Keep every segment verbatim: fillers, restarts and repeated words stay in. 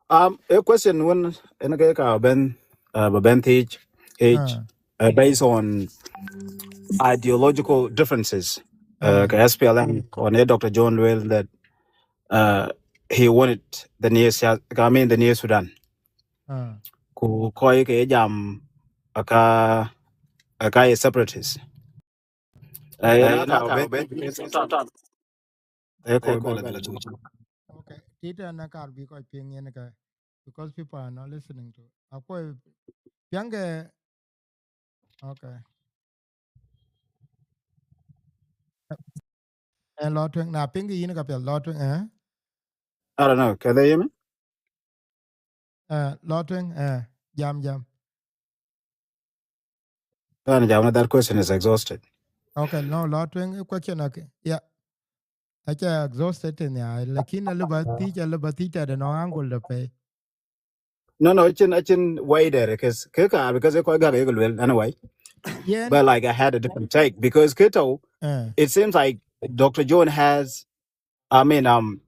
Um, a question wën ënë ke ka bɛn, uh, ba bɛn thiëc, age, uh, based on ideological differences, uh, ka S P L M, on a Doctor John Luel that, uh, he wanted the new South, I mean, the new Sudan. Ku kɔc ke jam aka, aka ye separatist. Eh, na ka ben, eh, ko bala bala tu. Okay, tït ënë kar bï kɔc piŋ yen ke, because people are not listening to. Akuɔi piɛŋkë, okay. Eh, lɔ tueŋ, na piŋkë yïn ka piɛth, lɔ tueŋ, eh? I don't know, can they hear me? Eh, lɔ tueŋ, eh, jam, jam. Kan jam, that question is exhausted. Okay, no, lɔ tueŋ, eh, question, okay. Yeah. Aca exhausted tënë ya, lakin alëu ba thiëc, alëu ba thiëc tëde nɔŋ angle de pɛi. No, no, acïn, acïn wider, 'cause ke ka, because kɔc gak yek luel, anyway. Yeah. But, like, I had a different take, because ke tɔ̈, eh, it seems like Doctor John has, I mean, um,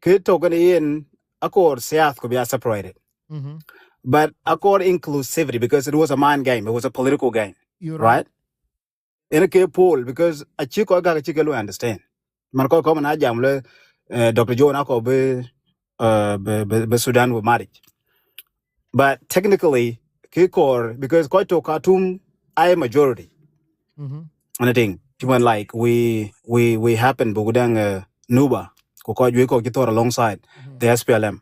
ke tɔ̈ kënë yen akɔɔr siasa ku bï a separated. Mm-hmm. But akɔɔr inclusivity, because it was a mind game, it was a political game. You're right. Right? Ënë ke pol, because acï kɔc gak acï ke lu understand. Man kɔc kɔ̈k man a jam le, eh, Doctor John akɔɔr bï, uh, bï, bï, bï Sudan bï maric. But technically, ke kɔɔr, because kɔc tɔ̈ Khartoum a majority. Mm-hmm. Anything. Even like we, we, we happen buk daŋ, uh, Nuba, ku kɔc juëc kɔ̈k cï thɔ̈r alongside, mm-hmm, the S P L M.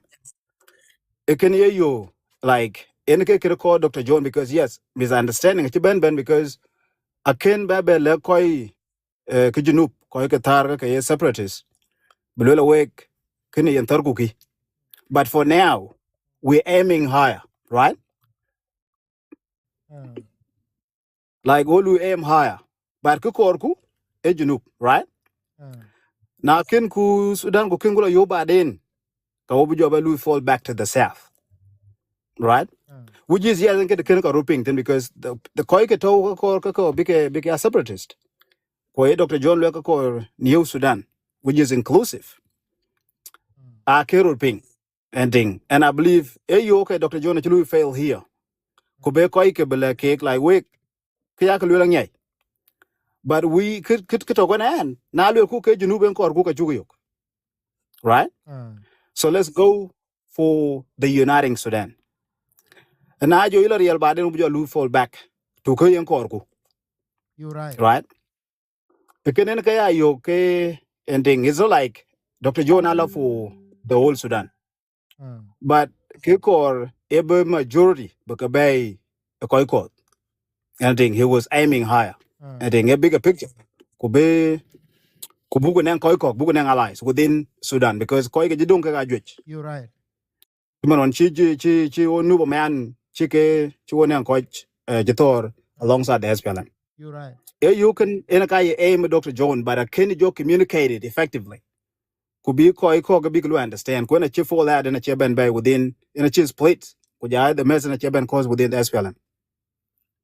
Ë kën ye yo, like, ënë ke kërë kɔɔr Doctor John, because yes, misunderstanding acï bɛ̈n bɛ̈n, because akën bɛ bɛ lɛ̈k kɔc, eh, ke Junub, kɔc ke thäär ke ke ye separatist, bï luel awek, kënë yen thärku kï. But for now, we're aiming higher, right? Mm. Like, all we aim higher. But kë kɔɔrku, eh, Junub, right? Mm. Na kën ku Sudan ku kën ku la yo baden, ka wo bï jɔ bɛ lu fall back to the south, right? Mm. Which is, yes, kë kën ka rot piŋ thïn, because the, the kɔc ke tɔ̈ ka kɔɔr ka kɔɔr bï ke, bï ke a separatist. Ku ye Doctor John luel ka kɔɔr New Sudan, which is inclusive. Mm. A ke rot piŋ, and thing. And I believe, eh, yo, okay, Doctor John acï lu fail here. Ku be kɔc ke bï lɛ̈k kek, like, wek, ke ya ke luel aŋiɛc. But we, kë, kë, kë tɔ̈ kɔn ɛn, na luel ku ke Junub en kɔɔr ku ka cuk yök. Right? Mm. So let's go for the uniting Sudan. And na jɔ ila riɛl baden, we jɔ lu fall back to kë yen kɔɔr ku. You're right. Right? Ë kën ënë ke ya yök ke, and thing. It's not like Doctor John a la for the whole Sudan. Mm. But kë kɔɔr ë bï majority bï ke bɛ̈ɛ̈i ë kɔc kɔ̈th. And thing, he was aiming higher. Mm. And thing, a bigger picture. Ku bï, ku buk nɛŋ kɔc kɔ̈k, buk nɛŋ allies within Sudan, because kɔc ke jï döŋ ke ka juëc. You're right. Cïmën ɣɔn cï, cï, cï, cï wo Nuba man, cï ke, cï wo nɛŋ kɔc, eh, cï thɔ̈r alongside the S P L M. You're right. Ee yök kën, ënë ka ye aim Doctor John, but akën jɔ communicated effectively. Ku bï kɔc kɔ̈k bïk lu understand. Ku ënë acï fall out, ënë acï bɛn bɛ̈ɛ̈i within, ënë acï split. Ku ja the mess ënë acï bɛn cause within the S P L M.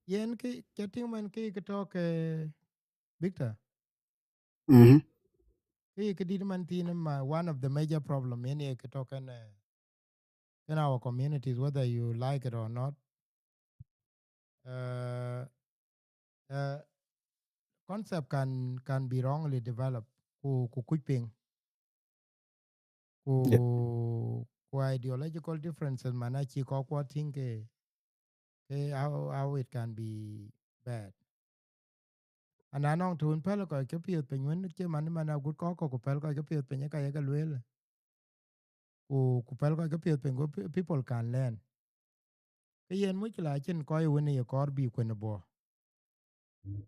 Yen kë, ca tïŋ man kë, kë tɔ̈ ke Victor. Mhm. Kë, kë dït man thïn ma, one of the major problem yen ye kë tɔ̈ kën, eh, in our communities, whether you like it or not. Uh, uh, concept can, can be wrongly developed. Ku, ku kuc piŋ. Ku, yeah, ku ideological differences man acï kɔc kuɔ tïŋ ke, ke how, how it can be bad. Ana nɔŋ tun päl kɔc ke piɔ̈th piny wën, cï man, man agut kɔc kɔ̈k ku päl kɔc ke piɔ̈th piny, ë ka ye ke lueel. Ku, ku päl kɔc ke piɔ̈th piny, ku pe-, people can learn. Ke yen muckila acïn kɔc wën ye kɔɔr bï kuen ë bɔ̈.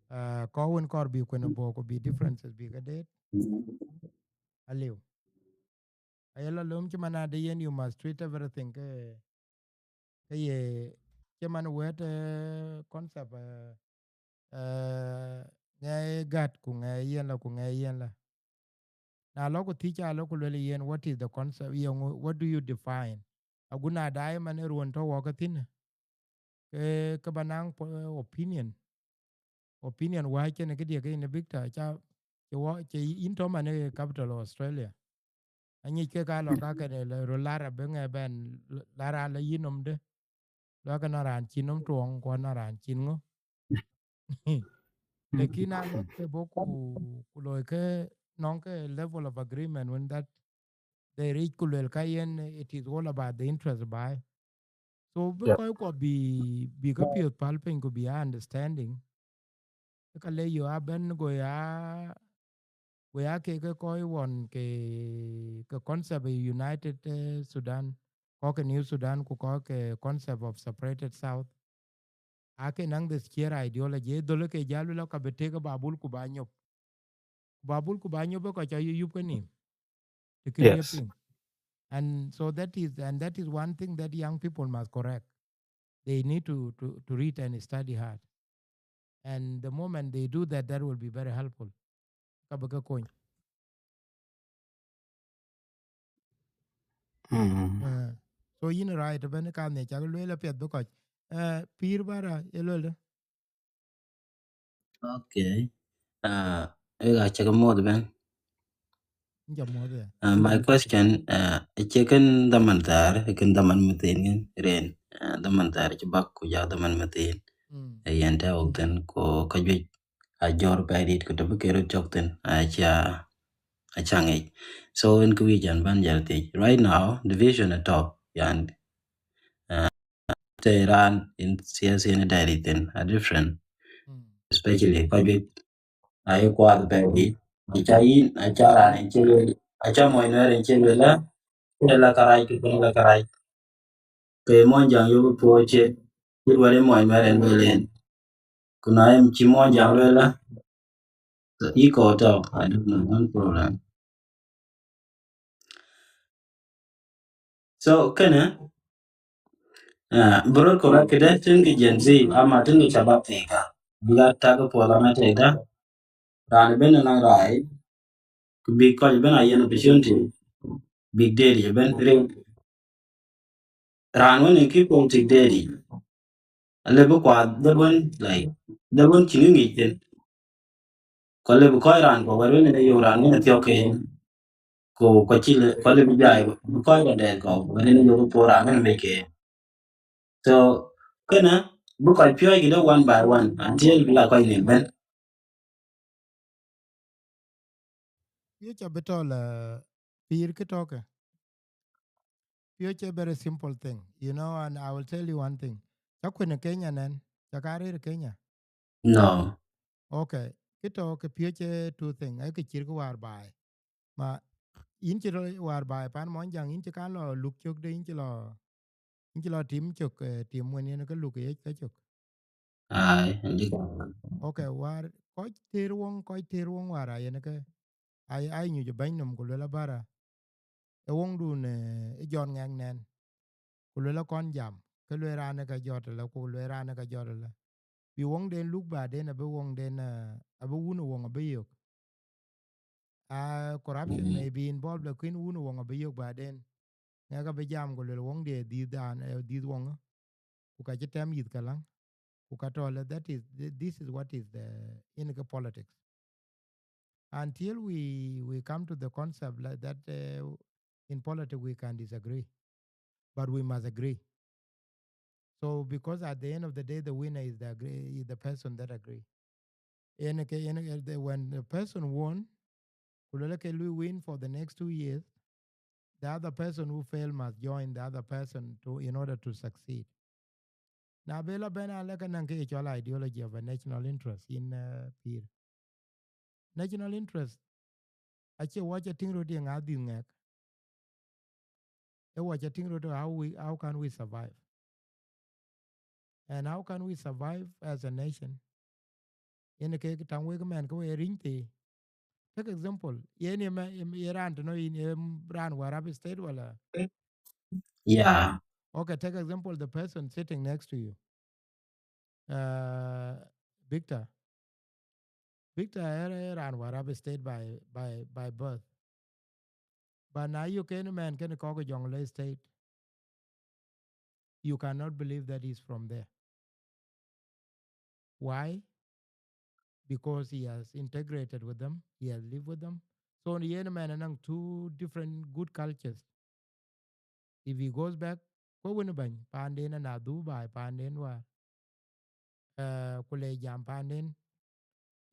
Ah, kɔc wën kɔɔr bï kuen ë bɔ̈ ku bï differences bï ke deet. Aliu. Aye lɔ löm cï man ade yen, you must treat everything ke, ke ye cï man wɛ̈t, eh, concept, eh, eh, ŋɛi gät ku ŋɛi yen la, ku ŋɛi yen la. Na lɔ ku thiëc, a lɔ ku luel yen, what is the concept? Ye ŋö, what do you define? Agut na daai man ë ruɔ̈n tɔ̈ wɔ ke thïn, ke, ke ba naŋ po-, opinion. Opinion wääc cïn këdiɛ̈ ke yïn Victor, ca, cï wɔ, cï yïn tɔ̈ man ë capital of Australia. Anyic ke ka lɔ ka kene le ro lar abï ŋɛ bɛn lar ala yï nom de. Lɔ ke na raan cïn nom tuɔŋ, ku na raan cïn ŋö. Lakin a lɔ ke bɔ̈ ku, ku loi ke nɔŋ ke level of agreement when that they reach ku luel ka yen, it is all about the interest baai. So bï kɔc kuɔ bï, bï ke piɔ̈th päl piny ku bï a understanding. Ka le yo a bɛn go ya, go ya ke, ke kɔc ɣɔn ke, ke concept of United, eh, Sudan, kɔc ke New Sudan, ku kɔc ke concept of separated South. Ake naŋ the shared ideology, dhöl ke jal la ka bï tek babul ku ba nyop. Babul ku ba nyop kɔc ca yup ke nim. Të kën ye piŋ. And so that is, and that is one thing that young people must correct. They need to, to, to read and study hard. And the moment they do that, that will be very helpful. Ka bï ke kony. Mm. Eh, so yïn right, bɛn ka ne cak lueel apiɛth bï kɔc. Eh, pïïr bara, ye lueel de? Okay. Uh, ega cak muɔth bɛn. Inja muɔth ya. Uh, my question, uh, ece kën dhaman thar, kën dhaman mathin kën ren, uh, dhaman thar ci bak ku ja dhaman mathin. Mm. Yen tɛ wok thin ko ka juec a jɔr pɛi dit ku tɛ bï ke rot cɔk thin, aca, aca ŋic. So in kë wic an ban jal thiec. Right now, division atɔ, yan, uh, te ran in siasa in dɛɛri thin a different. Mm. Especially ka juec a ye kuath pɛi dit. Aca yin, aca ran in ci luel, aca mɔny nuɛɛr in ci luel la, kën la karac, kën la karac. Ke Muɔnyjäŋ yök puɔ̈u cie, cït wɛ̈t ë mɔny nuɛɛr en lueel en. Ku na yen cï Muɔnyjäŋ lueel la, so yï kɔɔr tɔ̈u, I don't know, no problem. So kënë, uh, bï röt correct këdë, tïŋ kë Gen Z, ama tïŋ kë shabab thii ka. Bï ka tak puɔl ama tëëkda, raan ëbën ënɔŋ raai, ku bïk kɔc ëbën a yen opportunity, bïk deet yic ëbën riŋ. Raan wën ë kï politic deet yic, alë bï kuath dhël wën, like, dhël wën cïn kë ŋic thïn. Ku alë bï kɔc raan kɔ̈k wɛ̈t wën ë yök raan wën ë thiɔ̈k ke yen. Ku, ku cï lë, ku alë bï jai, bï kɔc rɔt dɛɛt kɔ̈k wɛ̈t wën ë yök puɔ̈u raan wën ë mec ke yen. So, kënë, bï kɔc piɔ̈ɔ̈c këdë one by one, until bï la kɔc nin bɛ̈n. Piööc abï tɔ̈ la pïïr kë tɔ̈ ke. Piööc a very simple thing, you know, and I will tell you one thing. Ca kuën ë Kenya nɛn? Ca ka rëër ë Kenya? No. Okay. Kë tɔ̈ ke piööc ë two thing, ë kë cït kë wäär baai. Ma yïn cï rɔt wäär baai pan Muɔnyjäŋ, yïn cï kan lɔ luk cök de, yïn cï lɔ, yïn cï lɔ tim cök, eh, tim wën yen ke luk ke yec ke cök. Ai, ëndï. Okay, wäär kɔc tëër woŋ, kɔc tëër woŋ wäär a yen ke, ai, ai nyuc ë bɛ̈ny nɔm ku luel abära. Ë woŋdun, eh, ë jɔt ŋɛk nɛn. Ku luel akɔn jam, ke luel raan ë ka jɔt ëlë, ku luel raan ë ka jɔt ëlë. Bï woŋden luk baden abï woŋden, eh, abï wun ë woŋ abï yök. Ah, corruption may be involved, lakin wun ë woŋ abï yök baden. Ŋɛk abï jam ku luel woŋdiɛ dhiëth dan, eh, dhiëth woŋ. Ku ka cï tɛm yith ka läŋ. Ku ka tɔ̈ lë, that is, th-, this is what is the, in ke politics. Until we, we come to the concept like that, uh, in politics we can disagree, but we must agree. So, because at the end of the day, the winner is the agree, is the person that agree. Yen ke, yen ke, the, when the person won, ku luel ke lui win for the next two years, the other person who fail must join the other person to, in order to succeed. Na bï la bɛ̈n alë ke naŋ kë ye cɔl ideology of a national interest in, uh, pïïr. National interest, acie wɔ ca tïŋ röt ye ŋa dhil ŋɛk. Ë wɔ ca tïŋ röt how we, how can we survive? And how can we survive as a nation? Yen ke taŋ wek mɛn ke we riŋ thii. Take example, yen ye mɛ, ye, ye raan tënɔ yïn, ye raan Warrap State wala? Yeah. Okay, take example, the person sitting next to you. Uh, Victor. Victor ë, ë raan Warrap State by, by, by birth. But na yök en mɛn kënë kɔ̈k Jonglei State, you cannot believe that he's from there. Why? Because he has integrated with them, he has lived with them. So yen man anɔŋ two different good cultures. If he goes back, ku wën bɛ̈ny paanden, ana dhuk baai paanden wäär, eh, ku le jam paanden,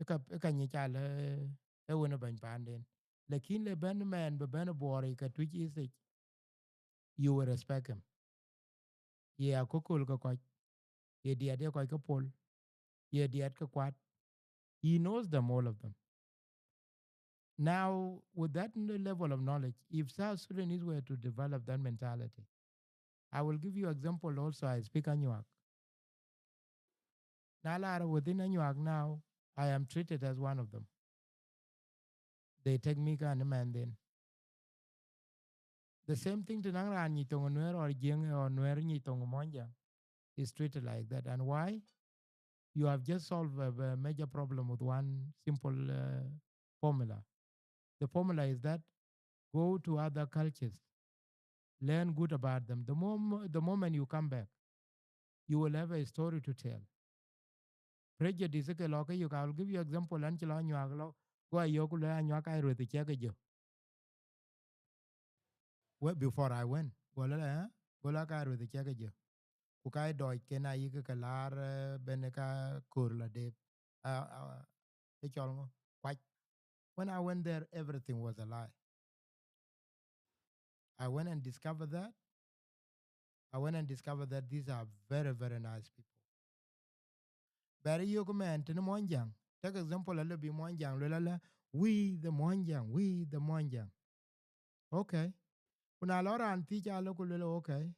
ë ka, ë ka nyic alë, ë wën bɛ̈ny paanden. Lakin le bɛ̈n man bï bɛ̈n Bor yic ke Twic East yic, you will respect him. Ye akököl ke kɔc, ye diɛt ye kɔc ke pol, ye diɛt ke kuat. He knows them, all of them. Now, with that n-, level of knowledge, if South Sudanese were to develop that mentality, I will give you example also, I speak Anuak. Na lar within Anuak now, I am treated as one of them. They take me ke man then. The same thing, të naŋ raan nyic thoŋ Nuer or Jiëŋ or Nuer nyic thoŋ Muɔnyjäŋ is treated like that. And why? You have just solved a, a major problem with one simple, uh, formula. The formula is that go to other cultures, learn good about them. The mom-, the moment you come back, you will have a story to tell. Prejudice ke lɔ ke yök, I will give you example, an cï lɔ Anuak lɔ, go ayök ku le Anuak ka rueth cɛ ke jö. Well, before I went, go lɔ, eh? Go lɔ ka rueth cɛ ke jö. Ku ka dɔc ken ayï ke ke lar, eh, ben ka kör la dep. Ah, ah, e cɔl ŋö? Kuac. When I went there, everything was a lie. I went and discovered that. I went and discovered that these are very, very nice people. Bɛ̈ɛ̈r yök man tënë Muɔnyjäŋ. Take example, alë bï Muɔnyjäŋ luel alë, "We the Muɔnyjäŋ, we the Muɔnyjäŋ." Okay. Ku na lɔ raan thiëc alë ku luel, okay.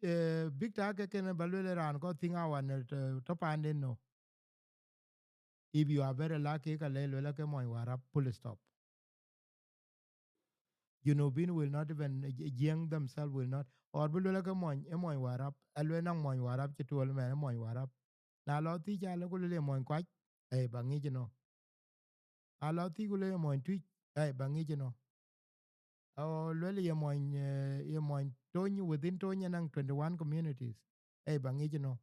Eh, bïk ta ke kën ba luel raan kɔ̈k thïŋ awan, eh, tɔ, tɔ paanden no. If you are very lucky, ka le luel ke mony Warap, full stop. Junubin will not even, eh, Jiëŋ themselves will not. Or bï luel ke mony, e mony Warap, a luel naŋ mony Warap cï tuɔl man, e mony Warap. Na lɔ thiëc alë ku luel ye mony Kuac, eh, ba ŋic ënɔ. A lɔ thiëc ku luel ye mony Twic, eh, ba ŋic ënɔ. Or luel ye mony, eh, ye mony Tony, within Tony anɔŋ twenty-one communities, eh, ba ŋic ënɔ.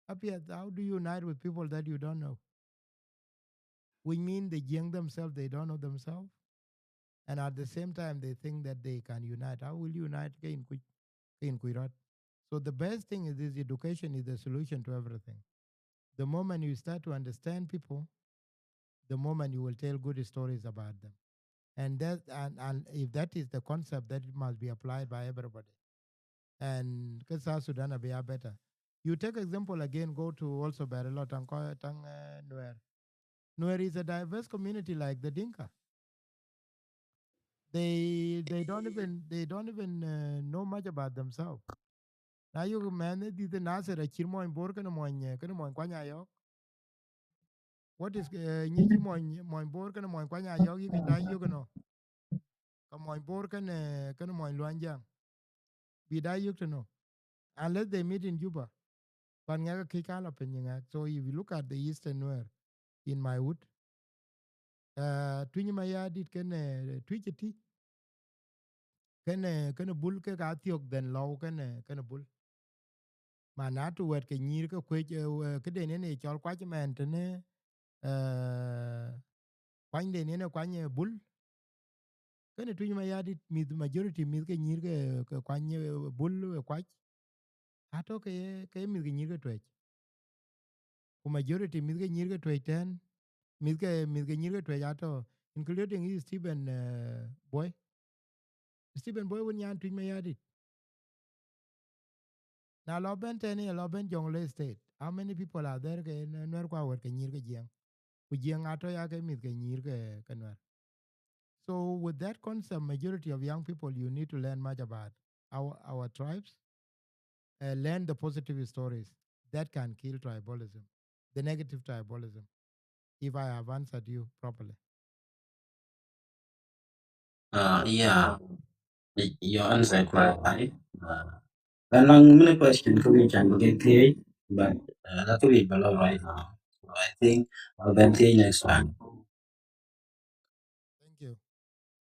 Apiɛth, how do you unite with people that you don't know? Which mean the Jiëŋ themselves, they don't know themselves. And at the same time, they think that they can unite. How will you unite ke yïn kuc, ke yïn kuc rɔt? So the best thing is this: education is the solution to everything. The moment you start to understand people, the moment you will tell good stories about them. And that, and, and if that is the concept, that it must be applied by everybody. And ke South Sudan abï ya better. You take example again, go to also Bɛ̈ɛ̈r lɔ taŋ kɔc, taŋ, eh, Nuer. Nuer is a diverse community like the Dinka. They, they don't even, they don't even, uh, know much about themselves. Na yök man ë dhïth Nasir acït mony Bor kënë mony, eh, kënë mony Kuany Ayɔ̈k. What is, eh, nyic mony, mony Bor kënë mony Kuany Ayɔ̈k yï kë da yök ënɔ? Ka mony Bor kënë, kënë mony Luanjang. Bï da yök tënɔ. Unless they meet in Juba. Pan ŋɛk akëc ka lɔ piny ŋɛk. So if you look at the Eastern Nuer in my wood, uh, Tuny Mayardit kënë, eh, Twic ëtï. Kënë, kënë Bul ke ka thiök dhɛn lɔu kënë, kënë Bul. Manatu wɛ̈t ke nyïïr ke kuec, eh, wɛ-, këden yen ee cɔl Kuac man tënë, eh, kuanyden yen ee kuany, eh, Bul. Kënë Tuny Mayardit, mïth majority, mïth ke nyïïr ke, ke kuany, eh, Bul, eh, Kuac. Atɔ̈ ke ye, ke ye mïth ke nyïïr ke Tuɛc. Ku majority mïth ke nyïïr ke Tuɛc tɛ̈n, mïth ke, mïth ke nyïïr ke Tuɛc atɔ̈, including yï Stephen, eh, Boi. Stephen Boi wën nyan Tuny Mayardit. Na lɔ bɛ̈n tɛ̈n, ye lɔ bɛ̈n Jonglei State. How many people are there ke Nuɛ̈r kua wɛ̈t ke nyïïr ke Jiëŋ? Ku Jiëŋ atɔ̈ ya ke mïth ke nyïïr ke, ke Nuɛ̈r. So with that concept, majority of young people, you need to learn much about our, our tribes. Uh, learn the positive stories that can kill tribalism, the negative tribalism, if I have answered you properly. Uh, yeah, y-, your answer quite high. Uh, and long many questions coming can get clear, but, uh, that's a bit below right now. So I think I'll then see you next time. Thank you.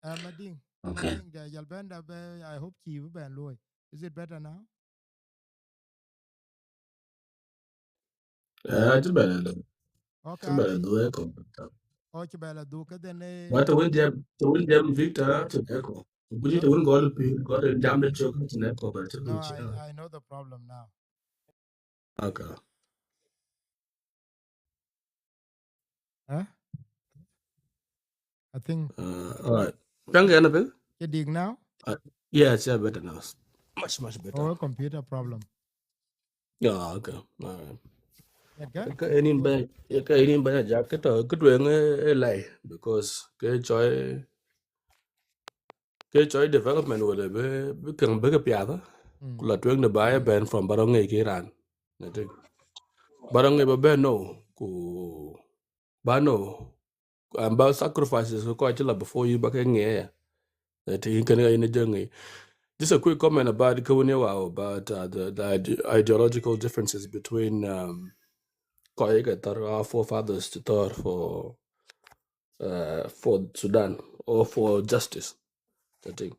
Uh, Mading, okay. Mading, the Yalbenda, I hope you will be low. Is it better now? Eh, acï bɛ̈n ëlë. Okay, acï bɛ̈n ëlë, ë kɔ̈k. Ɣɔc bɛ la dhuk ke then, eh, Ba të wën jam, të wën jam Victor, to neko. Ku guji të wën gɔl pïr, gɔl jam de cök, to neko, ba të no, wën I, cï. I know the problem now. Okay. Huh? I think Uh, all right. Thank you, Annabelle. Cï dik now? Uh, yeah, it's, yeah, better now. Much, much better. Oh, a computer problem. Yeah, okay. All right. Yet ga? Ka enin ba, ka enin ba ja ke to, ke tueŋ e, e lai, because ke choi, ke choi development wala be, be keng be ke piada. Mm. Ku la tueŋ de ba e ben from barong e ke ran. I think. Barong e ba ben no, ku ba no, and ba sacrifices ko chila before you ba ke nge. That he can in a journey. Just a quick comment about Kawunewa, about, uh, the, the ide-, ideological differences between, um, ko ye ke thar, our forefathers to thar for, uh, for Sudan or for justice. I think.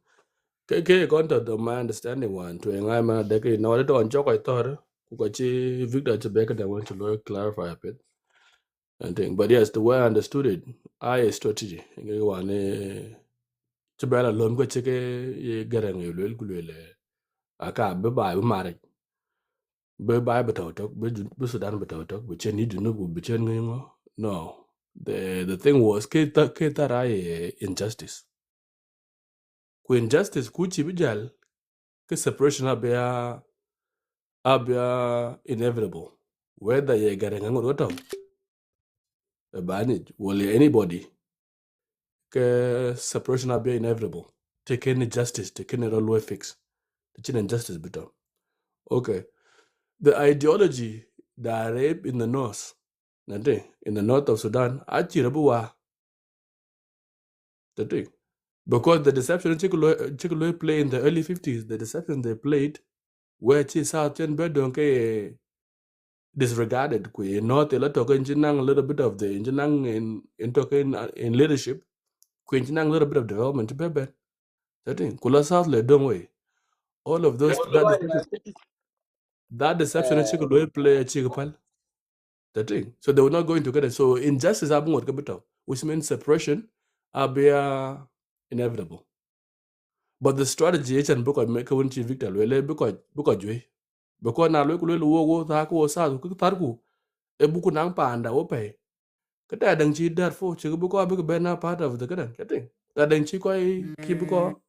Ke, ke kon to the my understanding one, to ngai man de ke no de don chok ai thar, ku ka chi Victor to be ke de want to clarify a bit. I think. But yes, the way I understood it, I strategy. Ngai wan, eh, to be alone ko chike ye garang ye lel ku lel, eh, aka be ba be mare. Be ba be tau tok, be Ju-, be Sudan be tau tok, be chen ni Junub, be chen ngai ngo. No. The, the thing was, ke ta, ke ta rai, eh, injustice. Ku injustice ku chi bi jal, ke separation abia, abia inevitable. Whether ye garang ngot to, e bani, wala anybody, ke separation abia inevitable. Take any justice, take any railway fix. Take any injustice bito. Okay. The ideology that rape in the north, nante, in the north of Sudan, achira buwa. The thing. Because the deception chik lo, chik lo play in the early fifties, the deception they played, where chi South chen be don ke disregarded, ku in North ila tok in chinang a little bit of the, in chinang in, in tok in, uh, in leadership, ku in chinang a little bit of development to be ben. That thing. Kula South le dong way. All of those, that deception, that deception chik lo play chik pal. The thing. So they were not going together. So injustice abungot ke bito, which means separation abia inevitable. But the strategy echan buko me ke wun chi Victor lwele buko, buko jwe. Buko na lwe ku lwe wo, wo tha ku wo sa ku thar ku. E buku nang panda wo pay. Ke ta dang chi Darfur, chi buko bik ben a part of the kadang, I think. Ta dang chi koi ki buko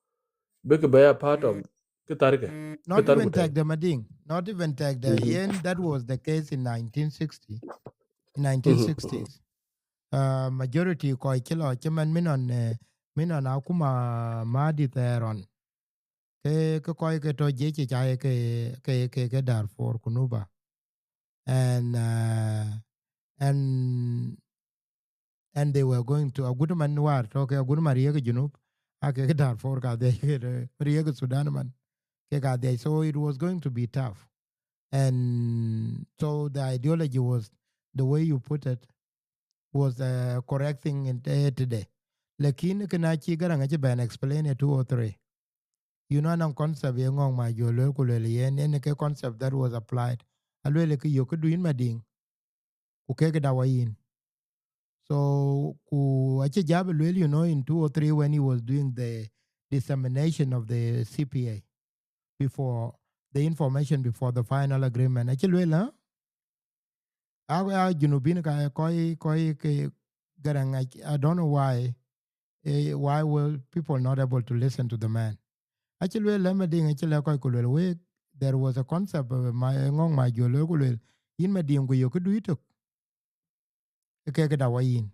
bik be a part of ke thar ke. Not even tag the Mading. Not even tag the yen. That was the case in nineteen sixty. In nineteen sixties. Uh, majority koi kilo chiman minon, eh, minon akuma madi theron. Ke, ke koi ke to jeche chai ke, ke, ke, ke Darfur kunuba. And, uh, and, and they were going to, a good man war, to ke a good man riek Junub, a ke, ke Darfur ka de, ke riek Sudan man. Ke ka de. So it was going to be tough. And so the ideology was, the way you put it, was, uh, correcting in, uh, today. Lakin kena chi garang achi ben explain it two or three. You know, anang concept ye ngong ma jo lwel ku lwel yen, yen ke concept that was applied. Alwel ke yo ke duin Mading, ku ke ke dawa yin. So, ku achi jab lwel, you know, in two or three when he was doing the dissemination of the C P A before, the information before the final agreement. Achi lwel, huh? A, a Junubin ka koi, koi ke garang, I, I don't know why, eh, why were people not able to listen to the man? Achi lwel le Mading, achi le koi ku lwel we, there was a concept of my, ngong ma jo lwel ku lwel, yin Mading ku yo ke du itok. Ke ke dawa yin.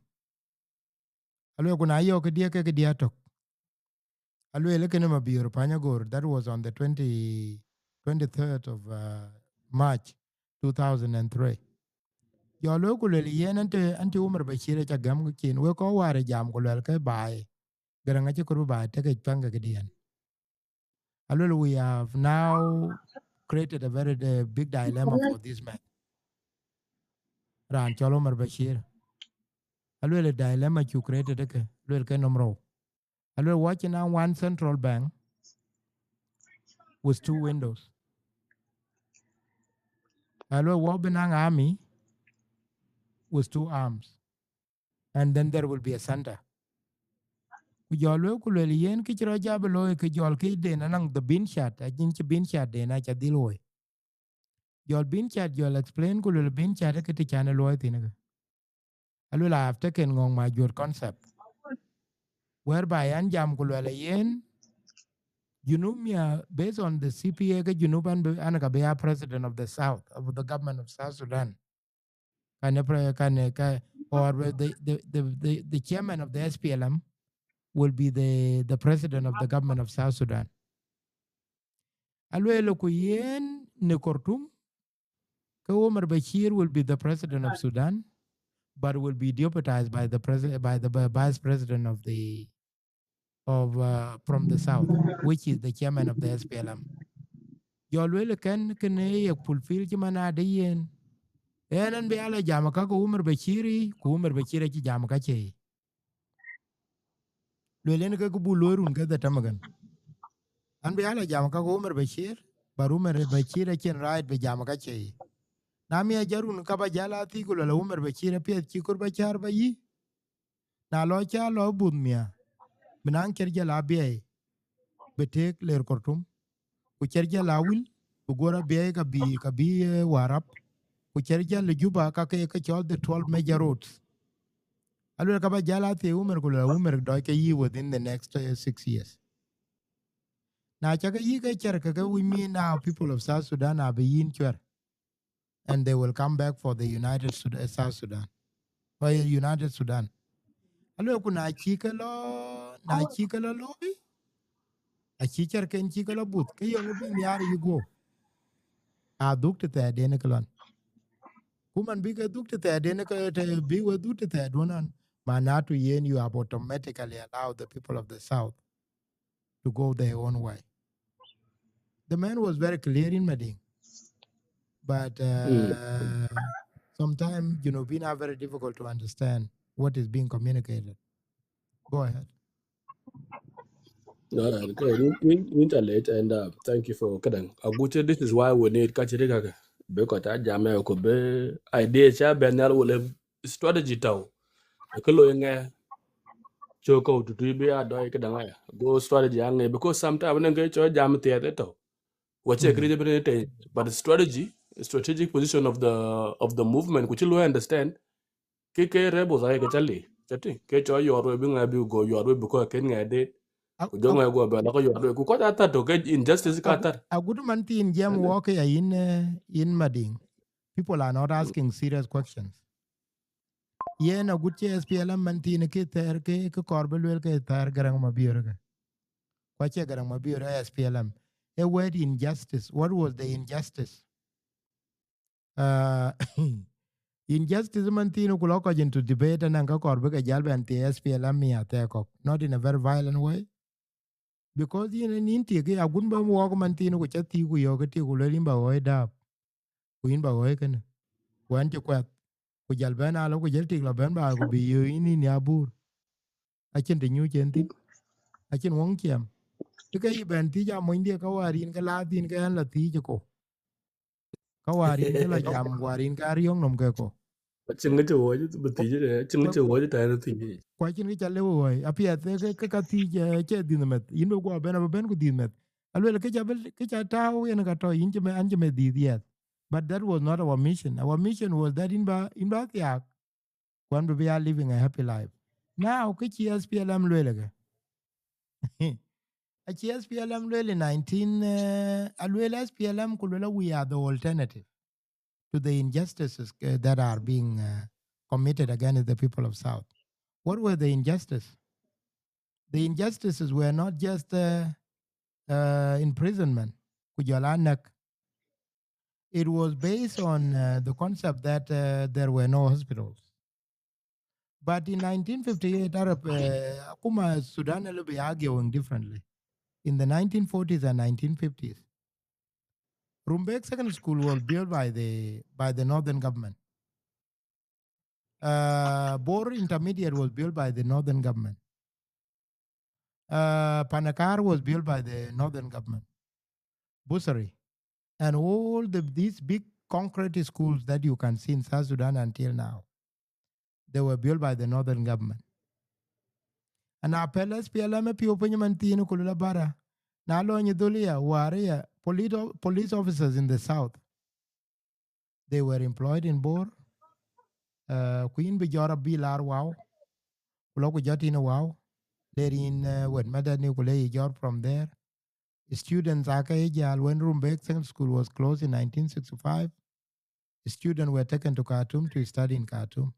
Alwe ku na yo ke dia ke, ke dia tok. Alwe le kene Mabior Panyagor, that was on the twenty, twenty-third of, uh, March two thousand and three. Jo lwe ku lwel yen ante, ante Umar Bashir cha gam kin, we ko ware jam ku lwel ke bai. Garang achi kuru bai, take a panga ke dian. Alwe, we have now created a very, uh, big dilemma for this man. Ran chol Omar Bashir. Alwe, dilemma you created ke, alwe ke nomro. Alwe, watching on one central bank with two windows. Alwe, wo binang army with two arms. And then there will be a center. Ku jɔl wek ku luel yen kë cï rɔt jal bï looi ke jɔl kë den anaŋ the bin chat, anyin cï bin chat den aca dhil woi. Jɔl bin chat jɔl explain ku luel bin chat ke të can ë luɔi thïn ke. Aluel I have taken Ngong Majuot concept. Whereby an jam ku luel yen, Junub mia, based on the C P A ke Junub an bï, an ka bï ya president of the South, of the government of South Sudan. Kan ë pre-, kan ë ka, or the, the, the, the, the chairman of the S P L M will be the, the president of the government of South Sudan. Aluel ku yen në Khartoum, ke Omar Bashir will be the president of Sudan, but will be deputized by the president, by the vi-, vice president of the, of, uh, from the south, which is the chairman of the S P L M. Jɔl wël kën, kën ye fulfill cï man ade yen. Yen an bï ala jam ka ke Omar Bashir, ku Omar Bashir acï jam ka cï. Luel yen ke ku bu luɔi run ke the tamagan. An bï ala jam ka ke Omar Bashir, but Omar Bashir acïn right bï jam ka cï. Na mi aja run ka ba jal a thï ku luel Omar Bashir apiɛth cï kor ba cär ba yï. Na lɔ ca lɔ buth mia, bï naŋ cïr jal a biɛi, bï tëëk ler Khartoum. Ku cïr jal a wil, bï guɔr abiɛi ka bï, ka bï, eh, Warap. Ku cïr jal ë Juba ka ke, ke cɔl the twelve major roads. Aluel ka ba jal a thï Omar ku luel Omar dɔc ke yï within the next, eh, six years. Na ca ke yï ke cär ke, ke we mean now people of South Sudan abï yïn cuɛr. And they will come back for the United Sud-, uh, South Sudan. Or United Sudan. Aluel ku na cï ke lɔ, na cï ke lɔ looi, a cï cär ken cï ke lɔ buth, ke yɔŋ bï nhiaar yï guɔ. A dhuk të thɛɛr den ke lɔn. Ku man bï ke dhuk të thɛɛr den ke, të bï we dhuk të thɛɛr duɔn an, man na tu yen, you have automatically allowed the people of the South to go their own way. The man was very clear in Mading. But, uh, sometimes, you know, being are very difficult to understand what is being communicated. Go ahead. All right, okay, in, in, in late and, uh, thank you for kadang. Agut cï, this is why we need kacï kaka. Because a jam e ko be idea cha ben yal wala strategy tau. Ke lo nge cho ko tutu bi a dɔi ke danga ya. Go strategy ange, because sometimes ne ke cho jam thieth to. Wache kri be te, but strategy, strategic position of the, of the movement, ku cï lo understand. Ke, ke rebels ai ke chali. Chati ke cho your way bi nga bi go your way because ken nga de. Ku jo nga go ba la ko your way. Ku ko ta to ke injustice ka tar. A good man tin jam walk ya in, eh, in Mading. People are not asking serious questions. Yen agut cï S P L M man thiin ke thɛɛr ke, ke kɔɔr bï luel ke thɛɛr Garaŋ Mabiör ke. Ku acie Garaŋ Mabiör, a S P L M. A word injustice. What was the injustice? Uh, injustice man thiin ku lɔ kɔc into debate, anaŋ ka kɔɔr bï ke jal bɛn thii S P L M mia thɛɛr kɔ̈k. Not in a very violent way. Because yen ë nin tik, agut bä wɔɔk man thiin ku ca thii ku yɔ̈ɔ̈k ke tik ku luel yïn ba ɣɔ̈i dääp. Ku yïn ba ɣɔ̈i kënë. Ku ɛn cï kuɛth. Ku jal bɛn alɔ ku jël tik lɔ bɛn ba ku bï yöö yïn yïn ya buur. Acïn të nyuc en thïn. Acïn wöŋ ciɛm. Ë ke yï bɛn thiic a monydiɛ ka waar yïn ke la thiin ke ɛn la thiic ë ko. Ka waar yïn ke la jam, waar yïn ke ariɔ̈ŋ nɔm ke ko. Acïn ŋic ë wööc bï thiic, acïn ŋic ë wööc tɛ̈ɛ̈n ë thiic. Ku acïn kë ca lëu ë wööc. Apiɛth, ke, ke, ke ka thiic, eh, cï dhïth meth. Yïn bï guɔ bɛn, abï bɛn ku dhïth meth. Aluel kë ca bï, kë ca tääu yen ka tɔ̈, yïn cï me, an cï me dhïth, yes. But that was not our mission. Our mission was that yïn ba, yïn ba thiaak. Ku an bï, bï ya living a happy life. Now, kë cï S P L M lueel ke. Acï S P L M lueel in nineteen, eh, alueel S P L M ku lueel, we are the alternative to the injustices, eh, that are being, eh, committed against the people of South. What were the injustices? The injustices were not just, eh, eh, imprisonment, ku jɔl a näk. It was based on, uh, the concept that, uh, there were no hospitals. But in nineteen fifty-eight, Arab, uh, akuma Sudan a little bit arguing differently. In the nineteen forties and nineteen fifties, Rumbek Secondary School was built by the, by the northern government. Uh, Bor Intermediate was built by the northern government. Uh, Panakar was built by the northern government. Busari. And all the, these big concrete schools that you can see in South Sudan until now. They were built by the northern government. And I pɛl S P L M ë piɔ̈u piny man thiin ku lula bara. Na lɔ nyi dhul ya, war ya, police, police officers in the south, they were employed in Bor. Uh, ku yïn bï jɔt abï lar Wau. Ku lɔ ku jɔt yïn Wau. Ler yïn, uh, wet mɛdɛni ku le yï jɔt from there. Students ake ye jal when Rumbek Secondary School was closed in nineteen sixty-five. Students were taken to Khartoum to study in Khartoum.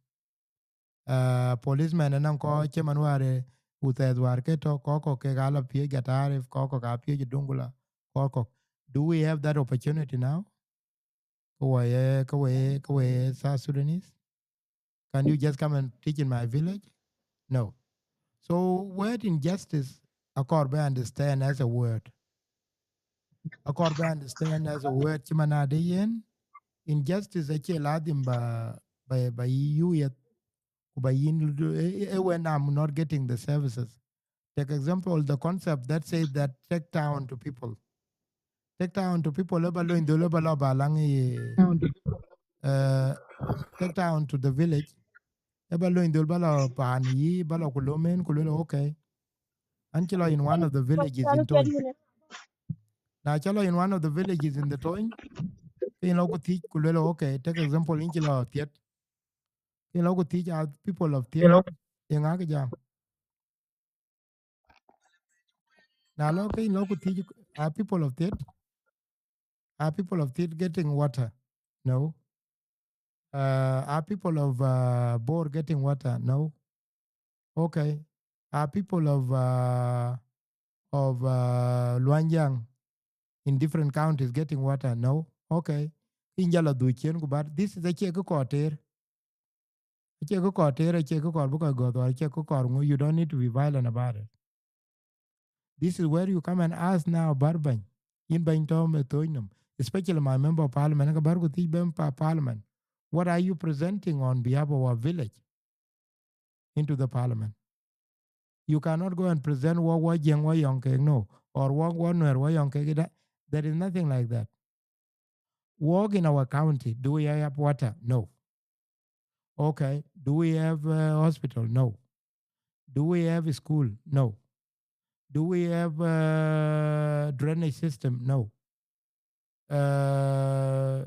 Uh, policemen ënɔŋ kɔc cï man wäär, eh, wuthɛɛth wäär ke tɔ̈, kɔc kɔ̈k kek aa lɔ piööc Gatarif, kɔc kɔ̈k aa piööc Dungula, kɔc kɔ̈k. Do we have that opportunity now? Ke wɔ ye, ke wɔ ye, ke wɔ ye South Sudanese? Can you just come and teach in my village? No. So word injustice, akɔɔr bï understand as a word. Akɔɔr bï understand as a word, cï man ade yen, injustice acie ladhim ba, ba, ba yï yeth, ku ba yïn, eh, eh, when I'm not getting the services. Take example, the concept that says that take town to people. Take town to people, ë ba lony dhöl, ë ba lɔ ba laŋ ye, uh, take town to the village. Ë ba lony dhöl, ba lɔ paan yï, ba lɔ ku lom en, ku luel, okay. An cï lɔ in one of the villages in Tony. Na cï lɔ in one of the villages in the Tony, ke yïn lɔ ku thiëc, ku luel, okay, take example, yïn cï lɔ Thiet. Ke yïn lɔ ku thiëc, are people of Thiet, ye ŋa ke jam? Na lɔ ke yïn lɔ ku thiëc, are people of Thiet? Are people of Thiet getting water? No. Uh, are people of, uh, Bor getting water? No. Okay. Are people of, uh, of, uh, Luanjang in different counties getting water? No. Okay. Yïn jal a dhuc cien ku bat. This is acie kë kɔɔr teer. Acie kë kɔɔr teer, acie kë kɔɔr bï kɔc gɔ̈th, or acie kë kɔɔr ŋö, you don't need to be violent about it. This is where you come and ask now, Barbany, in bɛny tɔ̈ me thööc nom, especially my member of parliament, ka bär ku thiëc bɛn pa parliament. What are you presenting on behalf of our village into the parliament? You cannot go and present wɔ, wɔ Jiëŋ wɔ yɔŋ kek, no, or wɔ, wɔ Nuɛɛr wɔ yɔŋ kek. That, there is nothing like that. Work in our county, do we have water? No. Okay. Do we have a hospital? No. Do we have a school? No. Do we have a drainage system? No. Uh,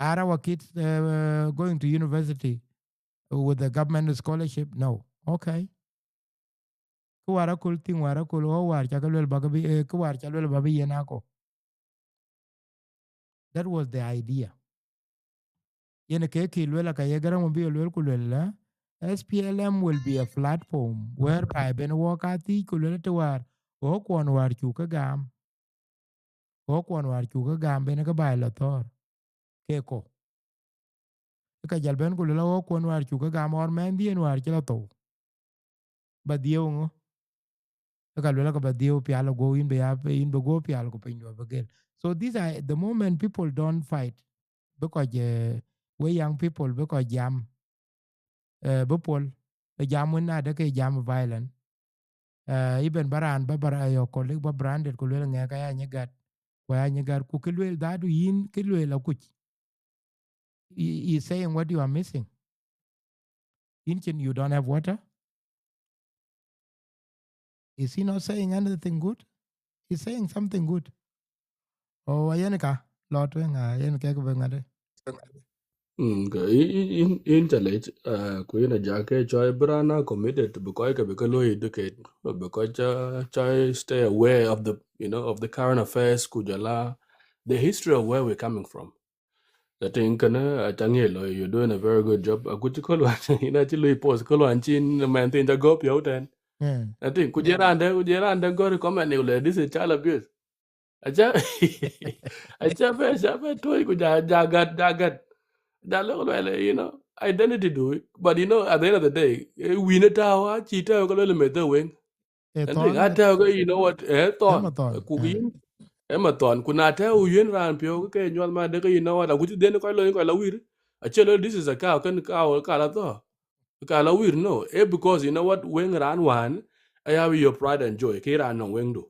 are our kids, uh, going to university with the government scholarship? No. Okay. Kë wäär aköl thïn, wäär aköl, ɣɔ̈k wäär ca ke luel ba ke bï, eh, kë wäär ca luel ba bï yen akɔ. That was the idea. Yen ke kï luel, aka ye Garaŋ bï luel ku luel la, S P L M will be a platform whereby ben wɔ ka thiëc ku luel të wäär, ɣɔ̈k kuɔn wäär cuk ke gam. Ɣɔ̈k kuɔn wäär cuk ke gam ben ke baai lɔ thɔ̈ɔ̈r. Ke kɔ. Ka jal ben ku luel ɣɔ̈k kuɔn wäär cuk ke gam, or mɛnhdiɛn wäär cï lɔ thou. Ba dhiëëu ŋö? Ka luel ka ba dhiëëu pial ago yïn bï ya, yïn bï go pial ku piny du bï gel. So these are the moment people don't fight. Bï kɔc, eh, we young people bï kɔc jam. Eh, bï pol, bï jam wën na de ke jam violent. Eh, even ba raan ba, ba ra-, your colleague ba branded ku luel ŋɛk aya nyi gat, ku aya nyi gat, ku kë luel dhadu yïn, kë luel akuc. He, he's saying what you are missing. Yïn cïn, you don't have water? Is he not saying anything good? He's saying something good. Oh, ayen ka, lɔ tueŋ, ayen kek bï ŋade. Mm, ka, i, i, in, in ca lec, uh, ku in a ja ke cɔi bï raan a committed, bï kɔc ke bï ke looi educate, bï kɔc ca, ca stay aware of the, you know, of the current affairs, ku jɔl a the history of where we're coming from. I think kënë, uh, ca ŋic lɔ, you're doing a very good job. Aku cï köl wan, in a cï lui post, köl wan cïn mɛn thïn ca gɔ̈p yɔu tɛn. Mm. I think, ku jɛ raan dɛ, ku jɛ raan dɛ gɔ̈r comment ni lɛ, this is child abuse. Aca, aca bɛ, aca bɛ tuɔi ku ja, ja gat, ja gat. Ja lok luɛl, you know, identity du. But, you know, at the end of the day, eh, win a tau, a chi tau ka luɛl me the wing. Eh, and thing, I tell you, you know what, eh, thon, eh, ku yin, eh, ma thon, ku na tau yin ran pio ke nyuɔl ma de ke, you know what, a ku ti den ko lo, ko la wir. A che lo, this is a cow, kan cow, ka la tho. Ka la wir, no. Eh, because, you know what, wing ran wan, I have your pride and joy, ke ran no wing du.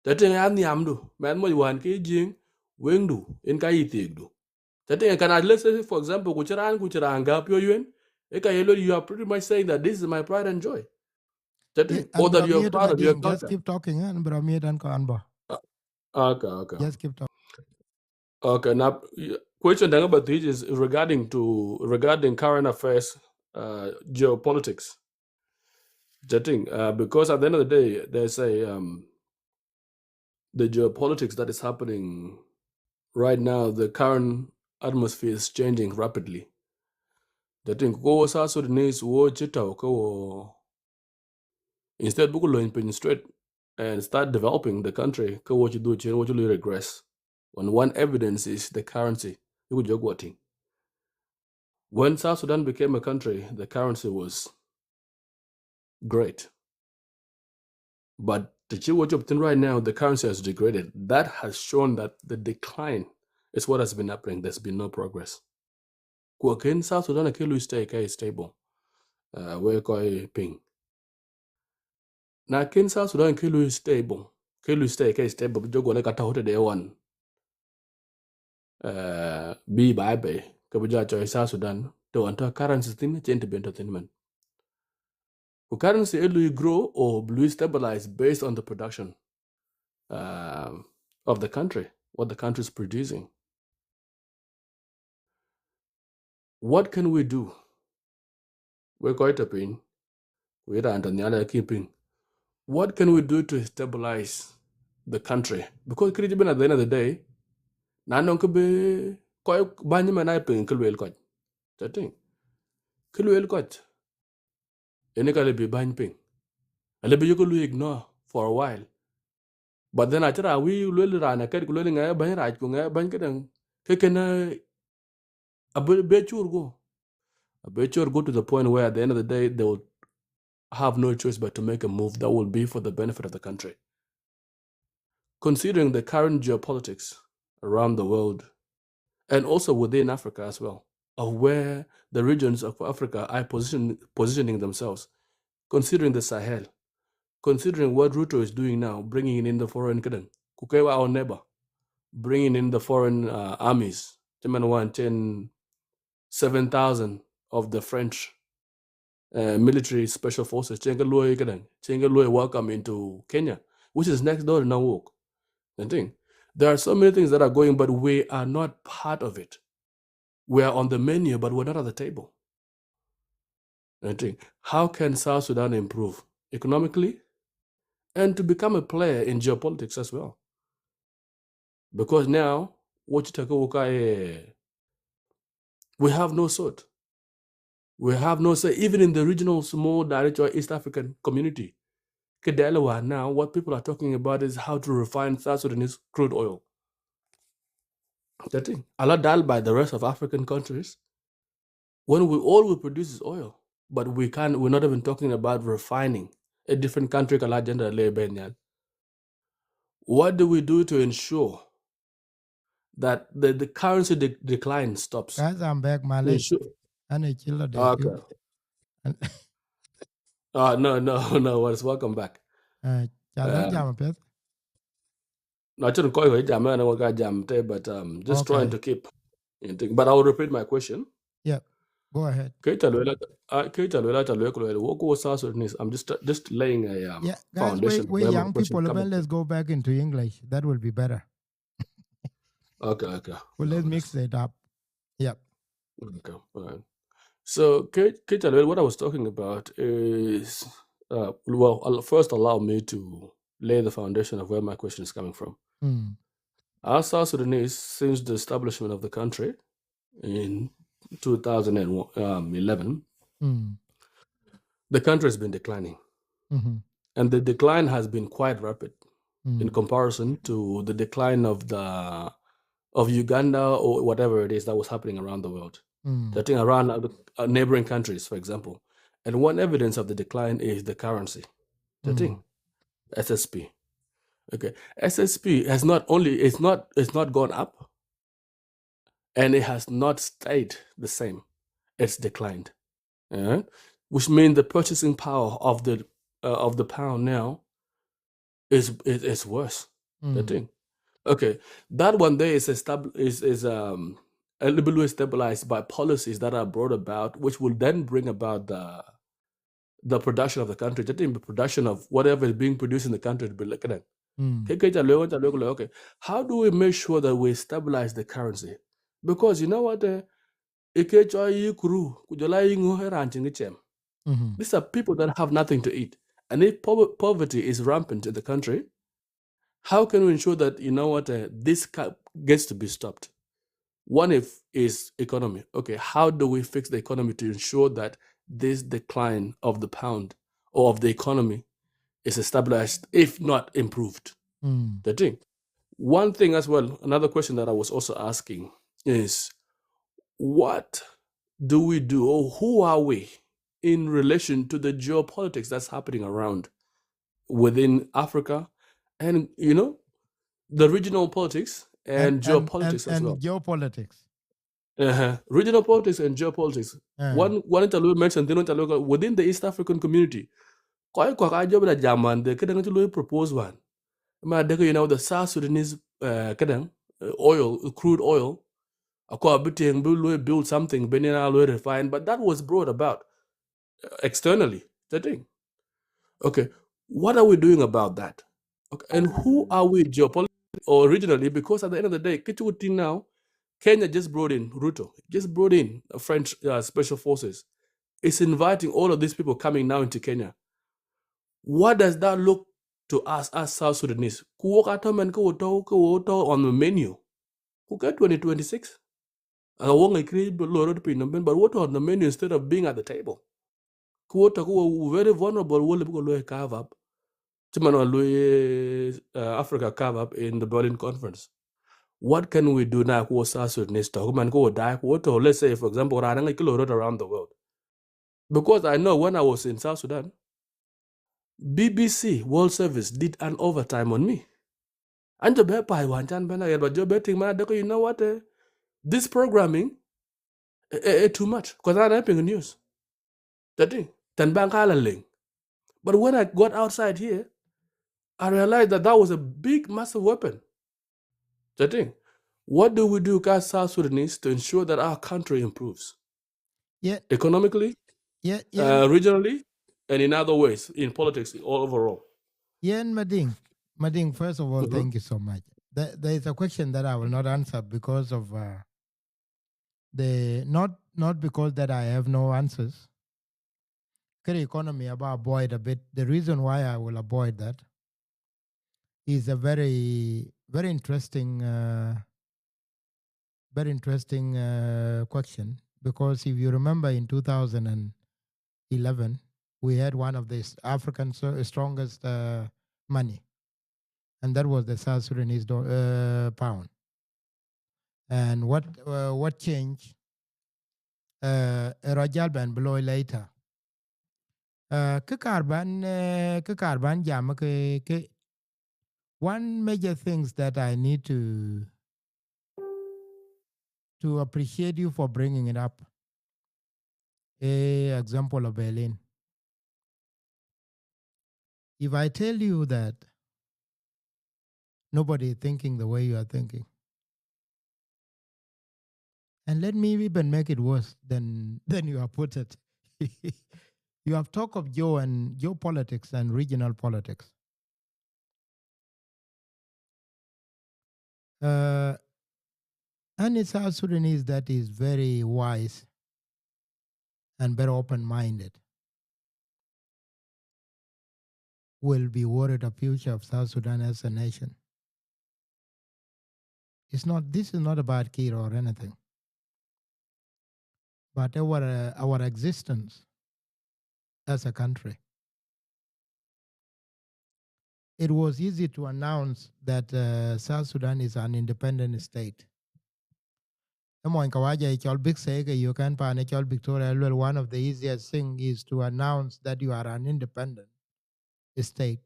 Tɛ̈ tïŋ aa nhiamdu, mɛnh moc wään ke Jiëëŋ, weŋdu, en ka yï thiëkdu. Tɛ̈ tïŋ, can I, let's say, for example, ku cï raan, ku cï raan gääu piööc yen, Eka ye luel, you are pretty much saying that this is my pride and joy. That is, or that you are proud of your culture. Just keep talking, eh? Bro, mi dan ko an ba. Uh, okay, okay. Just keep talking. Okay, now, question däŋ ba thiëc is regarding to, regarding current affairs, uh, geopolitics. That thing, uh, because at the end of the day, they say, um, the geopolitics that is happening right now, the current atmosphere is changing rapidly. That thing, ko South Sudanese wo cï tɔ̈u ke wo, instead buku lony piny straight and start developing the country, ke wo cï dhuk cin, wo cï lui regress. And one evidence is the currency. You could jog what thing. When South Sudan became a country, the currency was great. But the chi wo cop thin right now, the currency has degraded. That has shown that the decline is what has been happening. There's been no progress. Ku akën South Sudan akën lui stay ke stable. Uh, we kɔc piny. Na kën South Sudan kën lui stable, kën lui stay ke stable, bï jɔ gɔl ka tɔ̈u tëde wan. Uh, bï baai bei, ke bï jɔ cɔɔc South Sudan, të wan tɔ̈ currency thin, cïn të ben tɔ̈ thin man. Ku currency ë lui grow or lui stabilize based on the production, um, of the country, what the country is producing. What can we do? We kɔc tɔ̈ piny, ku ye raan tɔ̈ nhial akën piŋ. What can we do to stabilize the country? Because kërë cï ben, at the end of the day, na nɔŋ kë bï kɔc bäny man aa piŋ kë lueel kɔc. Cä tïŋ? Kë lueel kɔc, ënë ka lë bï bäny piŋ. Alë bï yök lui ignore for a while. But then acï raan wïc lueel raan akët ku lueel ŋɛk bäny rac ku ŋɛk bäny këdäŋ. Ke kënë abï, bï cur go. Abï cur go to the point where at the end of the day, they will have no choice but to make a move that will be for the benefit of the country. Considering the current geopolitics around the world, and also within Africa as well, of where the regions of Africa are position, positioning themselves, considering the Sahel, considering what Ruto is doing now, bringing in the foreign këdäŋ, ku ke our neighbor, bringing in the foreign, uh, armies, cïmën wan cen seven thousand of the French, uh, military special forces, cen ke luɔi këdäŋ, cen ke luɔi welcome into Kenya, which is next door in Awok. And thing, there are so many things that are going, but we are not part of it. We are on the menu, but we're not at the table. And thing, how can South Sudan improve economically and to become a player in geopolitics as well? Because now, what you take a look at, eh, we have no sword. We have no say, even in the regional small direct or East African community. Këdɛ̈ lë wään now, what people are talking about is how to refine South Sudanese crude oil. That thing, a lot done by the rest of African countries. When we, all we produce is oil, but we can't, we're not even talking about refining. A different country ka la agenda le ben yan. What do we do to ensure that the, the currency de-, decline stops? Guys, I'm back, Malay. Ensure. Ana chilo de. Okay. Uh, no, no, no worries. Welcome back. Uh, chalë, uh, jam apiɛth. No, I shouldn't call you jam, and I got jam today, but, um, just trying to keep in thing. But I will repeat my question. Yeah, go ahead. Kë ca lueel, uh, kë ca lueel, ca lueel, lueel, wo, wo South Sudanese. I'm just, just laying a, um, yeah, guys, foundation we, we where my young question people, coming. Let's go back into English. That will be better. Okay, okay. Well, no worries. Let's mix it up. Yep. Okay, all right. So, kë, kë ca lueel, what I was talking about is, uh, well, al-, first allow me to lay the foundation of where my question is coming from. Mm. As South Sudanese, since the establishment of the country in two thousand and eleven, mm, the country has been declining. Mm-hmm. And the decline has been quite rapid, mm, in comparison to the decline of the, of Uganda or whatever it is that was happening around the world. Mm. I think around, uh, neighboring countries, for example. And one evidence of the decline is the currency. The, mm, thing, S S P. Okay. S S P has not only, it's not, it's not gone up, and it has not stayed the same. It's declined. Uh, which means the purchasing power of the, uh, of the pound now is, is, is worse. The, mm, thing. Okay, that one there is estab-, is, is, um, a little bit stabilized by policies that are brought about, which will then bring about the the production of the country, just in the production of whatever is being produced in the country to be like that. Mm. Ke ke ca luel, ca luel, okay, how do we make sure that we stabilize the currency? Because you know what, uh, ike cɔl yï kuru, ku jɔl a yï ŋö ë raan cïn kë cam. Mhm. These are people that have nothing to eat. And if po- poverty is rampant in the country, how can we ensure that, you know what, uh, this ca- gets to be stopped? One if is economy. Okay, how do we fix the economy to ensure that this decline of the pound or of the economy is stabilized, if not improved? Mm. The thing. One thing as well, another question that I was also asking is, what do we do, or who are we in relation to the geopolitics that's happening around within Africa and, you know, the regional politics and, And- and- geopolitics and- as and well? Geopolitics. Uh-huh. Regional politics and geopolitics. Uh, One one interview mentioned, you know, within the East African community. Kɔc kɔ̈k aa jɔ bï la jam man, the këdäŋ cï luɔi propose wan. Ma dek, you know, the South Sudanese uh, këdäŋ, uh, oil, crude oil. Akɔɔr bï tiɛŋ bï luɔi build something, bï yen a luɔi refine, but that was brought about uh, externally. The thing. Okay, what are we doing about that? Okay, and who are we geopolitically or regionally? Because at the end of the day, kë cuk tïŋ now, Kenya just brought in Ruto, just brought in uh, French uh, special forces. It's inviting all of these people coming now into Kenya. What does that look to us as South Sudanese? Ku wok atɔ̈ man ke wo tɔ̈, ke wo tɔ̈ on the menu. Ku ke twenty twenty-six. Aka wo ŋic kë bï loi rot piny nɔm bɛ̈n, but wo tɔ̈ on the menu instead of being at the table. Ku wo tɔ̈, ku wo very vulnerable, wo lëu bï ke luɔi carve up. Cï man wan luɔi uh, Africa carve up in the Berlin Conference. What can we do now? Ku wo South Sudanese tɔ̈, ku man ke wo daai, ku wo tɔ̈, let's say, for example, raan aŋic kë loi rot around the world. Because I know when I was in South Sudan, B B C World Service did an overtime on me. An jɔ bɛ paai wan can bɛn aɣer, but jɔ bɛ tiŋ man adek, you know what? Uh, this programming uh, uh, too much. Because I don't ping news. That thing, then bank ala link. But when I got outside here, I realized that that was a big, massive weapon. That thing. What do we do as South Sudanese to ensure that our country improves Yeah, economically, yeah, yeah. uh, regionally, and in other ways, in politics all overall? Yeah, and Mading, Mading, first of all, Mhm. thank you so much. There, there is a question that I will not answer because of uh, the not not because that I have no answers. Kiri economy about avoid a bit. The reason why I will avoid that is a very very interesting uh, very interesting uh, question, because if you remember in two thousand eleven we had one of the African so- strongest uh, money, and that was the South Sudanese do- uh, pound. And what uh, what changed? Uh, a rɔt jal bɛn bï looi later. Uh, kë kaar ban uh, kë kaar ban jam ke, ke one major things that I need to to appreciate you for bringing it up. A example of Berlin. If I tell you that nobody is thinking the way you are thinking, and let me even make it worse than than you have put it. You have talked of geo and geopolitics and regional politics. Uh, any South Sudanese that is very wise and very open-minded will be worried the future of South Sudan as a nation. It's not. This is not about Kiir or anything, but our uh, our existence as a country. It was easy to announce that uh, South Sudan is an independent state. Emony kawaja ichol big say ke you can pan ichol Victoria, well, one of the easiest thing is to announce that you are an independent state.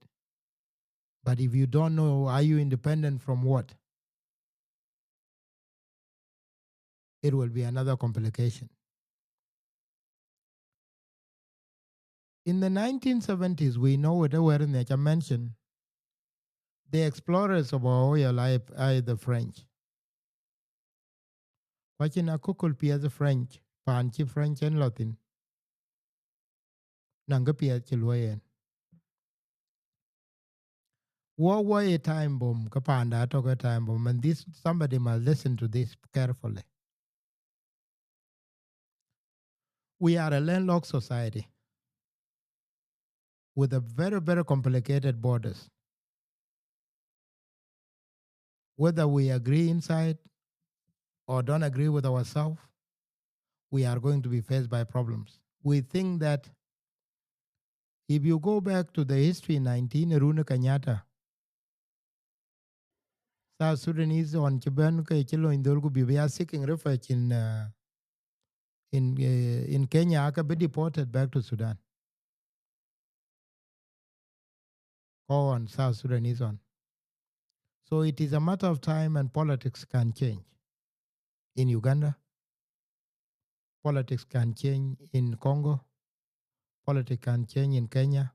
But if you don't know, are you independent from what? It will be another complication. In the nineteen seventies, we know it, where in the mention, the explorers of our oil are, are the French. Ku acïn akököl piɛth French, paan cï French en lɔ thïn. Naŋ kë piɛth cï luɔi en. Wɔ wɔ ye time bomb, ke paanda atɔ̈ ke time bomb, and this, somebody must listen to this carefully. We are a landlocked society with a very, very complicated borders. Whether we agree inside or don't agree with ourselves, we are going to be faced by problems. We think that if you go back to the history, nineteen Uhuru Kenyatta, South Sudanese ɣɔn cï bɛ̈n ke cï lony dhöl ku bï bï ya seeking refuge in, uh, in, uh, in Kenya, ake bï deported back to Sudan. Ko ɣɔn South Sudanese ɣɔn. So it is a matter of time and politics can change in Uganda. Politics can change in Congo. Politics can change in Kenya.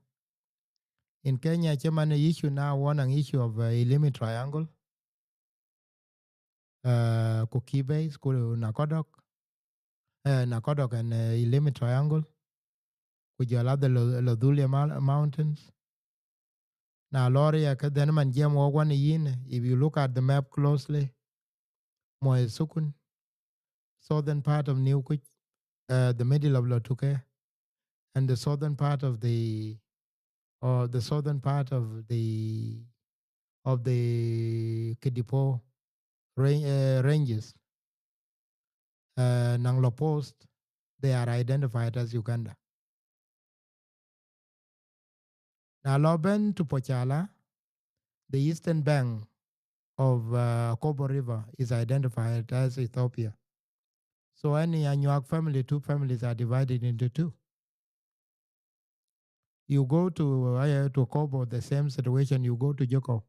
In Kenya, cïmën ë issue now, one an issue of, uh, Elimi Triangle, uh, ku Kibbeys, ku Nakodok, uh, Nakodok and, uh, Elimi Triangle, ku jɔl a the Lo-, Lodhulia Mal-, Mountains. Na lɔɔr ya ke dhɛn man jiɛɛm wɔ wan yïn, if you look at the map closely, Moe Sukun, southern part of New Kuch, uh, the middle of Lotuke, and the southern part of the, or the southern part of the, of the Kidipo ra-, uh, ranges, uh, naŋ lɔ post, they are identified as Uganda. Na lɔ bɛ̈n to Pochala, the eastern bank of, uh, Akobo River is identified as Ethiopia. So any Anyuak family, two families are divided into two. You go to, uh, to Akobo, the same situation, you go to Joko.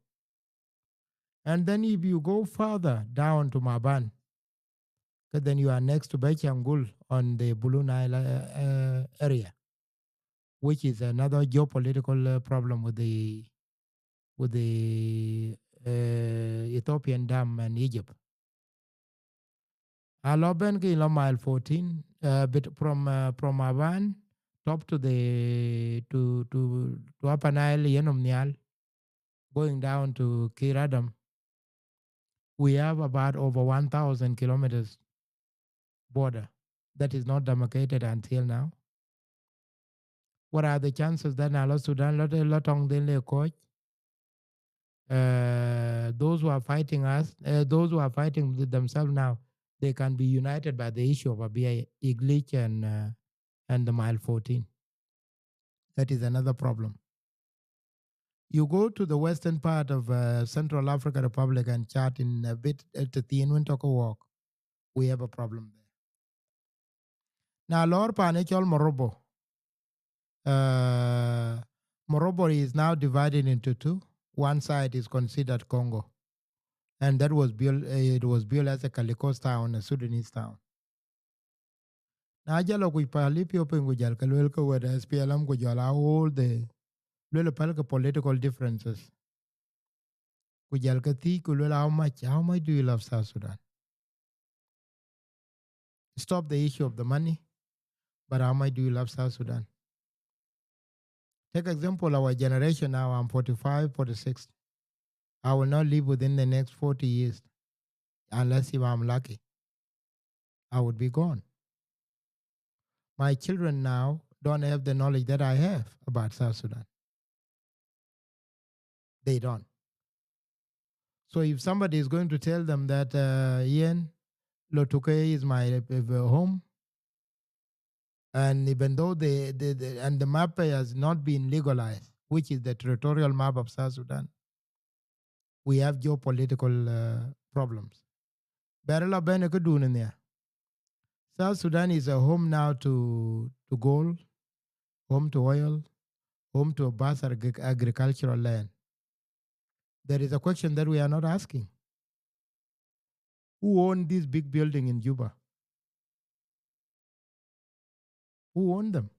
And then if you go further down to Maban, 'cause then you are next to Bechangul on the Blue Nile, uh, uh, area, which is another geopolitical, uh, problem with the, with the, uh, Ethiopian dam and Egypt. A lɔ bɛ̈n ke lɔ mile fourteen, uh, bit from, uh, from Aban top to the, to, to, to Upper Nile, Yenom Nial, going down to Kiradam. We have about over one thousand kilometers border that is not demarcated until now. What are the chances that na lɔ Sudan, lɔ, lɔ tɔŋ den le coach? Uh, those who are fighting us, uh, those who are fighting th-, themselves now, they can be united by the issue of Abyei, Iglich, and, uh, and the mile fourteen. That is another problem. You go to the western part of, uh, Central African Republic and Chad in a bit, uh, to Thin Win Toko Walk, we have a problem there. Now, lɔɔr paan ë cɔl Morobo. Uh, Morobo is now divided into two. One side is considered Congo, and that was built, uh, it was built as a Kalikos town, a Sudanese town. Na jɔl a kuc pal Ethiopia ku jɔl ke luel ke wɛ̈t S P L M ku jɔl a all the luel pal ke political differences. Ku jɔl ke thiëc ku luel, "How much, how much do you love South Sudan? Stop the issue of the money, but how much do you love South Sudan?" Take example, our generation now, I'm forty-five, forty-six. I will not live within the next forty years, unless if I'm lucky, I would be gone. My children now don't have the knowledge that I have about South Sudan. They don't. So if somebody is going to tell them that, uh, Ian, Lotuke is my, uh, home, and even though they, they, they, and the map has not been legalized, which is the territorial map of South Sudan, we have geopolitical, uh, problems. Bɛ̈ɛ̈r la bɛ̈n ë këdun ë nhial. South Sudan is a home now to, to gold, home to oil, home to a vast agric-, agricultural land. There is a question that we are not asking. Who own this big building in Juba? Who own them?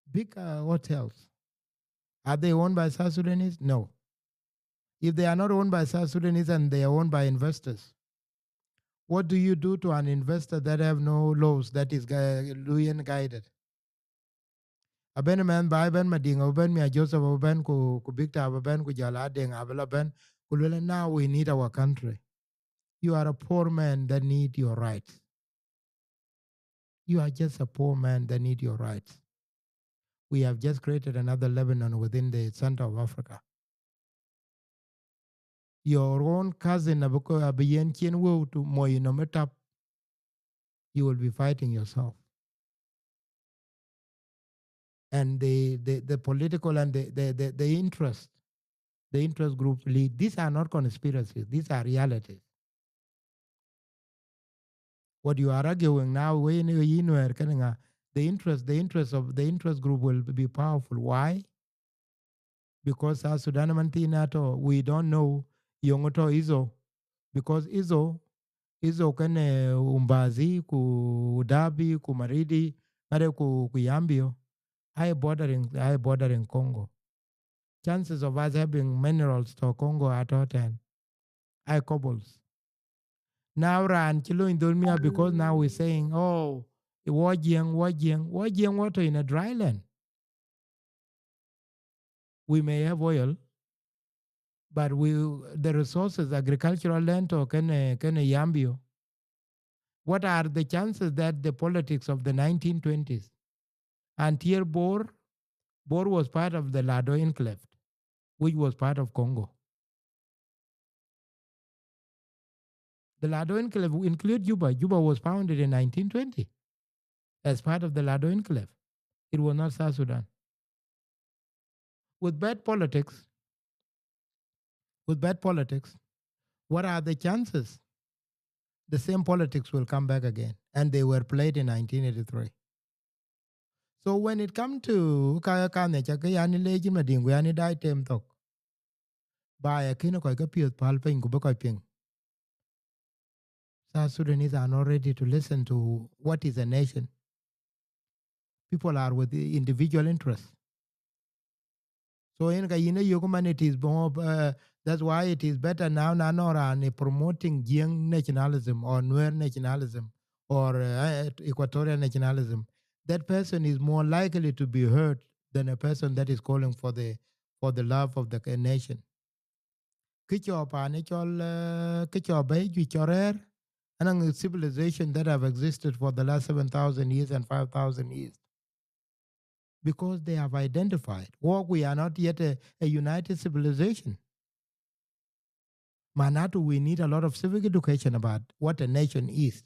Big, uh, hotels. Are they owned by South Sudanese? No. If they are not owned by South Sudanese and they are owned by investors, What do you do to an investor that have no laws that is gui-, luyen guided? Abɛn mɛnh baai, bɛn Madiŋ, abɛn Mia Joseph, abɛn ku, ku Victor, abɛn ku Jal Adeŋ, abï la bɛn, ku luel, "Now we need our country." You are a poor man that need your rights. You are just a poor man that need your rights. We have just created another Lebanon within the center of Africa. Your own cousin abï kɔ-, abï yen cien wëu tu moi nɔm ë tap, you will be fighting yourself. And the, the, the political and the, the, the, the interest, the interest group lead. These are not conspiracies. These are realities. What you are arguing now, wëi në yï Nuɛɛr kënë ŋa, the interest, the interest of the interest group will be powerful. Why? Because South Sudan man thiin atɔ̈, we don't know yöŋ tɔ̈ Itho. Because Itho, Itho kënë Umbazi, ku Udabi, ku Maridi, ŋadë ku, ku Yambio, aye bordering, aye bordering Congo. Chances of us having minerals to Congo atɔ̈ tɛ̈n. Aye cobbles. Now raan cï lony dhöl miäk, because now we're saying, "Oh, wɔ Jiëŋ, wɔ Jiëŋ, wɔ Jiëŋ, wɔ tɔ̈ in a dry land." We may have oil, but we, the resources, agricultural land tɔ̈ kënë, kënë Yambio. What are the chances that the politics of the nineteen twenties until Bor, Bor was part of the Lado enclave, which was part of Congo? The Lado enclave include Juba. Juba was founded in nineteen twenty as part of the Lado enclave. It was not South Sudan. With bad politics, with bad politics, what are the chances the same politics will come back again? And they were played in nineteen eighty-three. So when it come to ka, ka ne ca ke yani lec Madiŋ, yani dai tem thok. Ba ya kïn kɔc ke piöth päl piny ku bï kɔc piŋ. South Sudanese are not ready to listen to what is a nation. People are with the individual interests. So yen ka yïn ayök man, it is more, uh, that's why it is better now, na nɔŋ raan ë promoting Jiëŋ nationalism or Nuer nationalism or, uh, Equatorian nationalism. That person is more likely to be heard than a person that is calling for the, for the love of the nation. Kë cɔl paan ë cɔl, uh, kë cɔl bɛ̈i juëc cɔl rɛ̈ɛ̈r, anɔŋ civilization that have existed for the last seven thousand years and five thousand years. Because they have identified. Wok, we are not yet a, a united civilization. Manatu, we need a lot of civic education about what a nation is.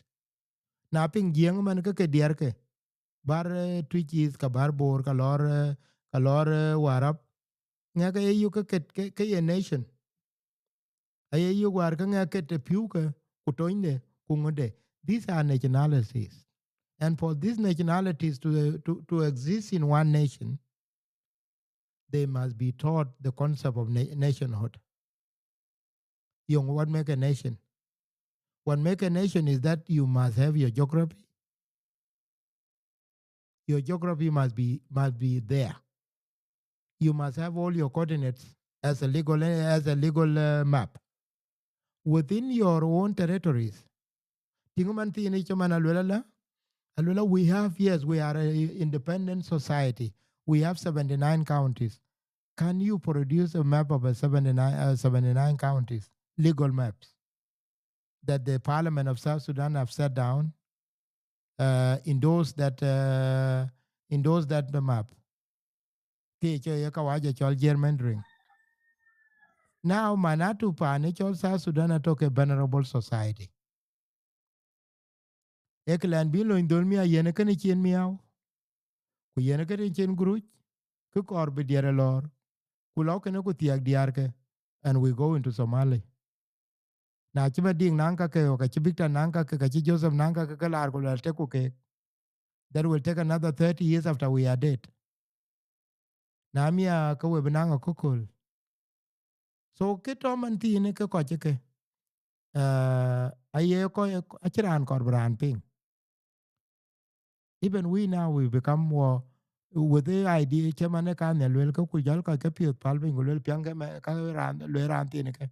Na piŋ Jiëŋ man ke ke diɛrke, bär, eh, Twic East, ka bär Bor, ka lɔr, eh, ka lɔr, eh, Warap, ŋɛk aye yök ke, ke, ke ye nation. Aye yök wäär ke ŋɛk ke të piu ke, ku tonyde, ku ŋöde. These are nationalities. And for these nationalities to, to, to exist in one nation, they must be taught the concept of na-, nationhood. Yöŋ, what make a nation? What make a nation is that you must have your geography. Your geography must be, must be there. You must have all your coordinates as a legal, as a legal, uh, map within your own territories. Tïŋ man thiin ë cï man aluel ala, aluel ala, we have, yes, we are a independent society. We have seventy-nine counties. Can you produce a map of a seventy-nine, uh, seventy-nine counties, legal maps that the Parliament of South Sudan have sat down, uh, endorse that, uh, endorse that the map? Kë cɔl ye kawaja cɔl gerrymandering. Now, manatu paan ë cɔl South Sudan atɔ̈ ke vulnerable society. Ee kë lɛn bï lony dhöl miäk yen kënë cien miäu, ku yen kënë cien guruc, kë kɔɔr bï diɛɛr ë lɔɔr, ku lɔ kënë ku thiɛɛk diäärke, and we go into Somali. Na cï Madiŋ naŋ kakë, ka cï Victor naŋ kakë, ka cï Joseph naŋ kakë, ke laar ku lɔ tek ku keek. That will take another thirty years after we are dead. Na miäk ke we bï naŋ akököl. So kë tɔ̈ man thiin ke kɔc ke, uh, aye kɔc, acï raan kɔɔr bï raan piŋ. Even we now, we become war with the idea cï man ë kan ya luel ke, ku jɔl kɔc ke piöth päl piny ku luel piɛŋkë, ka raan luel raan thiin ke.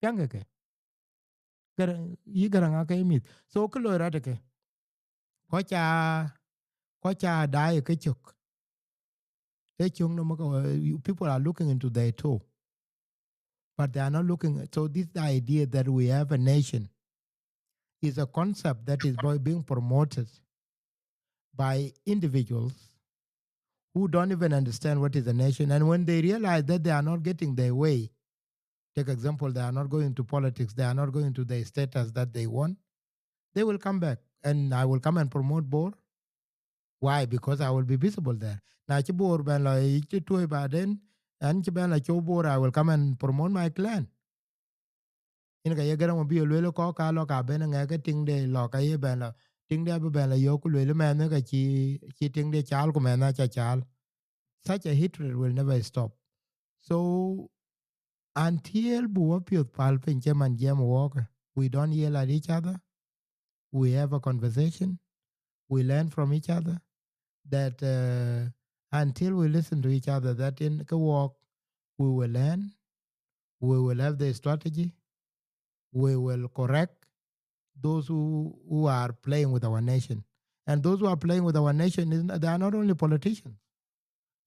Piɛŋkë ke. Garaŋ, yï Garaŋ ake mïth. So kë loi rɔt ke, kɔc ca, kɔc ca daai ke cök. Ee cök nɔm ke, uh, you, people are looking into their toe. But they are not looking. So this idea that we have a nation is a concept that is bo-, being promoted by individuals who don't even understand what is a nation. And when they realize that they are not getting their way, take example, they are not going to politics, they are not going to the status that they want, they will come back. And I will come and promote Bor. Why? Because I will be visible there. Na cï Bor bɛn lɔ yic tuɔi baden, an cï bɛn lɔ cɔu Bor, I will come and promote my clan. Yen ka ye Garaŋ Mabior lueel kɔ̈k ka lɔ ka ben ŋɛk ke tiŋde lɔ ka ye bɛn lɔ, tiŋde abï bɛn lɔ yök ku lueel mɛnh ka cï, cï tiŋde caal ku mɛnh aca caal. Such a hatred will never stop. So until bu wɔ piɔ̈th pal piny cï man jiɛɛm wɔɔkë, we don't yell at each other. We have a conversation. We learn from each other. That, uh, until we listen to each other, that in ke wɔɔk, we will learn. We will have the strategy. We will correct those who, who are playing with our nation. And those who are playing with our nation, is, they are not only politicians.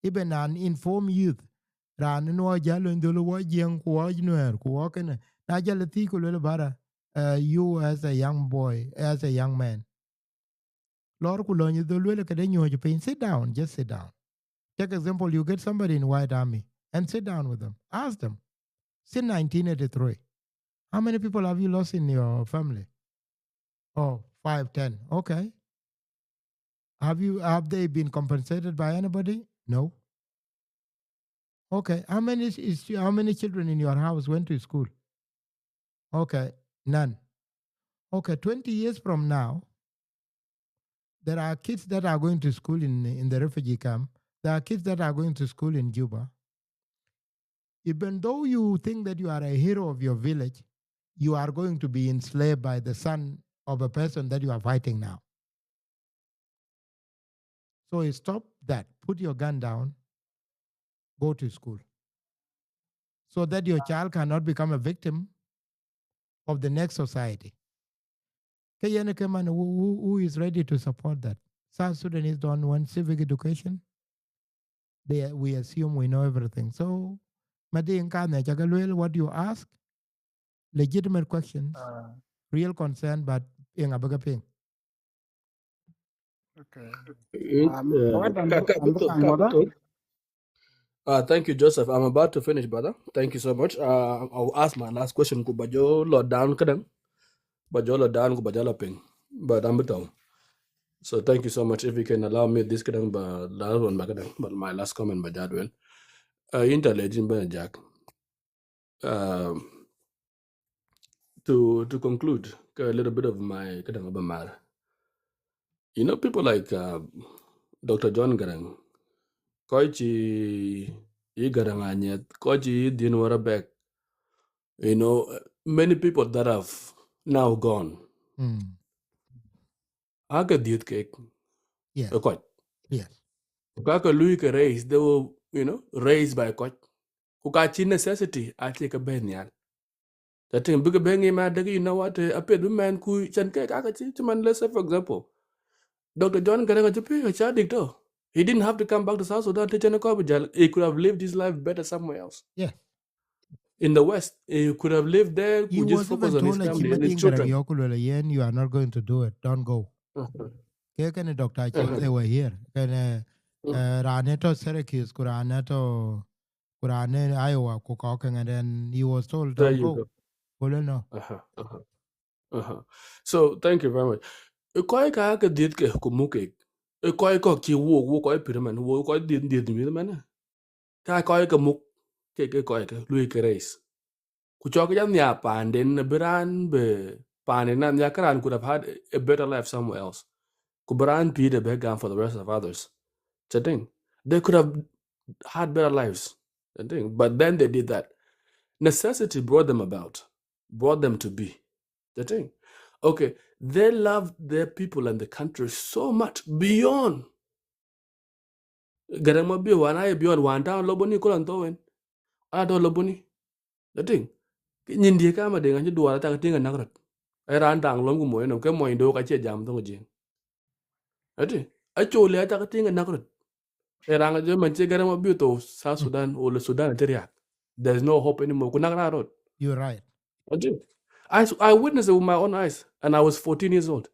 Even an informed youth, raan nuɔ jal luny dhul wɔ Jiëŋ, ku wɔ Nuɛɛr, ku wɔ kënë. Na jal thiëc ku luel bara, uh, you as a young boy, as a young man, lɔɔr ku lɔny dhul luel këde nyuɔ̈c piny. Sit down, just sit down. Take example, you get somebody in White Army and sit down with them. Ask them, since nineteen eighty-three, how many people have you lost in your family? Oh, five, ten. Okay. Have you, have they been compensated by anybody? No. Okay. How many is, is, how many children in your house went to school? Okay. None. Okay. Twenty years from now, there are kids that are going to school in, in the refugee camp. There are kids that are going to school in Juba. Even though you think that you are a hero of your village, you are going to be enslaved by the son of a person that you are fighting now. So stop that. Put your gun down. Go to school. So that your child cannot become a victim of the next society. Ke yen ke man, who, who, who is ready to support that? South Sudanese don't want civic education. They, we assume we know everything. So, Mading, ka ne ca ke luel, what you ask, legitimate questions, uh, real concern, but yen abï ke piŋ. Okay. It, um, uh, what I'm, ka, ka, I'm looking for. Uh, thank you, Joseph. I'm about to finish, brother. Thank you so much. Uh, I'll ask my last question. Ku ba jɔ lɔ down këdäŋ. Ba jɔ lɔ down, ku ba jɔ lɔ piŋ. But I'm betul. So thank you so much. If you can allow me this këdäŋ, ba last one ba këdäŋ. But my last comment ba jadwel. Uh, intelligent ba Jack. Um, to, to conclude, a little bit of my këdäŋ ba mar. You know, people like, uh, Doctor John Garang, kɔc cï yï Garang Anyɛth, kɔc cï yï Dhiën Wara Bɛk, you know, many people that have now gone. Mm. Ake dhiëth kek. Yes. Ë kɔc. Yes. Ku ka ke lui ke raise, they were, you know, raised by kɔc. Ku ka cï necessity, acie ke bɛ̈n nhial. Ca tïŋ bï ke bɛ̈n ŋic ma dek, you know what, eh, apiɛth bï mɛn ku cän kek ake cï, cï man, let's say, for example, Doctor John Garang acï piŋ, acï dik tɔ̈. He didn't have to come back to South Sudan, të cïn kɔc bï jäl. He could have lived his life better somewhere else. Yeah. In the West, he could have lived there, he could just focus on his family. He was even told, like, cï Mading Garang yɔ̈ɔ̈k ku luel, "Yen, you are not going to do it. Don't go." Uh-huh. Ke kënë Doctor Achol, uh-huh, they were here. Kënë, mm, eh, raan ë tɔ̈ Syracuse, ku raan ë tɔ̈, ku raan ë Iowa, ku kɔ̈k këŋ, and then he was told, "Don't go." There you go. Ku luel, "No." Uh-huh, uh-huh. Uh-huh. So, thank you very much. Ë kɔc ka ke dhiëth ke ku muk kek. Ë kɔc kɔ̈k cï wok, wok kɔc pïr man, wok kɔc dhiëth, dhiëth mïth man. Ka kɔc ke muk, ke, ke kɔc ke, lui ke raise. Ku cɔk jɔ nhiaar paanden, bï raan bï paanden na nhiaar, ke raan could have had a better life somewhere else. Ku bï raan pïïr de bï gam for the rest of others. Ca tïŋ, they could have had better lives. Ca tïŋ, but then they did that. Necessity brought them about, brought them to be. Ca tïŋ. Okay, they loved their people and the country so much beyond. Garang Mabior, wan aye beyond, wan tɔ̈ Loboni, ku lan thou en. Wan tɔ̈ Loboni. Ca tïŋ. Nyin diëk ka Mading acï duɔɔr athak tïŋ anak rot. Ë raan daŋ lom ku mony nɔm, ke mony dok acie jam thoŋ Jiëŋ. Ëtï, Acholi aca ke tïŋ ë näk röt. Ë raan jɔ man cï Garaŋ Mabior thou South Sudan, wala Sudan acï riääk. There's no hope anymore. Ku näk raan röt. You're right. Ëtï. I, s- I witnessed it with my own eyes, and I was fourteen years old.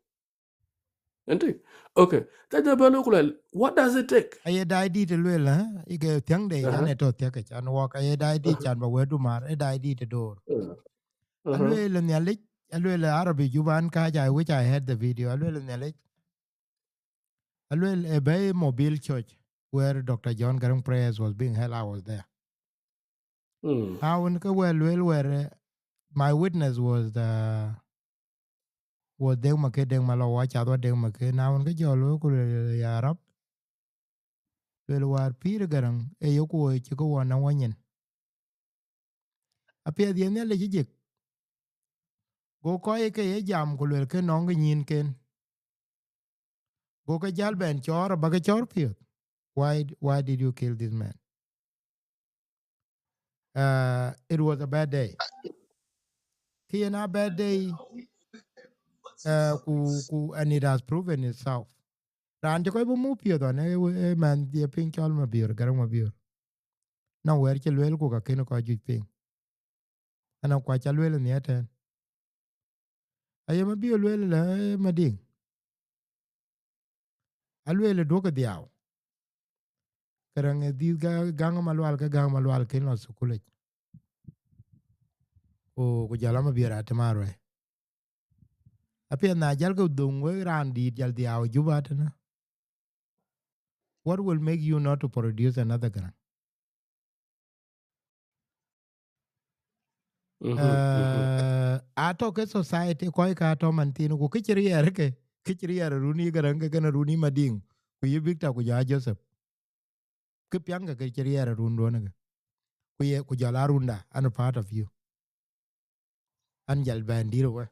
Ëtï. Okay. Ca jɔ bɛ lok ku luel, what does it take? Aye daai dït ë luel, eh? Ike thiäŋ de, uh-huh, an ë tɔ thiäk, an wɔk aye daai dït, uh-huh, can ba wëdu mar, ë daai dït ë door. Uh-huh. Aluel Nhialic, aluel Arabi Juba, an kääc, I wish I had the video. Aluel Nhialic. Aluel ë bɛ̈i Mobile Church where Doctor John Garang prayers was being held, I was there. Mm. Na wën ke wɛ̈t luel wɛ̈t, eh, my witness was the, was Deng Make, Deng Malɔ, wa cath wa Deng Make. Na wën ke jɔ luel ku luel, ya Rab, luel wäär pïïr Garaŋ, ë yok woi cï ke wɔ naŋ wɔ nyin. Apiɛth ye Nhialic ë jik. Go kɔc ke ye jam ku luel ke nɔŋ ke nyïnken. Go ke jäl bɛn cɔɔr, abä ke cɔɔr piɔ̈th. Why, why did you kill this man? Uh, it was a bad day. Kë yen a bad day, uh, ku, ku, and it has proven itself. Raan cï kɔc bï muk piɔ̈th ɣɔn, ë, ë mɛnh ye piŋ cɔl Mabior, Garaŋ Mabior. Na wɛ̈t cï lueel ku ka kën kɔc juëc piŋ. Ana kuac ca lueel ë nhiɛɛr tɛ̈n. Aye Mabior lueel ëlä, ee Madiŋ. Alueel ë duɔ̈kkë dhiau. Karaŋ ë dhïth ga-, Gäŋ Malual, ke Gäŋ Malual kën lɔ thukul yic. Ku, ku jɔl a Mabior atëm aruɛ̈i. Apiɛth na jälkë dhoŋ wek raan dïït jäl dhiau Juba tënë. What will make you not to produce another Garaŋ? Mhm, mhm. Uh, atɔ̈ ke society kɔc ka tɔ̈ man thiin, ku kë cï riɛɛr ke, kë cï riɛɛr run yï Garaŋ ke, kënë run yï Madiŋ, ku yï Victor, ku jɔ a Joseph. Kë piɛŋkë ke cï riɛɛr run duɔ̈n ke. Ku ye, ku jɔl a runda, an a part of you. An jäl bɛ̈n dïr wë.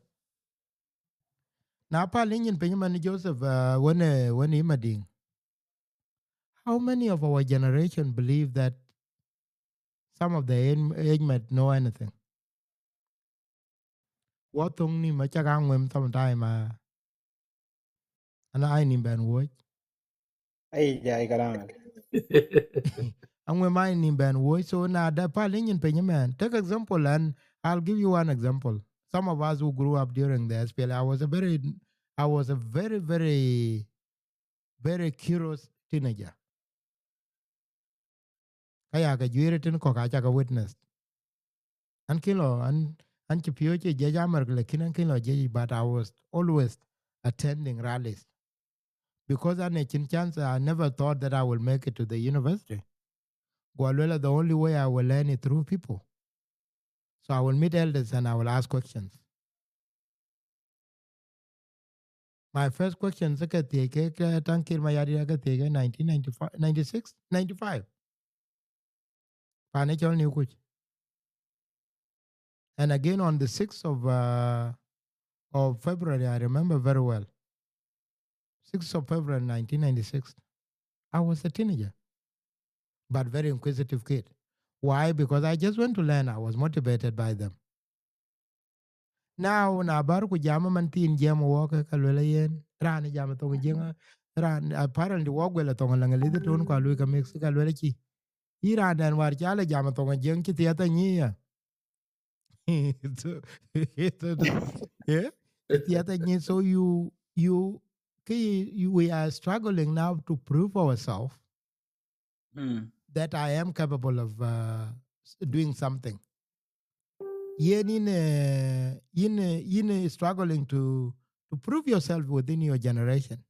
Na päl yï nyin piny man Joseph, uh, wën, uh, wën yï Madiŋ. How many of our generation believe that some of the age, age might know anything? Wɔ thöŋ nïm acak a ŋuem sometime, uh, an a nïm bɛn wuɔ̈c. Ai, jai kalam. Aŋuem a nïm bɛn wuɔ̈c, so na da päl yï nyin piny man. Take example, and I'll give you one example. Some of us who grew up during the S P L A, I was a very, I was a very, very, very curious teenager. Ka ya ke juëër tën kɔ̈k aca ke witness. An kën lɔ, an, an cï piööc ë jiëc America, lakin an kën lɔ jiëc, but I was always attending rallies. Because an a chin chance, I never thought that I will make it to the university. Go luel, the only way I will learn is through people. So I will meet elders and I will ask questions. My first question, ke thiëc ke, ke Taŋ Kiir Mayardit, ke thiëc ke nineteen ninety-five, ninety-six, ninety-five. Pan ë cɔl New Kuc. And again on the sixth of, uh, of February, I remember very well. Sixth of February nineteen ninety-six. I was a teenager, but very inquisitive kid. Why? Because I just went to learn. I was motivated by them. Now, na bär ku jam man thiin jiɛɛm wɔ ke, ka luel yen, raan jam thoŋ Jiëŋ, raan, apparently wɔ guel thoŋ Laŋalith tun, ku a lui ke mix, ka luel cï. Yï raan dɛn wäär ca lɔ jam thoŋ Jiëŋ cï thiatha nyi ya. So, so, yeah, thiatha nyi, so you, you, ke yï, you, we are struggling now to prove ourselves, mm, that I am capable of, uh, s-, doing something. Yen yïn, uh, yïn, uh, yïn, uh, struggling to, to prove yourself within your generation,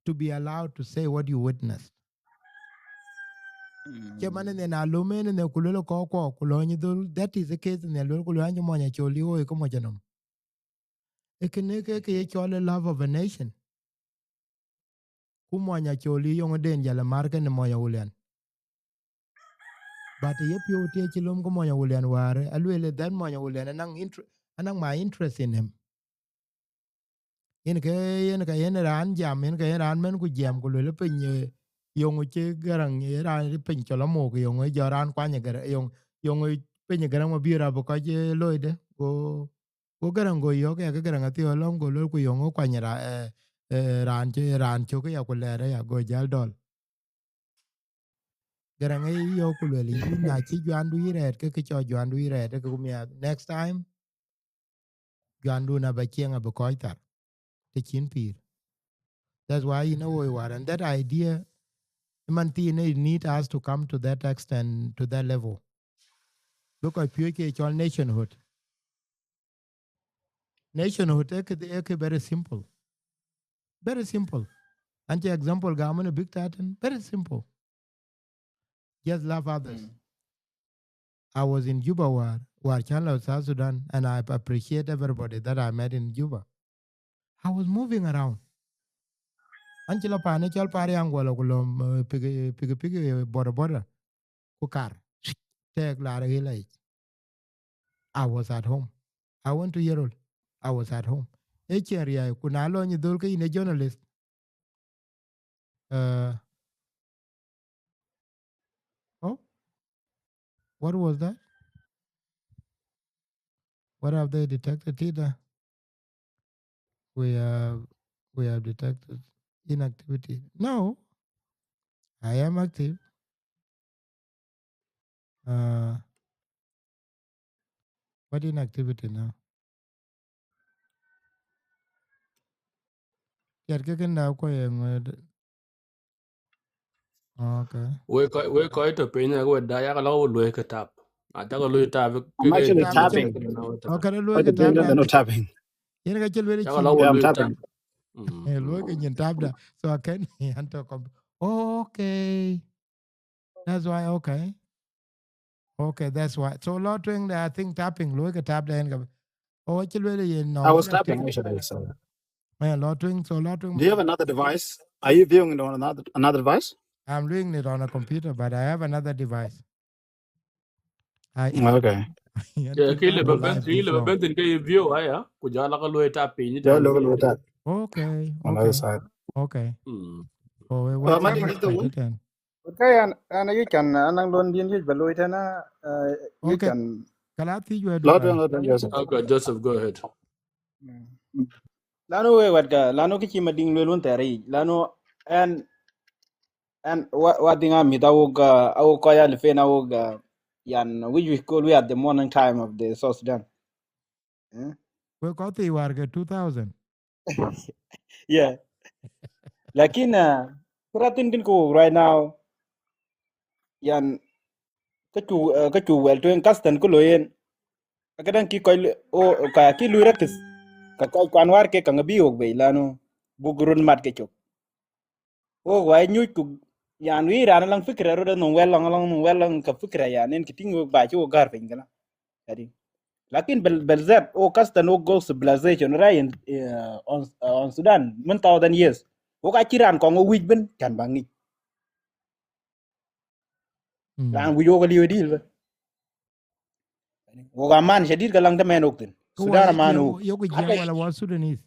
to be allowed to say what you witnessed. Mm. Cï man ënë na lom ënë ku luel kɔc kuɔ, ku lɔ nyi dhöl, that is the case ënë luel ku luel, an cï mony Acholi woi ke moc enɔm. Ee kënë ke, ke ye cɔl a love of a nation. Ku mony Acholi yöŋ den jäl ë mar kenë mony Awulian. But ye piɔ̈u tï cï lom ke mony Awulian wäär, aluel that mony Awulian anaŋ inter-, anaŋ my interest in him. Yen ke, yen ke yen raan jam, yen ke yen raan mɛn ku jiɛɛm ku luel piny, eh, yöŋ cï Garaŋ, eh, raan piny cɔl amok, yöŋ jɔ raan kuany Garaŋ, yöŋ, yöŋ piny Garaŋ Mabior abï kɔc, eh, loide, go, Ku Garaŋ go yɔ̈ɔ̈k ya ke Garaŋ athiɔ̈k lɔ̈ŋ, go lueel ku yɔ̈ŋ ë kuany ra-, eh, eh, raan cï, raan cök ya ku lɛɛr aya, go jäl dɔl. Garaŋ ë yɔ̈ɔ̈k ku lueel, yïn na cï juandu yï rɛɛt, ke kë cɔl juandu yï rɛɛt, ke ku miath. Next time, juandu na ba cieŋ abï kɔc thar, të cïn pïïr. That's why in a way war, and that idea, man thïn, it need us to come to that extent, to that level. Because piööc ke cɔl nationhood. Nationhood, eh, ke, eh, ke very simple. Very simple. An cï example gam në big tartan, very simple. Just love others. Mm. I was in Juba war, war can lɔ South Sudan, and I appreciate everybody that I met in Juba. I was moving around. An cï lɔ pan ë cɔl Pariang, go lɔ ku lɔ, eh, piki, piki, piki, eh, boda boda. Ku kar. Tɛɛk laar ë ɣël ayic. I was at home. I went to Yirol. I was at home. Ë cïn riäi, ku na lɔ nyi dhöl ke yïn ë journalist. Uh, oh, what was that? What have they detected, Tida? We have, we have detected inactivity. No, I am active. Uh, what inactivity now? Yat ke kën da kɔc ye ŋö d-, okay. Wek kɔc, wek kɔc tɔ̈ piny, wek da, yak lɔ wek luɔi ke tap. Na cak luɔi tap, I'm ke, ke actually tap tapping. Cï, okay, luɔi ke tap da. No tapping. Yen ka cï luel. Cak cï lɔ wek, yeah, I'm luɔi tap. Tapping. Mm. Eh, luɔi ke nyin tap da. So I can, an tɔ̈ kɔm. Okay. That's why, okay. Okay, that's why. So lɔ tueŋ de, I think tapping, luɔi ke tap da yen ka. Oh, cï luel yen, no, I was tapping, actually, so. Eh, lɔ tueŋ, so lɔ tueŋ. Do you have another device? Are you viewing it on another, another device? I'm doing it on a computer, but I have another device. I, okay. Yeah, kile ba ben, kile ba ben tin ke view aya, ku jala ka luɔi tap piny. Yeah, luɔi tap. Okay, on the other side. Okay. Mm. Oh, well, what, what is the one? Okay, an, an, you can, an, an, don't, you, you, but wait, an, uh, you can. Kala thiëc wɛ̈t. Lot, lot, Joseph. Okay, Joseph, go ahead. Mm. Lanu we wɛ̈t ka, lanu kë cï Madiŋ lueel wun thɛɛr yic, lanu ɛn, ɛn wa, wa dhiŋ amit awok, uh, awok kɔc alifen awok, uh, yan, which we call, we at the morning time of the South Sudan. Eh? We kɔc thii war ke two thousand. Yeah. Lakin, uh, kë rɔt thïn kën ke wok right now, yan, ka cu, uh, ka cu wɛl tueŋ custom ku looi yen. Akëdäŋ ki kɔc lu-, o, ka ki lui rakis. Ka kɔc kuan war ke ka ŋa bï wok bei lanu buk run mat ke cök. Wok wa nyuc ku, yan, wï raan alaŋ fikra rot anɔŋ wɛl lɔŋ, alaŋ nɔŋ wɛl lɔŋ ka fikra, yan, en kë tïŋ wok ba cï wok gär piny këna. Adi. Lakin bel, bel zat, wok custom wok go civilization, right, in, uh, on, uh, on Sudan, many thousand years. Wok acï raan kɔŋ wïc ben, can ba ŋic. Mm. Raan wïc wok aliu dil ben. Wok aman shadid ka laŋ tëmɛn wok thïn. Ku Sudan wa aman jiëŋ, wok. Yoku jiëŋ wala wa Sudanese?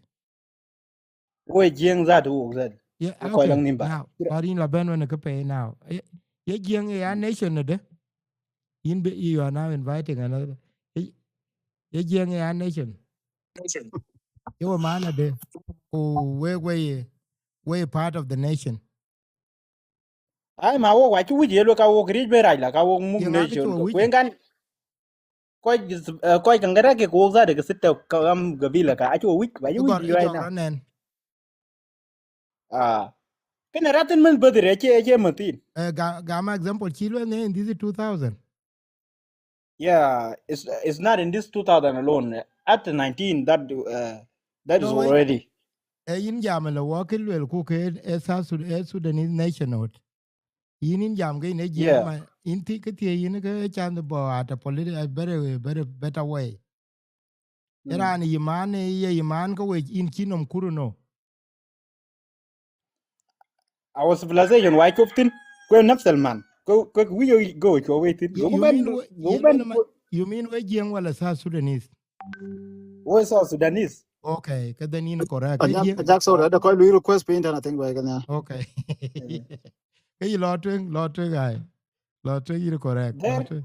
Wo jiëŋ zat, wok zat. Yeah, wo kɔc, okay, laŋ nim ba. Now, parin la ben wën ke pay now. Ye, ye jiëŋ ye a nation de? Yin be, you are now inviting another. Ye, ye jiëŋ ye a nation. Nation. Ye wo maana de. Ku we, we ye, we part of the nation. Ai, ma wok wa cï wïc ye luel ka wok riëc ben rac la, ka wok muk nation. Ye ŋa kë cï wïc? Kuen kan kɔc, eh, kɔc ka ŋɛt ke wok zat ke sitta ka gam gabila ka, acï wïc, wa cï wïc right now. Rɔt nɛn. Ah. Kënë rɔt thïn mën bäth rë, acie, acie mën thïn. Eh, ga-, gam example cï luel në in this two thousand. Yeah, it's, it's not in this two thousand alone. After nineteen, that, uh, that is already. Eh, yin jam le wɔ kë luel ku ke, eh, South Sud-, eh, Sudanese nationhood. Yin, yin jam ke yin e jiëŋ, yeah, ma, yin thi-, kë thiëëc yin ke can bɔ at a politi-, a very, very better way. Mm. Raan yiman, eh, ye yiman ke we yin cï nom kuru no. Our civilization wa cop thïn, kue nafsal man. Kue, kue wïc yo go cop we thïn. You, go you ben, mean we, go you ben mean ma-, you mean we jiëŋ wala South Sudanese? We South Sudanese. Okay, ke then yin correct. Ajak, ke jiëŋ. Ajak, sorry, ada kɔc lui request piny tɛ̈n, I think, baik, yeah. Okay. Yeah. Ke yï lɔ tueŋ, lɔ tueŋ ai. Lɔ tueŋ, yïn correct. Then, lɔ tueŋ.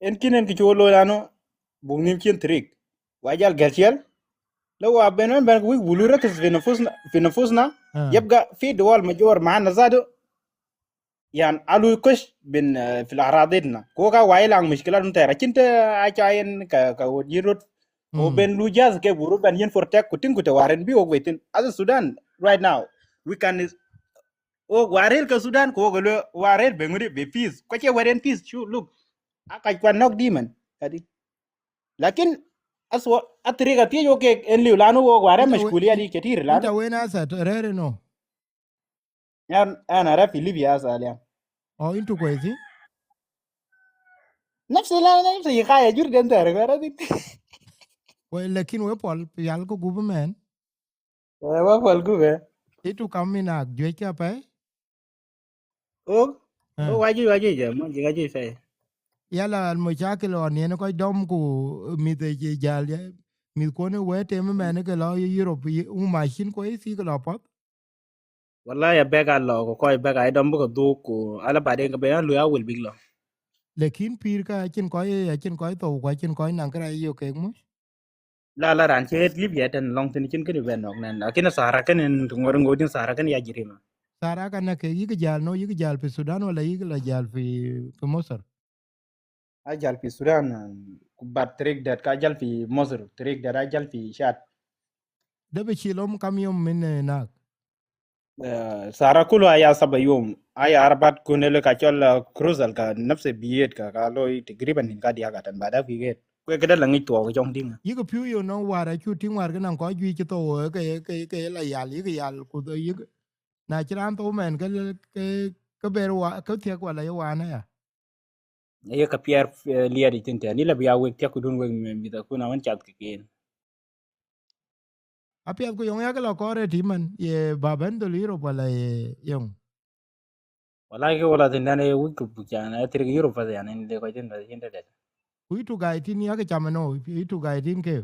En kïn en kë cï wo looi lanu, buk nhïïm cin thirik. Wa jal gɛ̈l ciɛl. Lë wa ben, ben, ben, wïc bulu rakis fi nufusna, fi nufusna. Ah. Yabga fi duwal major maana zatu. Yan, alu kush bin, eh, fil araditna. Ko ka wa ilaŋ mushkila dun tɛɛr. Acin te aca yen ka, ka wod yin rot. Ko Mm. ben lu jaz ke buru ben yin protect ku tin ku te waren bi wok wetin. As a Sudan right now, we can is, wok warel ke Sudan, ko wok lo warel be ŋudi be peace. Ko ce waren peace, shu look. Aka kwa nok dimen. Kadi. Lakin aswa atriga tiyo ke en liu lanu wok ware Inta we-, mashkuliya di ketir lanu. Inta wen asa to rere no? Yan, ana rafi Libya asa alian. Oh, intu kwezi? Nafsi la, nafsi hikaya jur den tare, kwa rafi. We, lakin we pol, yal ko gubu men. Eh, wa pol gube. Itu kam minak, juec ka pai? Oh, Eh. oh, waju, waju je, mo jiga ju fai. Yala al mushakil on yen ko dom ku mith e je jal ya. Mith kone we tem men ke lo Europe, yi, um, machine ko isi ke lo pop. Wallahi, ya bɛ̈k a lɔ, ku kɔc bɛ̈k a dɔm bï ke dhuk, ku ala baden ke ben a lui a wel bïk lɔ. Lakin pïïr ka acïn kɔc, acïn kɔc thou, ku acïn kɔc naŋ kërac yök kek muc. La, la, raan cï ɣet Libya tën lɔŋ thïn cïn kënë ben nɔ̈k nɛn. Lakin Sahara kënë, ŋor ŋor din Sahara kënë ya jirima. Sahara ka na kek yïk jäl, no, yïk jäl pi Sudan wala yïk la jäl fi, fi Masir? A jäl fi Sudan, ku bat tarik dat ka jäl fi Masir, tarik dat a jäl fi Chad. De bï cil om kam yom min, eh, nak? Eh, Sahara kulu aya saba yom. Aya arbat kun ele ka cɔl, eh, cruise al ka nafse biyet ka, ka loi takriban nin ka diak atan bada fi get. Kue kede la ŋic tuɔɔk cɔŋ diŋ. Yïk piu yo nɔŋ war acu tiŋ war ke naŋ kɔc juic cï thou, eh, ke, ke, ke la yal, yïk yal ku yïk. Na cï raan thou mɛn ke, ke, ke ber wa, ke thiɛk wala ye wan aya. Aye ka piɛr, eh, liɛɛt yic thïn tɛ̈n. Ila bï ya wek thiäk ku dun wek mi-, mïth akun awën cath kek yen. Apiɛth ku yɔŋ yak lɔ kɔɔr ë tï man, ye ba bɛ̈n dhöl Europe wala ye yɔŋ? Wallahi ke wala thïn dan ë wïc ku buk can, ë thirik Europe path yan, ën le kɔc thïn path cïn tëdɛt. Ku yï tu gai tïn yak cam ëno, yï tu gai tïn ke?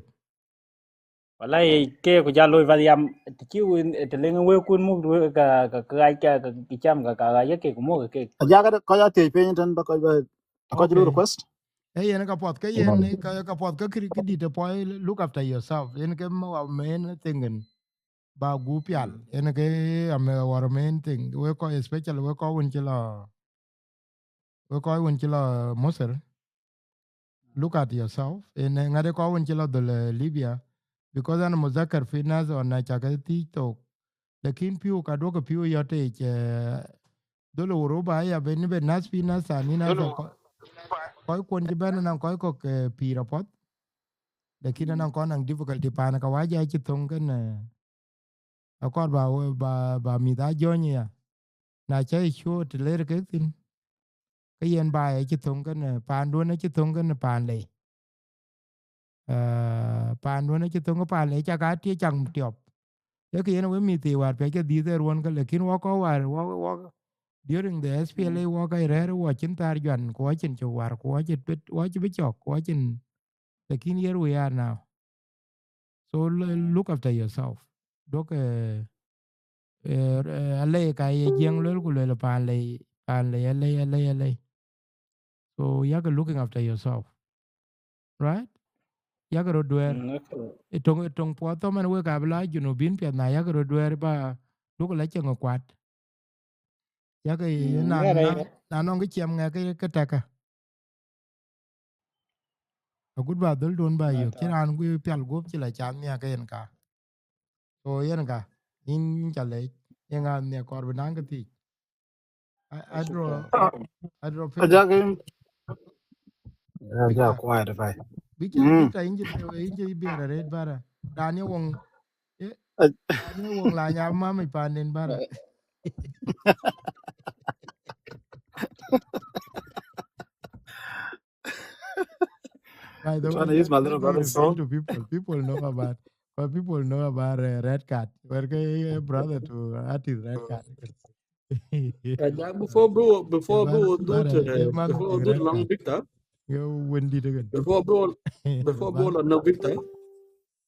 Wallahi, ke ku jal looi path yam, të cï win, të leŋ wëëkun muk, ka, ka, ka, ka, ka, ka cam, ka, ka, ka ye kek, ku muk kek. Aja ka kɔc a thiëc piny tën ba kɔc ba, kɔc lu Okay. request. Ee yen ka puɔth, ke yen, ka, ka puɔth, ke kri-, kë dït ë puɔi, look after yourself. Yen ke ma wa main thing in. Ba gup pial. Yen ke am our main thing. We kɔc, especially we kɔc wun cï lɔ, we kɔc wun cï lɔ Masir. Look at yourself. Yen ŋade kɔc wun cï lɔ dhöl, eh, Libya. Because ana mudhakar fi nas on na cakë thiëc thok. Lakin piu ka duɔ̈kï piu yɔt yic, eh, dhöl Uropa aya ben, ben nas fi nas thanin asa kɔc, kɔc kuɔn cï bɛ̈n anaŋ kɔc kɔ̈k, eh, pïïr apuɔth. Lakin anaŋ kɔn naŋ difficulty paan ka waja acï thöŋ kën, eh, akɔɔr ba we, ba, ba mïth a jɔ̈ny ya. Na cä ë cuö të ler kek thïn, ke yen ba acï thöŋ kën, eh, paanduön acï thöŋ kën paan lei. Eh, paanduön acï thöŋ paan lei, cak a tiëc cak tiɔp. Ee kë yen we mïth thii wäär piac ke dhiëth ë ruɔn ke, lakin wɔ kɔc wäär, wɔ, wɔ, during the S P L A wɔ ka rɛ̈ɛ̈r wɔ cïn thäär juan, ku wɔ cïn cök wäär, ku wɔ cï bï, wɔ cï bï cɔk, ku wɔ cïn, lakin here we are now. So l-, look after yourself. Duɔ̈k, eh, eh, eh, alei ka ye jiëŋ luel ku luel paan lei, paan lei, alei, alei, alei. So yak looking after yourself. Right? Yak röt duɛɛr. Mm, okay. Ë töŋ, ë töŋ puɔth thɔ̈m ɛn wek abï la junubin piɛth na yak röt duɛɛr ba duk la cieŋ kuat. Yak, mm, na, yeah, na, right. Na nɔŋ kë ciɛm ŋɛk ke, ke tɛ̈kä. Agut ba dhöl duön ba yök, cï raan guiir pial guöp cï la cath miäk ke yen ka. So yen ka, yïn, yïn ca lec, yeŋa nhiɛk kɔɔr bï naŋ kë thiëc. A, a dro, a dro piny. Ajak, ajak quiet pai. Bï ca, mm, bï ca yïn cï, yïn cï biɛɛr arëët bara. Raan ye woŋ, eh, raan ye woŋ la nya mam ic panden bara. By the way, trying to use my little brother's phone. To people, people know about, but people know about, uh, Red Cat. Where ke, uh, brother to artist Red Cat. Yeah, Jack, before we, before we do it, uh, before we do long Victor. Yo, Wendy again. Before we, before we know Victor.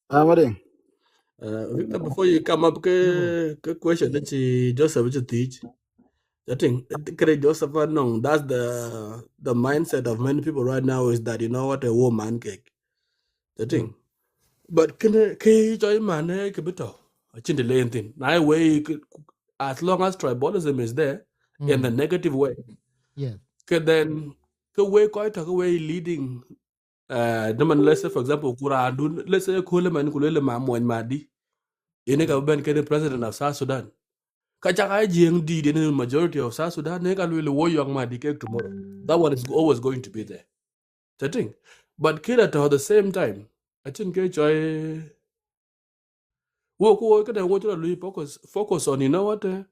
Ah, what thing? Uh, Victor, before you come up, ke, ke question that you Joseph to teach. I think, kere Joseph anɔŋ, that's the, the mindset of many people right now is that, you know what, a woman cake. I think. But kënë, kë cɔl man, eh, kë bï tɔ̈, acïn të le yen thïn. Na ye wei, kë, as long as tribalism is there in the Mm. negative way, Yes. ke then, ke wei kɔc tɔ̈, ke wei leading, uh, dë man, let's say, for example, ku raandun, let's say, köölë man, ku lueel ma mony Madi. Yen ë ka bï bɛ̈n kënë president of South Sudan. Ka cak aa Jiëŋ dïït yen majority of South Sudan, ë ka lueel wo yɔŋ Madi kek tomorrow. That one is always going to be there. Cä tïŋ. But kë la tɔ̈ the same time, acïn kë cɔl, wo ku wo këdɛ̈ wo cï la lui focus, focus on, you know what, eh,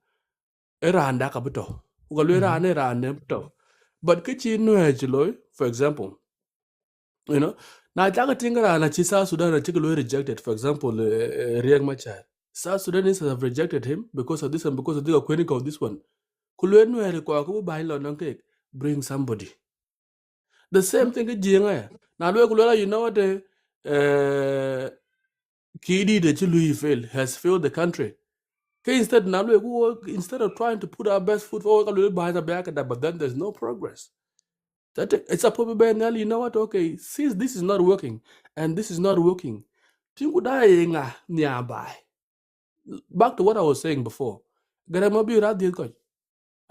ë raanda ka bï tɔ̈. Ku ka lueel Mhm. raan ë raan ë bï tɔ̈. But kë cï Nuɛɛr cï looi, for example, you know, na cakë tïŋ raan acï South Sudan acï ke looi rejected, for example, eh, eh, Riek Machar. South Sudanese have rejected him because of this and because of this, or because of this one. Ku lueel Nuɛɛr kɔɔr ke bï bäny lɔ nɔŋ kek, bring somebody. The same thing ke Jiëŋ aya. Na lueel ku lueel, you know what, eh, eh, kï dït acï lui fail, has failed the country. Ke instead, na lueel ku wo, instead of trying to put our best foot forward, ka lueel bäny abï akëda, but then there's no progress. That it's supposed to be, you know what, okay, since this is not working and this is not working, tïŋ ku da ye ŋa nhiaar baai. Back to what I was saying before. Garɛm abï raan dhiëth kɔc.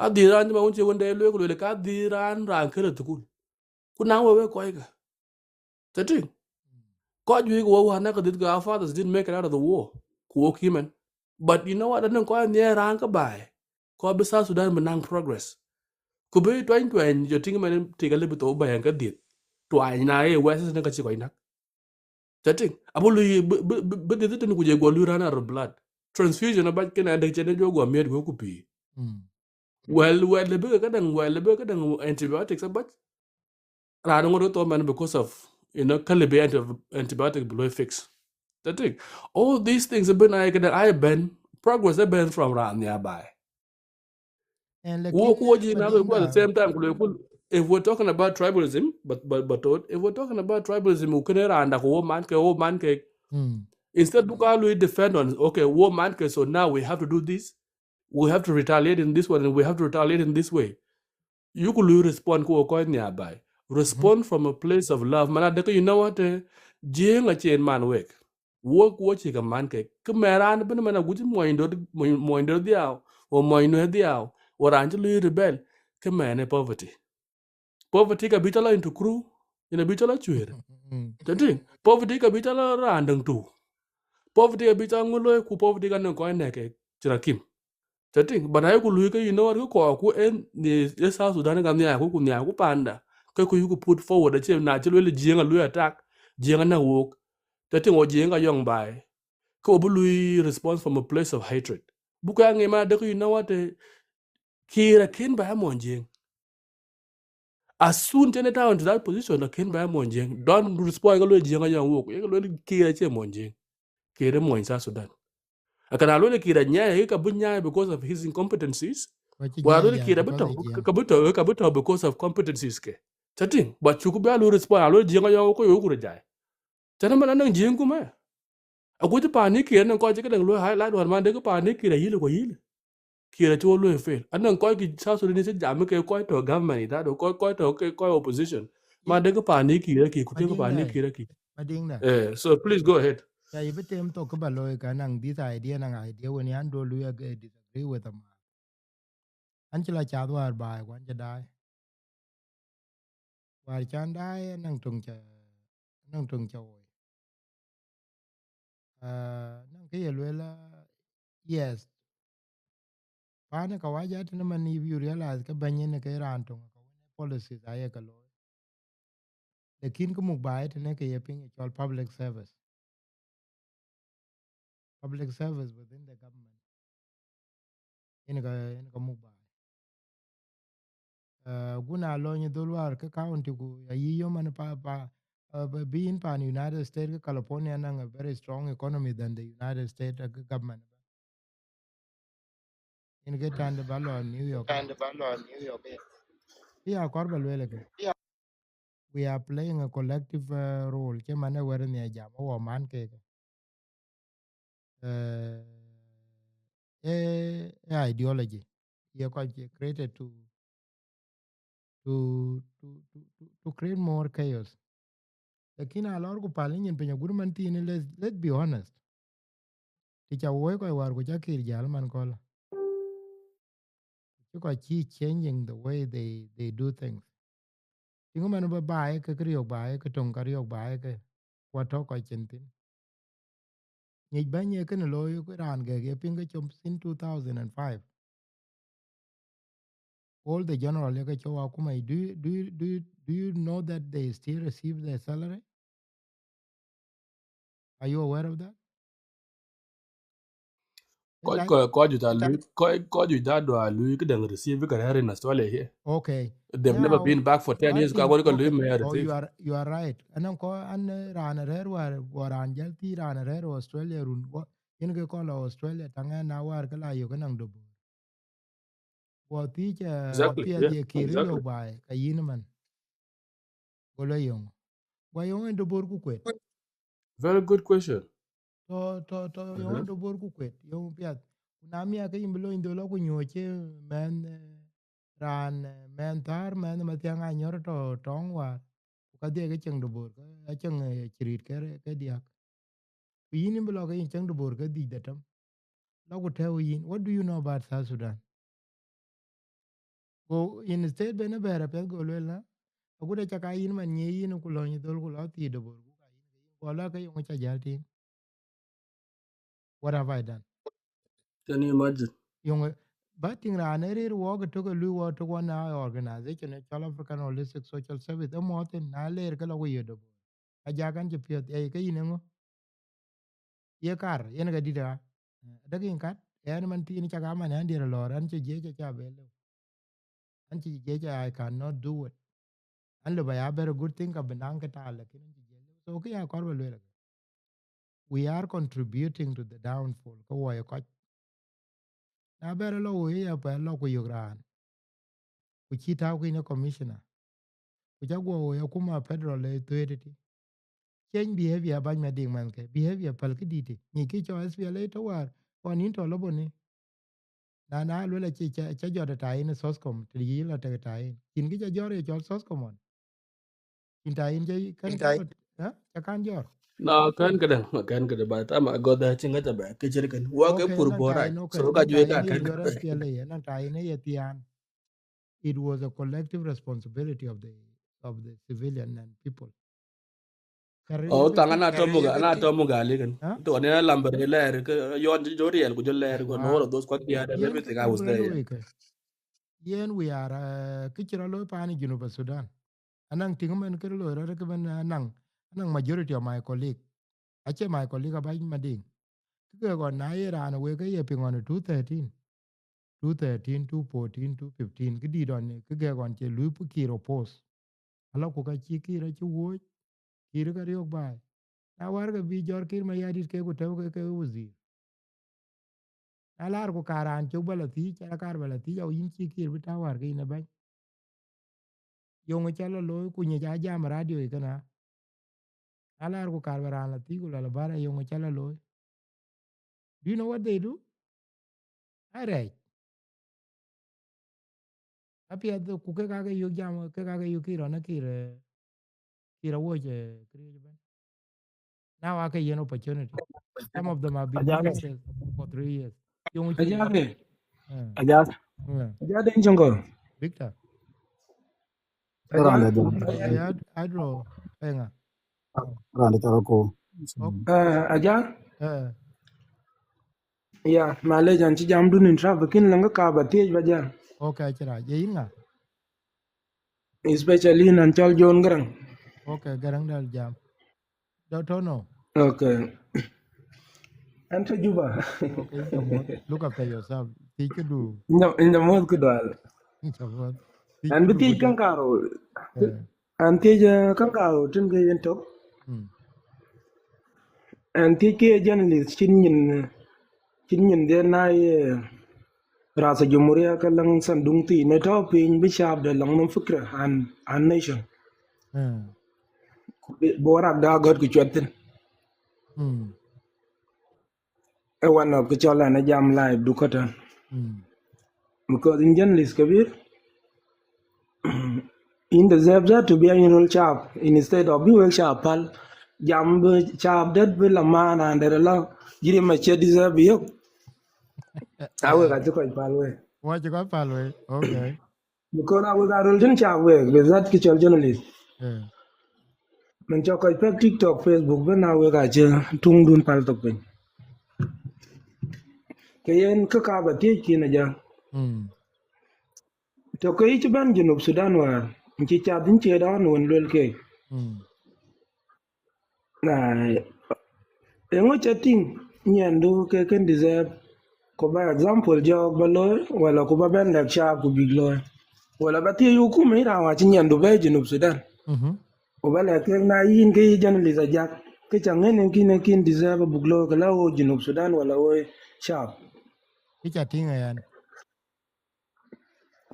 Adhiëth raan cï ma wun cie wën de lueel ku lueel ka adhiëth raan, raan kënë thukul. Ku naŋ we, we kɔc ka. Cä tïŋ. Kɔc juëc ku wo wään na ke dhiëth ke, our fathers didn't make it out of the war. Ku wo kï mɛn. But you know what? Anɔŋ kɔc nhiɛɛr raan ke baai. Kɔc bï South Sudan bï naŋ progress. Ku bï tuany tuany jɔ tïŋ mɛn tik alë bï thou baai ke dhiëth. Tuany na ye wɛth në ka cï kɔc näk. Cä tïŋ. Abï lui bï, bï, bï, bï dhiëth tënë ku je guɔ lui run out of blood. Transfusion abac kënë adek cïn jɔ guɔ miɛt guɔ ku pïïr. Mm. Well, well, lëbï ke këdäŋ, well, lëbï ke këdäŋ antibiotics abac. Raan ŋot ke thou mɛn because of, you know, ka lëbï anti-, antibiotic bï lui fix. Cä tïŋ. All these things ëbën aye këdäŋ, aye bɛ̈n, progress ëbɛ̈n from raan nhiaar baai. And Wo lakin ku wo Jiëŋ na lueel ku at the Madinga, same time ku lueel ku, if we're talking about tribalism, but, but, but what, if we're talking about tribalism, ku kënë raanda ku wo man ke, wo man ke, mm, instead buk a lui defend on, okay, wo man ke, so now we have to do this, we have to retaliate in this one, and we have to retaliate in this way. You could lui respond ku wo kɔc nhiaar baai. Respond from a place of love. Man adek, you know what, eh? Jiëŋ acïn man wek. Wo, wo cï ke man ke. Kë mɛn raan ëbën mɛn agut mony döt, mony, mony döt dhiau, wo mony Nuɛɛr dhiau, wo raan cï lui rebel, kë mɛn ë poverty. Poverty ka bï cä lɔ into crew, yen abï cä lɔ cuëër. mm, Cä tïŋ. Poverty ka bï cä lɔ raan däŋ tu. Poverty abï cä ŋö looi ku poverty ka nɔŋ kɔc nɛ̈k ke cï rakim. Cä tïŋ, but na yeku lui ke, you know what, ke kɔɔr ku en ni, ë South Sudan ka nhiaar ku, ku nhiaar ku panda. Ke ku yuku put forward, acie na cï lueel Jiëŋ a lui attack, Jiëŋ anäk wok. Cä tïŋ, wo Jiëŋ ka yɔŋ baai. Ke wo bï lui response from a place of hatred. Buk ya ŋic man adek, you know what, eh, Kiir akën baai mony Jiëŋ. As soon tënë tau into that position, akën baai mony Jiëŋ. Don't respond ke lueel Jiëŋ ayɔŋ wok. Ye ke lueel Kiir acie mony Jiëŋ. Kiir ë mony South Sudan. Akëna lueel Kiir anyaai, ka bï nyaai because of his incompetencies. Wa cï Wa nyaai lueel jai Kiir abï because tɔ̈, of Jiëŋ. ka bï tɔ̈, ka bï tɔ̈ because of competencies ke. Cä tïŋ, but cuk bï a lueel respond, a lueel Jiëŋ ayɔŋ wok ku yoku rɔ jai. Cä na man anɔŋ Jiëŋ ku mɛ. Agut paan ë Kiir anɔŋ kɔc cï këdäŋ lueel highlight wään man de ke paan ë Kiir ayïl ku ayïl. Kiir acï wo lueel fail. Anɔŋ kɔc kï South Sudanese cï jam ke kɔc tɔ̈ government ï tado, kɔc, kɔc tɔ̈ ke kɔc opposition. Man de ke paan ë Kiir akï, ku tïŋ ke paan ë Madinga, Kiir akï. Madinga. Eh, so please go ahead. Ya, yï bï tem thok kë ba looi ka naŋ this idea, naŋ idea wën yan do lui ag-, eh, disagree with them. An cï la cath wäär baai, ku an cï daai. Wäär can daai, naŋ töŋ cä, naŋ töŋ cä woi. Ah, naŋ kë ye lueel, ah, yes. Paan ë kawaja tënë man, if you realize ke bɛ̈ny en ke raan töŋ, ka wën ë policies aye ke looi. Lakin kë muk baai tënë ke ye piŋ ë cɔl public service. Public service within the government. Yen ka, yen ka muk baai. Ah, gun a lony dhöl wäär ke county ku ayï yom an pa, pa, ah, bï, bï yïn pan United States ke California naŋ a very strong economy than the United States, ah, government. Yen ke tande ba lɔ New York. Tande ba lɔ New York. Kë ya kɔɔr ba lueel ke. We are playing a collective, uh, role. Cï man ë wɛ̈t nhiaar jam, wɔ man kek. Uh, eh, eh, ideology. Ye kɔc ye created to, to, to, to, to, to create more chaos. Lakin alɔr ku pal nyin piny agut man thiin, let's, let's be honest. Të ca woi kɔc wäär ku ca kir jäl man köl. Cï kɔc cï changing the way they, they do things. Tiŋ man ba baai ke, ke riɔ̈k baai ke, töŋ ka riɔ̈k baai ke, wa tɔ̈ kɔc cin thïn. Nyic bäny ye kënë looi, ku raan gɛ̈k ye piŋ ke com since two thousand and five. All the general ye ke cɔu akuma, do you, do you, do you, do you know that they still receive their salary? Are you aware of that? Kɔc, kɔc, kɔc juëc aa lui, kɔc, kɔc juëc aa lui këdäŋ receive ke rɛ̈ɛ̈r in Australia here. Okay. They've never been back for ten years, ka wär ke lui mɛɛr receive. You are, you are right. Anɔŋ kɔc, an, eh, raan rɛ̈ɛ̈r wäär, wä raan jäl thii raan rɛ̈ɛ̈r Australia run, wä, yen ke kɔn la Australia, taŋ ɛn na wäär ke la yök ke naŋ döbö. Guɔ thiëc, eh, exactly, piɛth ye kir yök baai, ka yïn man. Go lɔ yöŋ. Guɔ yöŋ en döbor ku kuet. Very good question. Tɔ, tɔ, tɔ, yöŋ en döbor ku kuet, yöŋ piɛth. Ku na miak ke yïn bï lony dhöl ku nyuɔ̈c cï mɛnh, eh, raan, eh, mɛnh thäär, mɛnh Mathiaŋ Anyɔr tɔ tɔŋ wäär. Ku ka dhiëc ke cieŋ döbor, ke, acieŋ, eh, cï rït ke, ke diäk. Ku yïn, yïn bï lɔ ke yïn cieŋ döbor ke dhïc dhetem. Lɔ ku tɛ̈ɛ̈u yïn, what do you know about South Sudan? Go instead ben ë bɛ̈ɛ̈r apiɛth, go lueel na, agut aca ka yïn man nyiëë yïn ku lɔny dhöl ku lɔ thii döbor, ku ka yïn ke yïn, go lɔ ke yöŋ ca jäl tïŋ. What have I done? Can you imagine? Yöŋ, ba tïŋ raan ë rëër wɔɔk ë tök ë lui wɔɔk tök wɔ na organization ë cɔl African Holistic Social Service, ë mɔ̈ɔ̈th thïn, na leer ke lɔ ku ye döbor. Ajakan cï piɔ̈th, ë ke yïn eŋö? Ye kar, yen ka dït aa. Dek yïn kat, ɣɛn man thiin cak aman ɣɛn dier lɔɔr, ɣɛn cï jiëc aca bɛ lëu. Ɣɛn cï jiëc, I cannot do it. Ɣɛn lëu ba ya very good thing ka bï naŋ kë taal, lakin ɣɛn cï jiëc lëu. So kë ya kɔɔr ba lueel ake. We are contributing to the downfall, ke wɔ ye kɔc. Na bɛ̈ɛ̈r lɔ woi ya pɛ̈l lɔ ku yök raan. Ku cï tääu ke yïn ë commissioner. Ku ca guɔ woi akuma federal ë thuëëtë tï. Change behavior bäny Madiŋ mɛnhkë. Behavior päl këdït tï. Nyic kë cɔl S P L A tɔ̈ wäär, ɣɔn yïn tɔ̈ lɔ bɔ̈ ni. Na, na luel acï ca, ca jɔt ë taai yïn ë Southcom, të yï lɔ tek ë taai yïn. Cïn kë ca jɔt ye cɔl Southcom ɣɔn. Cïn taai yïn ca, kën ca, eh? Ca kan jɔt. No, kën këdë, kën këdë, by the time I got there, cïn ŋa ca bɛ, kë cït kën. Wɔ ke pur bɔ̈ rac. So ka juëc ka kën. Your S P L A, ënɔŋ taai yïn ë ye thiaan. It was a collective responsibility of the, of the civilian and people. Oh, thaŋ ana tɔ̈ Muga, ana tɔ̈ Muga likën. Huh? To ne lamber lɛɛr ke yɔn jɔ riɛl ku jɔ lɛɛr ku, and all of those kɔc diaar and everything, I was there, yeah. Yen we are, uh, kë cï rɔ looi paan Junub Sudan. Anaŋ tiŋ mɛn kë looi rɔt kë mɛn anaŋ, anaŋ majority of my colleague. Acie my colleague abäny Madiŋ. Kë ke ɣɔn na ye raan wek ke ye piŋ ɣɔn two thirteen, two thirteen, two fourteen, two fifteen, kë dït ɣɔn, kë ke ɣɔn cie lui Kiir oppose. Ala ku ka cï Kiir acï wuɔ̈c, Kiir ka riɔ̈k baai. Na wär ke bï jɔr Kiir Mayardit ke ku tɛ̈u ke, ke wazir. Na laar ku kaar raan cök ba la thiic, ala kaar ba la thiic, au yïn cï Kiir bï tääu wäär ke yïn abäny. Yöŋ ca la looi, ku nyic a jam radio ë këna. Na laar ku kaar ba raan la thiic, ku la la bär, yöŋ ca la looi. Do you know what they do? Arɛɛc. Apiɛth ku kek ake yök jam, kek ake yök Kiir ɣɔn, Kiir, eh, Kiir awuɔ̈c, eh, këriëëc ëbɛ̈n. Now ake yen opportunity. Some of them have been ministers for three years. Yöŋ cï Ajak, eh. Ajak. Eh. Ajak den jongol. Victor. Rande dum. Ajak, Adro, eh, ŋa? Rande tɔ̈ ko. Eh, Ajak? Eh. Ya, malec, an cï jamdun in traffic, kin lëŋ ka ba thiëc ba jam. Okay, acï rac. Ye yïn ŋa? Especially in an cɔl John Garang. Okay, Garang dal jam. Doctor no. Okay. An tɔ̈ Juba. Okay, in the mo-, look after yourself. Thiëc këdu. In the, in the most good one. In the most. An bï thiëc kaŋ karou. Eh. An thiëc, eh, kaŋ karou tïŋ ke yen tök. Hmm. An thiëc ke journalist cïn nyin, cïn nyin de na ye ras jumuria ke läŋ sanduk thii ne tɔ̈ piny bï shabab de läŋ nɔm fikra an, an nation. Hmm. Ku bï, bï warak da gɔ̈t ku cuɛt thïn. Hmm. Ë one of kë cɔl an ë jam live du këtën. Mm. Because in journalist kabir, Yïn deserve that to be a yïn röl caap, instead of bï wek caap päl, jam bï caap dɛ̈t bï la maan raan dɛ̈t ëlä, yïn ë ma cï deserve bï yök. Awek acï kɔc päl wek. Wɔ cï kɔc päl wek, okay. Because awek aa röl tën caap wek, bï that kë cɔl journalist. Eh. Mën cɔk kɔc pɛ̈k TikTok, Facebook bën awek acï tuŋdun päl thok piny. Ke yen kë ka ba thiëëc kïn aja. Mm. Tɔ̈ ke yï cï bɛ̈n Junub Sudan wäär, yïn cï cath yïn cie dɔ̈ɔ̈r në wën luel keek. Mm. Na, eeŋö ca tïŋ nyiɛndu ke kën deserve, ku ba example jɔɔk ba looi, wala ku ba bɛ̈n lɛ̈k caap ku bïk looi? Wala ba thiëëc hukuma yïn raan wä cï nyiɛndu bɛ̈ɛ̈i Junub Sudan? Mhm. Ku ba lɛ̈k kek na yïn ke yï journalist Ajak, kë ca ŋën en kïn en kïn deserve buk looi, ke la wo Junub Sudan wala wo caap? Kë ca tïŋ ë yɛn.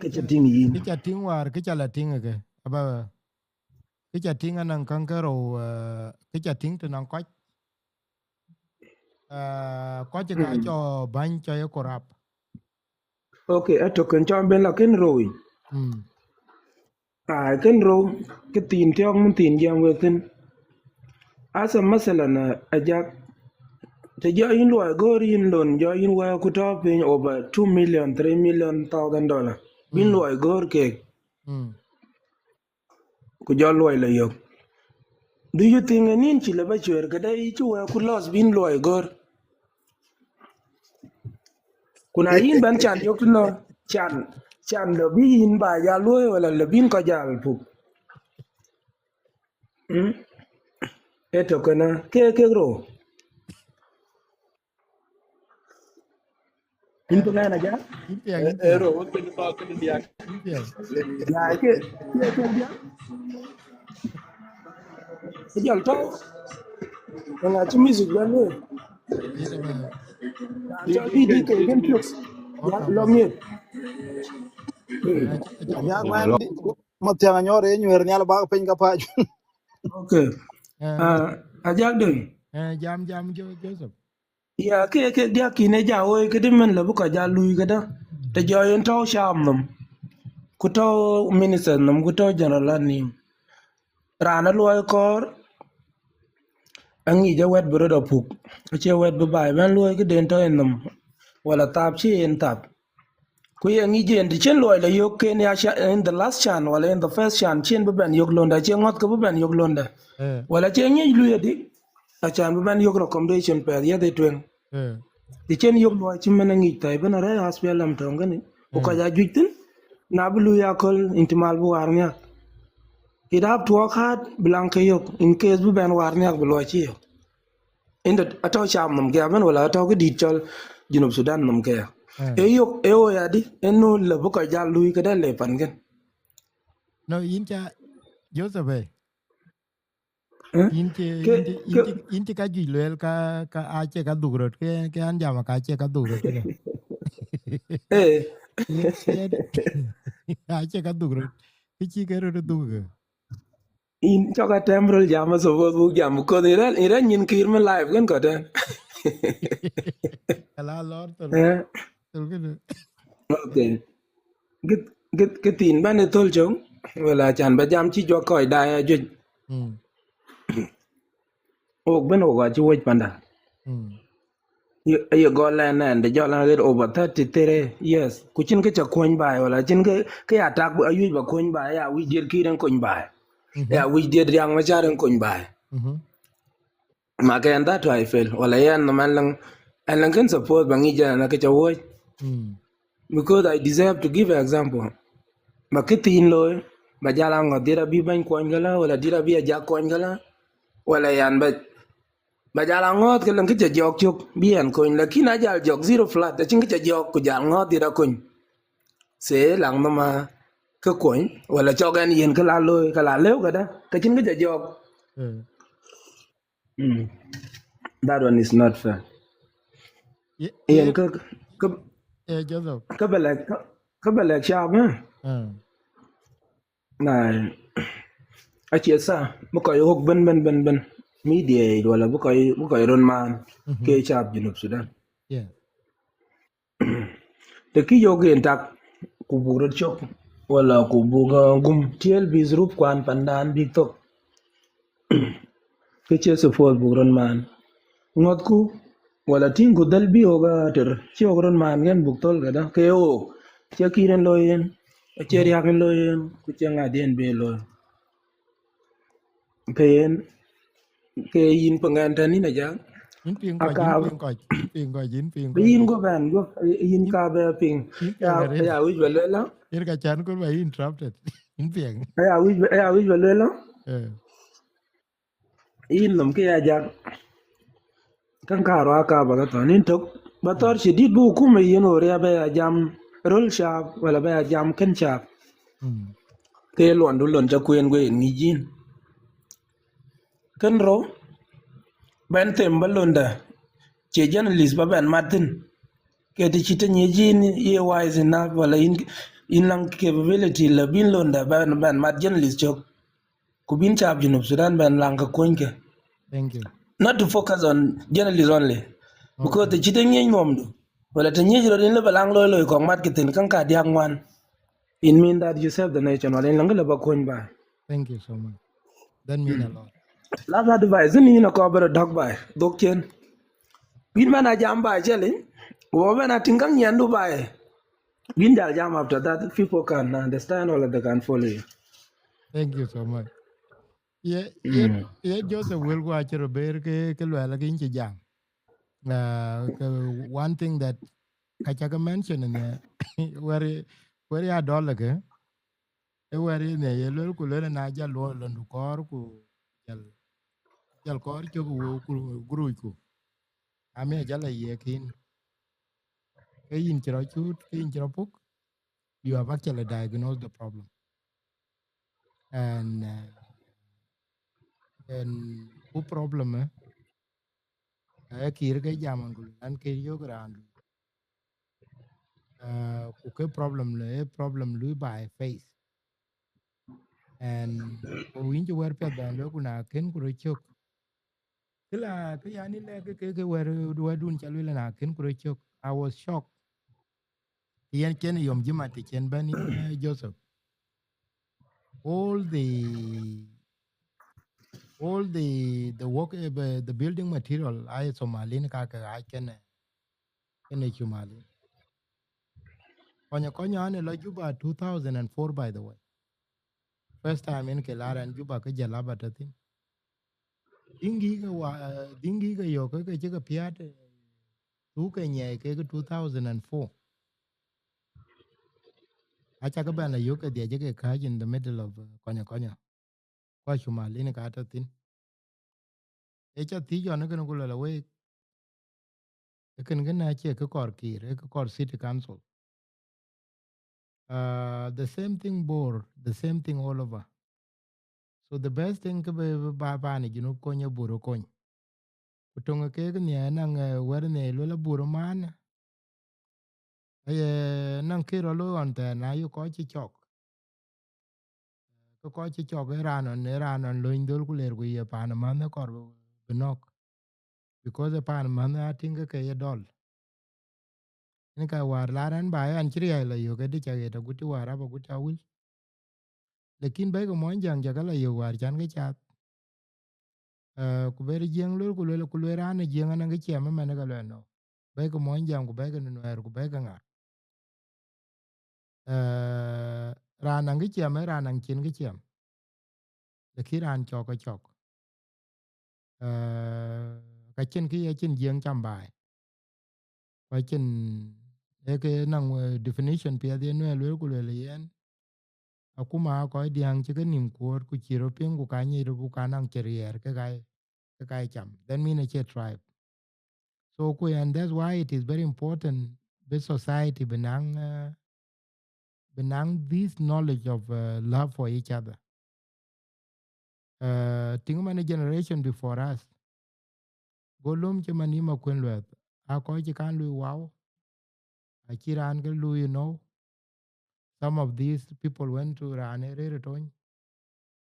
Kë ca tïŋ yïn. Kë ca tïŋ wäär, kë ca la tïŋ ë ke. Aba, kë ca tïŋ anɔŋ käŋ ke rou, eh, kë ca tïŋ të nɔŋ kɔc. Eh, kɔc ë ka Mm. cɔ bäny cɔ ye corrupt. Okay, atök kën cɔn ben la kën rou yic. Mm. Ai, kën rou, kë thiin thiɔ̈k mën thiin jiɛm wek thïn. Asa masalan, eh, Ajak, të jɔ yïn luɔi göör yïn lon, jɔ yïn wɛ̈ɛ̈r ku tɔ̈ piny over two million, three million thousand dollar. Bïn Mm. luɔi göör keek. Mm. Ku jɔ luɔi la yök. Do you think ë nïn cï lë ba cuëër këdë yï cï wɛ̈ɛ̈r ku loss bïn luɔi göör? Ku na yïn bɛ̈n can yök tënɔ, can, can lɔ bï yïn ba jal luɔi wala lɔ bïn kɔc jal puk? Mm? Ee tök kënë, ke kek rou. Yïn piŋ ɛn Ajak? Yïn piɛŋ, yïn piɛŋ. Ero, wek piny thɔɔk kënë diäk. Yïn piɛŋ. Ya, ke, ke, ke diäk. Ë jɔl tɔ̈u. Ë ŋa cï music bɛ̈n lueel? Yïn ë bɛ. Ya, cɔl D D K kën piök. Ya, lɔ miëth. Ë, ë, ë, Ajak man, Mathiang Anyor ë nyuɛɛr nhial bak piny ka pac. Okay. Eh. Ah, Ajak Deng. Eh, jam, jam, Jo-, Joseph. Ya, ke, ke diäk kïn ë ja woi këdï mën lë bï kɔc ja lui këdë. Të jɔ yen tɔ̈u caap nhom. Ku tɔ̈u minister nhom, ku tɔ̈u general anïïm. Raan ë luɔi kɔɔr, aŋic ë wɛ̈t bï röt apuk. Acie wɛ̈t bï baai bɛ̈n luɔi këden tɔ̈ yen nhom. Wala thap cï yen thap. Ku ye ŋic yen, të cïn luɔi la yök ken ya ca-, in the last chance, wala in the first chance, cïn bï bɛ̈n yök londa, cie ŋɔ̈th ke bï bɛ̈n yök londa. Eh. Wala cie ŋic lui adï, acan bï bɛ̈n yök recommendation pɛth yeth ë tueŋ. Eh. Të cïn yök luɔi cï mën ë ŋic thɛi bën arɛ̈ɛ̈r S P L M töŋ kënë, ku Eh. kɔc ajuëc thïn, na bï lui aköl intimal bï waar nhiak. It have to work hard, bï laŋ ke yök, in case bï bɛ̈n waar nhiak bï luɔi cï yök. Inda atɔ̈u caap nhom ke abën wala atɔ̈u kë dït cɔl Junub Sudan nhom ke ya. Eh. Ee yök, ee wo ya dï, ee nu lë bï kɔc jal lui këdë le pan kën. No, yïn ca, Joseph, eh. Eh? Yïn cï, ke, yïn cï, yïn ke cï, yïn cï ka juëc lueel ka, ka acie ka dhuk röt, ke, ke an jam ka acie ka dhuk röt, ke. Eh. Yïn cï, acie ka dhuk röt. Kë cï ke röt dhuk ke. Yïn cɔk a tɛm röl jam, a suppose buk jam, because ïn rɛ̈n, ïn rɛ̈n nyin kïr mën live kën kɔ̈tɛn. Ala lɔr thöl. Eh. Thöl kënë. Okay. Git, git, git thiin bɛ̈n ë thöl cöŋ, wala can ba jam cï juak kɔc daai ajuëc. Mm. Wok bën wok acï wec panda. Mm. Ye, ye gɔl ɛn ɛn de jɔl ɛn ɣet over thirty three years. Ku cïn kë ca kuɔny baai, wala cïn kë, kë ya tak bï ayuc ba kuɔny baai, ya wic diet kït en kony baai. Mhm. Ya wic diet Riak Macar en kony baai. Mhm. Ma ke ɛn that I feel. Wala yɛn nɔm ɛn läŋ, ɛn läŋ kën suppose ba ŋic ɛn kë ca wuɔ̈c. Mm. Because I deserve to give an example. Ba kë thiin looi, ba jal a ŋɔ̈th diet abï bɛ̈ny kuɔny këlä, wala diet abï Ajak kuɔny këlä, wala yan ba, ba jal a ŋɔ̈th ke läŋ kë ca jɔɔk cök, bï ɛn kony, lakin a jal jɔɔk zero flat, acïn kë ca jɔɔk ku jal ŋɔ̈th diet akony. Se laŋ nhom a kë kuɔny, wala cɔk ɛn yen kë la looi, kë la lëu këdë, ke cïn kë ca jɔɔk. Mm. Mm. That one is not fair. Ye, yen ye, kë, kë, eh, Joseph. Kë ba lɛ̈k, kë, kë ba lɛ̈k caap, eh? Ah. Na, acie thaa, bï kɔc ɣök bën, bën, bën, bën. Media yic wala bï kɔc, bï kɔc röt maan, mhm, ke caap Junub Sudan. Yeah. Të kï yök yen tak, ku buk röt cök. Wala ku buk, uh, gum tiɛɛl bï dhurup kuan pandan bïk thök. Kë cie suppose buk röt maan. Ŋɔ̈thku, wala tïŋku dhël bï ɣok ater, cï ɣok röt maan kën buk thöl këdë? Ke ye ɣok, cie kïr en looi yen, cie riäk en looi yen, ku cie ŋadï en bï looi. Ke yen, ke yïn piŋ ɛn tɛ̈n yïn ajak. Yïn piŋ kɔc, yïn piŋ kɔc, yïn piŋ kɔc, yïn piŋ kɔc. Yïn go bɛ̈n, go, yïn ka bɛ piŋ. Yïn piŋ ya, arëët. Ya wïc ba lueel la. Yïn ka can kul ba yïn interrupted. Yïn piŋ. Ya wïc ba, ya wïc ba lueel la. Eh. Yïn nɔm ke ya jak. Kan ka rua ka ba ka thɔn yïn tök. Ba thɔr cï dit bu kum yen ɣor ya bɛ ya jam röl cap, wala bɛ ya jam kën cap. Mm. Ke luɔndu lon ca kuen guɔ yen ŋic yïn. Kën rou, bɛn them ba londa, cie journalist ba bɛn mat thïn. Ke të cï të nyic yïn ye wise enough, wala yïn, yïn laŋ capability la bïn londa bɛn, bɛn mat journalist cök. Ku bïn cap Junub Sudan bɛn laŋ ke kuɔ̈nyke. Thank you. Not to focus on journalist only. Because okay, të cï të nyic nuɔmdu, wala të nyic rot yïn lë ba laŋ looi looi kɔŋ mat ke thïn, käŋ ka diäk ŋuan. It mean that you serve the nation, wala yïn laŋ kë lë ba kuɔ̈ny ba. Thank you so much. That mean a lot. Last advice, ni yïn akɔɔr bï rɔt dɔ̈k baai, dhuk cien. Bïn bɛn a jam baai cɛli, wɔ bɛn a tïŋ käŋ nyiɛndu baai. Bïn jal jam after that, people can understand or they can follow you. Thank you so much. Ye, ye, mm, ye Joseph wël ku acï rɔt ber ke, ke luɛɛl ke yïn cï jam. Ah, ke one thing that ka ca ke mention in the wɛ̈r, wɛ̈r ya dɔl ke, e wɛ̈r in the ye luel ku luel na jal luɔl londu kɔɔr ku jal, jal kɔɔr cök wo ku guruc ku. Ami jal a ye kin. Ke yïn cï rɔt cut, ke yïn cï rɔt puk, you have actually diagnosed the problem. And, uh, and ku problem, eh, eh, kïr ke jam ɣɔn ku luel an ke yök raandu. Uh, ku ke problem le, eh, problem lui by face. And ku wïn cï wɛ̈r piɛth bɛn luel ku na kën ku rɔt cök. Kila, ke yani lɛ̈k ke, ke, ke wɛ̈r, wɛ̈rdun ca luel na kën ku rɔt cök. I was shocked. Yen cen yom jima të cen bɛ̈n yïn, eh, Joseph. All the, all the, the work, eh, the, the building material, ai Somalin ka ke ai kene, kene Somalin. Kɔnya, kɔnya ane la Juba two thousand and four, by the way. First time in ke lar an Juba ke jalaba të thïn. Dingi ke wa, eh, dingi ke yök ke, ke cï ke piat, eh, tu ke nyɛɛi ke, ke two thousand and four. Aca ke bɛn la yök ke dhiac ke kääc in the middle of, eh, kɔnya kɔnya. Ku Somalin ka tɔ̈ thïn. Ee ca thiëc ɣɔn ë kën ku luel awek, ë kën kënë acie kë kɔɔr kïr, ë kë kɔɔr city council. Uh, the same thing Bor, the same thing all over. So the best thing kë bï, bï ba, ba paan ë Junub kony ë Bor ë kony. Ku töŋ ë keek nhiɛɛr naŋ, eh, wɛ̈r nhiɛɛr luel abur ëmäänë, aye naŋ kë rɔt looi ɣɔn thɛɛr na yï kɔc cï cɔk. Ke kɔc cï cɔk ë raan ɣɔn, ë raan ɣɔn löny dhöl ku ler ku ye paan ë mänh ë kɔɔr bï, bï nɔ̈k. Because ë paan ë mänh ë atïŋ ke ke ye dɔl. Yen ka wäär lar ɛn ba ɛn cï riäi la yök ëdï ca ɣet agut cï wäär rap agut ca wïl. Lakin bɛ̈ɛ̈ikë mɔny jäŋ jɔkë la yök wäär can ke cath. Eh, ku ber Jiëŋ luel, ku luel, ku luel raan ë Jiëŋ anɔŋ kë ciɛm ëmɛn ke luɛl nɔ. Bɛ̈ɛ̈ikë mɔny jäŋ, ku bɛ̈ɛ̈ikë Nuɛɛr, ku bɛ̈ɛ̈ikë ŋa. Eh, raan naŋ kë ciɛm, eh, raan naŋ cin kë ciɛm. Lakin raan cɔk ke cɔk. Eh, ka cïn kë ye cïn Jiëŋ cam baai. Ku acïn, ee ke naŋ, eh, definition piɛth yen Nuɛɛr luel ku luel yen, akuma aa kɔc diäŋ cï ke nïm kuɔɔt, ku cï rɔt piŋ, ku ka nyic rɔt, ku ka naŋ cï riɛɛr ke ka, ke ka cam. That mean acie tribe. So ku, and that's why it is very important bï society bï naŋ, eh, bï naŋ this knowledge of, eh, love for each other. Eh, tïŋ man ë generation before us, go löm cï man yï Makuën Luɛth, aa kɔc cï kan lui wau, acï raan ke lui, you know. Some of these people went to raan ë rëër ë Tony.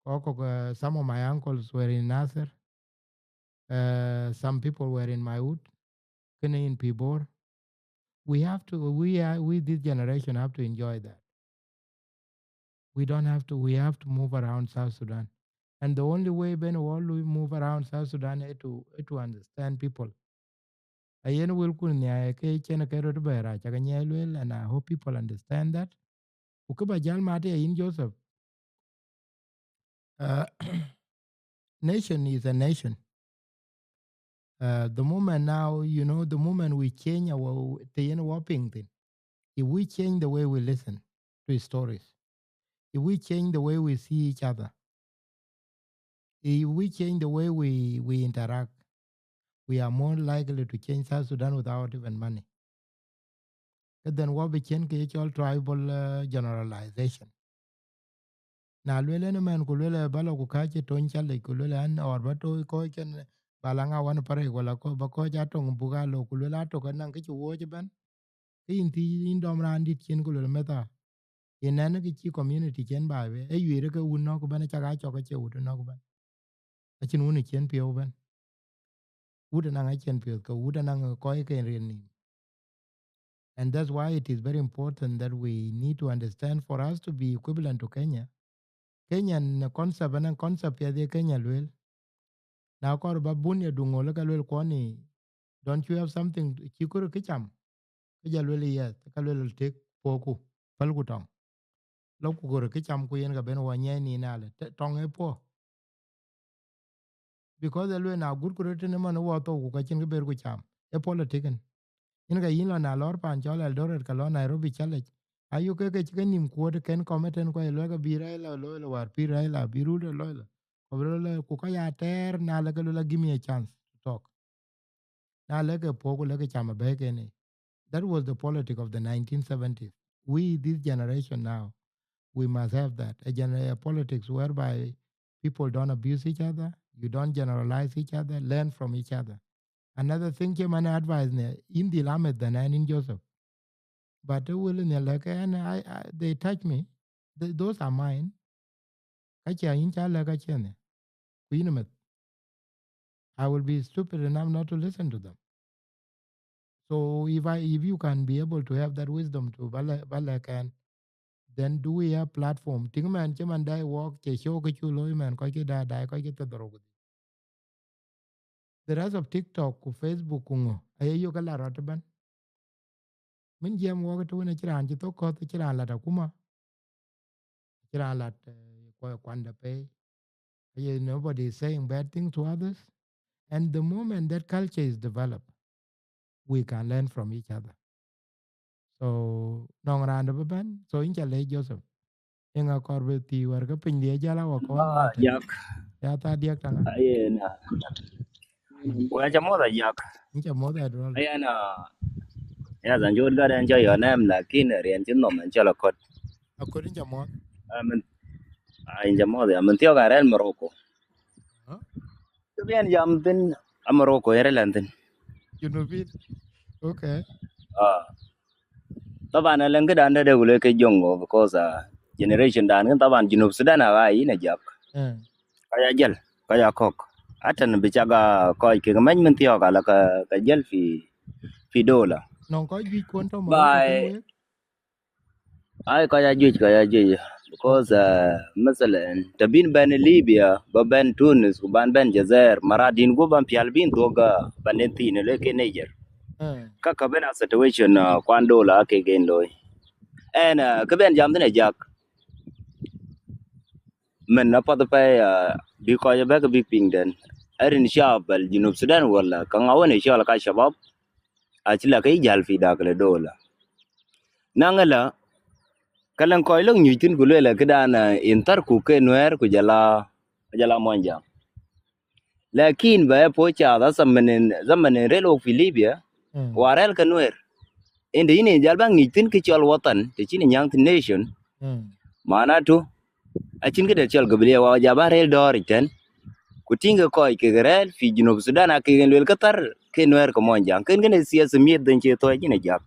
Kɔc kɔ̈k, eh, some of my uncles were in Nasir. Eh, some people were in my wood. Kënë in Pibor. We have to, we are, we, this generation have to enjoy that. We don't have to, we have to move around South Sudan. And the only way ben we move around South Sudan is to, is to understand people. Ayen wël kun nhiaye ke cien ke rot bɛ̈ɛ̈r, aca ke nyiɛɛi lueel, and I hope people understand that. Ku kë ba jäl mat ya yïn Joseph. Uh, nation is a nation. Uh, the moment now, you know, the moment we change our, the yen whopping thing, if we change the way we listen to stories, if we change the way we see each other, if we change the way we, we interact, we are more likely to change South Sudan without even money. Ke then wɔ bï cien ke cɔl tribal, uh, generalization. Na luel en man ku luel ba lɔ ku ka cï tony ca lec ku luel an or ba to kɔc kën ba la ŋa wan parek wala kɔc ba kɔc a tɔŋ buk a lɔ ku luel a tök anaŋ kë cï wuɔ̈ɔ̈c ëbɛ̈n. Ke yïn thii yïn dɔm raan dït cien ku luel meth a. Yen nɛn kë cï community cien baai wei, e yueer ke wun nɔ̈k ëbɛ̈n, cak a cɔk acie wut nɔ̈k ëbɛ̈n. Acïn wun ë cien piɔ̈u ëbɛ̈n. Wut anaŋ acien piɔ̈th ke wut anaŋ kɔc ke rin nïïm. And that's why it is very important that we need to understand for us to be equivalent to Kenya. Kenyan concept and concept piɛth ye Kenya luel. Na kɔr ba bun ye duŋol ka luel kuɔni, don't you have something cï kor kë cam? Ke jɔ luel yes, ka luel tek poku, pälku tɔŋ. Lɔ ku kor kë cam ku yen ka ben wɔ nyiɛɛi ni nale, tɔŋ e puɔ. Because e luel na gut ku rot tënë man wɔ thou ku ka cïn kë ber ku cam. E politics en. Yen ka yïn lɔ na lɔr pan cɔl Eldoret ka lɔ Nairobi challenge. Ayu ke ke cï ke nïm kuɔt ken kɔm ëtën kɔc luɛk abï Raila looi lɔ war pï Raila abï rul de looi lɔ. Kɔ bï rot looi ku kɔc a tɛɛr na lek ke luel a give me a chance to talk. Na lek ke puɔ̈k ku lek ke cam abɛ̈ɛ̈i kene. That was the politic of the nineteen seventies. We, this generation now, we must have that. A, gener- a politics whereby people don't abuse each other, you don't generalize each other, learn from each other. Another thing cï man advice ne, in dhil amet than in Joseph. But uh, will in the like and I, I they touch me. Th- those are mine. Ka cia yïn ca lɛ̈k ka cie ne. Ku yïn meth. I will be stupid enough not to listen to them. So if I, if you can be able to have that wisdom to ba lɛ̈k, ba lɛ̈k kɛn, then do we have platform? Tiŋ man cï man dai wɔk cï show kë cu looi man kɔc kë da dai kɔc kë thedhorou. The rest of TikTok ku Facebook ku ŋö aye yök ala rɔt ëbɛ̈n. Min jiɛɛm wɔk ëtëwën acï raan cï thok kɔ̈th, acï raan lat akuma, acï raan lat eh, kuɔ- kuanda pei. Aye nobody is saying bad things to others. And the moment that culture is developed, we can learn from each other. So nɔŋ raan dë bï bɛ̈n. So yïn ca lɛc Joseph. Yeŋa kɔr bï thii wär ke piny dië jal awä kɔn Ah, ate. Jak. Ya tha diäk taŋa. Aye na. Wek aca moth ajak. Yïn ca moth adrol. Aye na. Ya zan jot garen ca yɔ nɛm lakin riɛn cï nhom en cɔl akot. Akot yïn ca moth. Amin. Ayin ca moth ya min thiɔk arɛl Morocco. Huh? Kë biɛn jam thïn a Morocco yen ril ɛn thïn. Junubin. Okay. Ah. Taban alɛŋ këdan dɛ̈ de ku le ke joŋ go because uh, generation dan kën taban Junub Sudan a ɣa yïn a jak. Eh. Ka ya jël, ka ya kɔ̈k. Atan bï cak a kɔc kek mɛny min thiɔk ala ka ka jël fi fi dola. Nɔŋ kɔc juëc kuɔn tɔ Morocco. Ai kɔc ajuëc, kɔc ajuëc because uh, masalan të bïn bɛn Libya ba bɛn Tunis ku ban bɛn Jazair, marat din gup ban pial bïn dhuɔk uh, ban den thiin le ke Niger. Ka ka ben a situation uh, kuan dola ke gen looi. Ɛn uh, ke ben jam thïn ajak min apath pɛi uh, bï kɔc abɛ̈k bïk piŋ den. Arin shabab al Junub Sudan wala ka ŋa wen ë cɔl ka shabab acï la ke jäl fi dakal dola. Naŋ ëlä, ka lëŋ kɔc lok nyuc thïn ku lueel këdan in thärku ke Nuɛɛr ku jɔl a jɔl a Muɔnyjäŋ. Lakin ba ë puɔ̈u cath a zamanin zamanin rël wok fi Libya, wa rɛ̈l ke Nuɛɛr. Ëndë yïn in jal bä ŋic thïn kë cɔl wathan, të cïn nyääŋ thïn nation. Manatu, acïn këde cɔl gabilia wa ja bä rël dɔ̈ɔ̈r yic tɛ̈n. Ku tïŋ ke kɔc kek rɛ̈ɛ̈l fi Junub Sudan aa kek en luel ke thär ke Nuɛɛr ke Muɔnyjäŋ. Kën kënë thieth miɛth dhëny cie thɔ̈c yïn ë jak.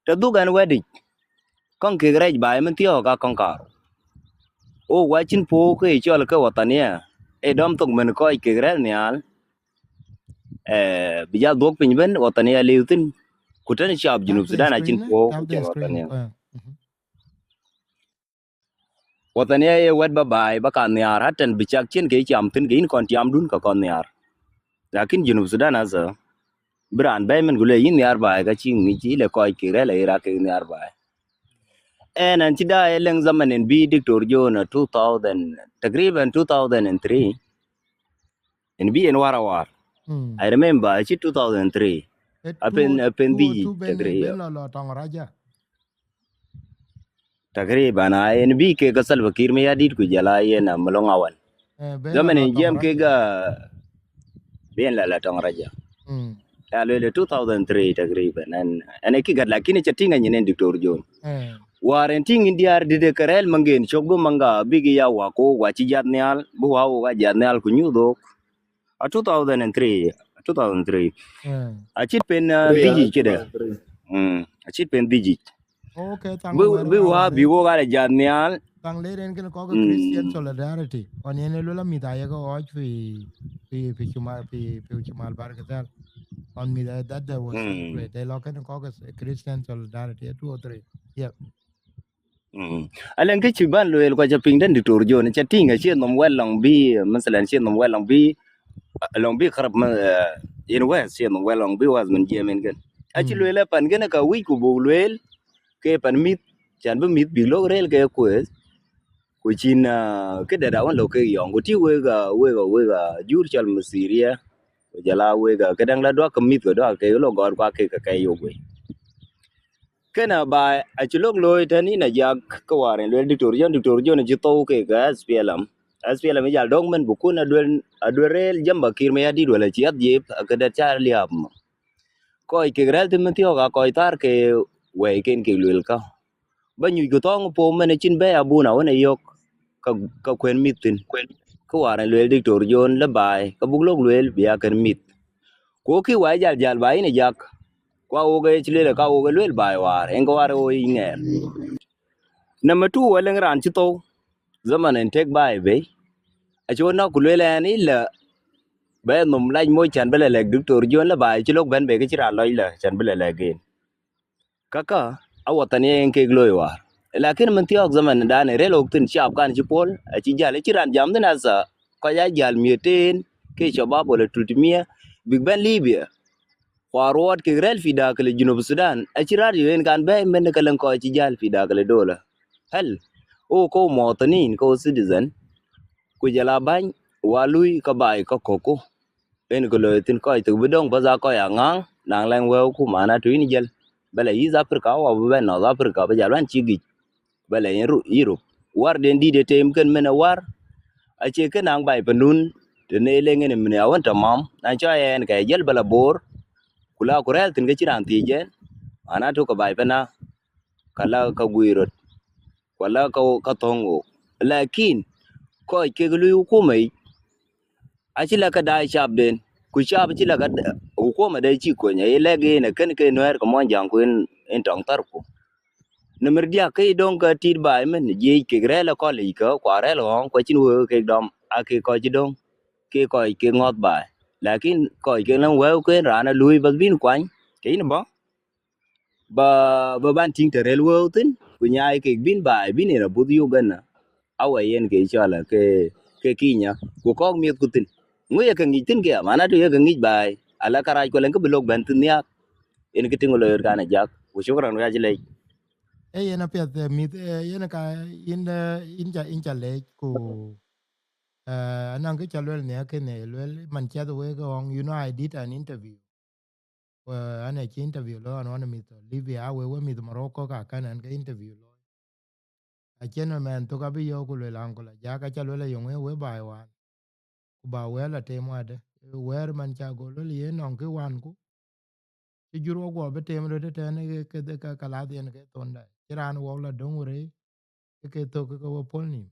Të dhuk ɛn wɛ̈t yic, kɔŋ kek rɛc baai min thiɔ̈ɔ̈k aa kɔŋ kaar. Ɣok wa cïn puɔ̈u ke cɔl ke wathania, ë dɔm thok min kɔc kek rɛ̈ɛ̈l nhial, eh, bï ja dhuɔ̈k piny ëbën wathania liu thïn. Ku tënë shabab Junub Sudan acïn puɔ̈u ke cɔl wathania. Mhm. Wathania ye wɛ̈t ba baai ba ka nhiaar, hatan bï cak cïn ke cam thïn, ke yïn kɔn tiamdun ka kɔn nhiaar. Lakin Junub Sudan asa, bï raan bɛ̈ɛ̈i mën ku le yïn nhiaar baai, ka cï ŋic yï le kɔc kek rɛ̈l aye rak kek nhiaar baai. Ɛn, ɛn cï daai ë lëŋ zaman en bï Doctor John, uh, two thousand, takriban two thousand and three, en bï en war awar. Mm. I remember, acï two thousand three. Ë Apen, two, apen two, dhïc two ben, takriban. Ben lɔ, lɔ tɔŋ raja. Takriban, a en bï kek ka Salva Kiir Mayardit ku jɔl a yen, uh, Malong Awan. Eh, ben lɔ, zaman lɔ en tɔŋ jiɛm kek raja. Uh, ben la, la tɔŋ raja. Mm. Ya lueel two thousand three takriban. Ɛn, ɛn ë kï gät, lakin ë ca tïŋ anyin en Doctor John. Eh. Waar en tïŋ in diäär dït ë ke rɛ̈ɛ̈l maŋgen cök bï maŋga bïk ya wak wok, wa cï jat nhial, bï wa wok a jat nhial ku nyuth wok. A two thousand and three, two thousand three. Eh. Acït pen, uh, Three, dhïc ah, yic këdë. Two thousand three. Mm. Acït pen dhïc yic. Okay, thank you very much. Bï, bï wa bï wok a jat nhial. Thank you, en kën kɔk Christian, mm, solidarity. Ɣɔn yen ë luel amïth aye ke ɣɔɔc fi, fi, fi Cumal, fi, fi Cumal Bahr el Ghazal. Ɣɔn mïth, uh, that there was, mm, great. They lɔ kën kɔk Christian solidarity, two or three. Yep. Mm. Alɛŋ kë cï ban lueel, ku aca piŋ tën Doctor John, ca tïŋ acie nhom wɛl lɔŋ bï, masalan, cie nhom wɛl lɔŋ bï, lɔŋ bï karab ma, eh, in wɛ̈th, cie nhom wɛl lɔŋ bï wɛ̈th mën jiɛɛm en kën. Acï, mm, lueel ë pan kën ka wïc ku buk lueel, ke pan mïth, can bï mïth bïk lok rëër ke kueth, ku cïn, ah, këdɛ̈t awën lok kek yɔŋ, ku tï wek, ah, wek, ah, wek, ah, jur cɔl Mithiria, ku jɔl a wek, ah, këdäŋ la duak ke mïth ke duak ke lok gɔ̈ɔ̈r kuak kek ke kɛc yok wei. Kënë ba acï lok looi tën yïn Ajak, ke waar en lueel Doctor John, Doctor John acï thou kek ke S P L M. S P L M ë jal dɔ̈ŋ mën bï kun aduel, aduel rëër jam ba Kiir Mayardit wala cï ath jiëp, akëdɛ̈t ca liääp mɔ. Kɔc kek rɛ̈ɛ̈r thïn mën thiɔ̈k aa kɔc thar ke wɛ̈iken kek luelkë. Ba nyuc ku thɔ̈ŋ puɔ̈u mën acïn bɛ̈ɛ̈i abun awën ë yök ka, ka kuën mïth thïn. Kë waar en lueel Doctor John lë baai, ka buk lok lueel bï ya kën mïth. Ku kï wa jal jal ba yïn Ajak, ku a wok ë cï lueel, ka wok ë lueel baai waar, en kë waar ë wo yic ŋɛɛr. Number two, alëŋ raan cï thou, zaman en tek baai bei, acï wo nɔ̈k ku lueel ɛn ila bɛ nhom lac moc can bï la lɛ̈k Doctor John lë baai cï lok bɛ̈n bei, ke cï raan lɔc lë can bï la lɛ̈k en. Kaka, a wathania en kek looi waar. Lakin mën thiɔ̈k zaman dan ë rëër ɣok thïn, shab kan cï puɔ̈l, acï jäl, acï raan jam thïn asa, kɔc aa jäl miëten, ke shabab wala tultimia, bïk bɛ̈n Libya. Ku aruɔɔt kek rɛ̈ɛ̈r fi dakil Junub Sudan, acï radio en kan bɛ̈ɛ̈i mën ke lëŋ kɔc cï jäl fi dakil dola. Hal, wo ko muwatinin, ko citizen, ku jɔl a bäny, wa lui ka baai ka kɔ̈kku. En kë looi thïn kɔc thok bï dɔ̈ŋ bas aa kɔc aŋääŋ, naŋ lɛŋ wëëuku, mana tɔ̈ yïn jäl. Bɛ la East Africa, wa bï bɛ̈n North Africa, bï jal bɛ̈n cï gic. Bɛ la yen Ru-, Europe. Warden dït ë teem kën mën ë war, acie kën naŋ baai pandun, të ne leŋ en mën awën tamam, na cɔɔc ɛn kɛ jël bɛ la Bor, ku la ku rɛ̈ɛ̈r thïn ke cï raan thiëëc ɛn, mana tök ke baai pana, ka la ka guiir rot, ku la ka, ka thöŋ wok. Lakin, kɔc kek lui hukuma yic, acï la ke daai capden, ku cap cï la ke d-, hukuma de cï kony, aye lɛ̈k en, akën ke Nuɛɛr ke Muɔnyjäŋ ku en, en tɔŋ thärku. Në mër diäk ke döŋ ke tit baai mën, jiëc kek rɛ̈ɛ̈r ë kɔlic kë, ku arɛ̈ɛ̈r ɣɔ̈ɔ̈ŋ, ku acïn wëëu kek dɔm, aa kek kɔc cï döŋ, ke kɔc kek ŋɔ̈th baai. Lakin kɔc kek lëŋ wëëu ke en raan ë luui bäth bïn kuany, ke yïn bɔ̈. Ba, ba ban tïŋ të rëër wëëu thïn, ku nyaai kek bïn baai, bïn en abuth Uganda. Awa yen ke cɔl ke, ke Kenya, ku kɔ̈k miɛthku thïn. Ŋö ye ke ŋic thïn ke ya, mana tɔ̈ ye ke ŋic baai, ala kärɛc ku lëŋ kë bï lok bɛ̈n thïn nhiaak. Yen kë tïŋ looi ɣöt kan Ajak. Ku shukran, wiac lec. Ee, yen apiɛth, eh, mïth, eh, yen ka, yen, eh, yen ca, yen ca lec, ku, eh, anɔŋ kë ca luel nhiaak kënë, luel man ciɛth wek ɣɔ̈ŋ, you know, I did an interview. Wë, an acï interview looi ɣɔn, ɣɔn mïth Libya, a wek, wek mïth Morocco ka kän an ke interview looi. Acïn mɛn thök abï yɔ̈ɔ̈k ku luel, Uncle Ajak, aca luel ayöŋ ë wek baai wään. Ku ba wëër la tem wadë, wëër man ca go luel yen nɔŋ kë wänku. Cï jur wok guɔ bï tem röt ëtɛ̈ɛ̈n, ke, ke, ke, ke lath yen ke thonda. Cï raan wok la döŋ wërëi, ke, ke thök ke we puɔ̈l nïïm.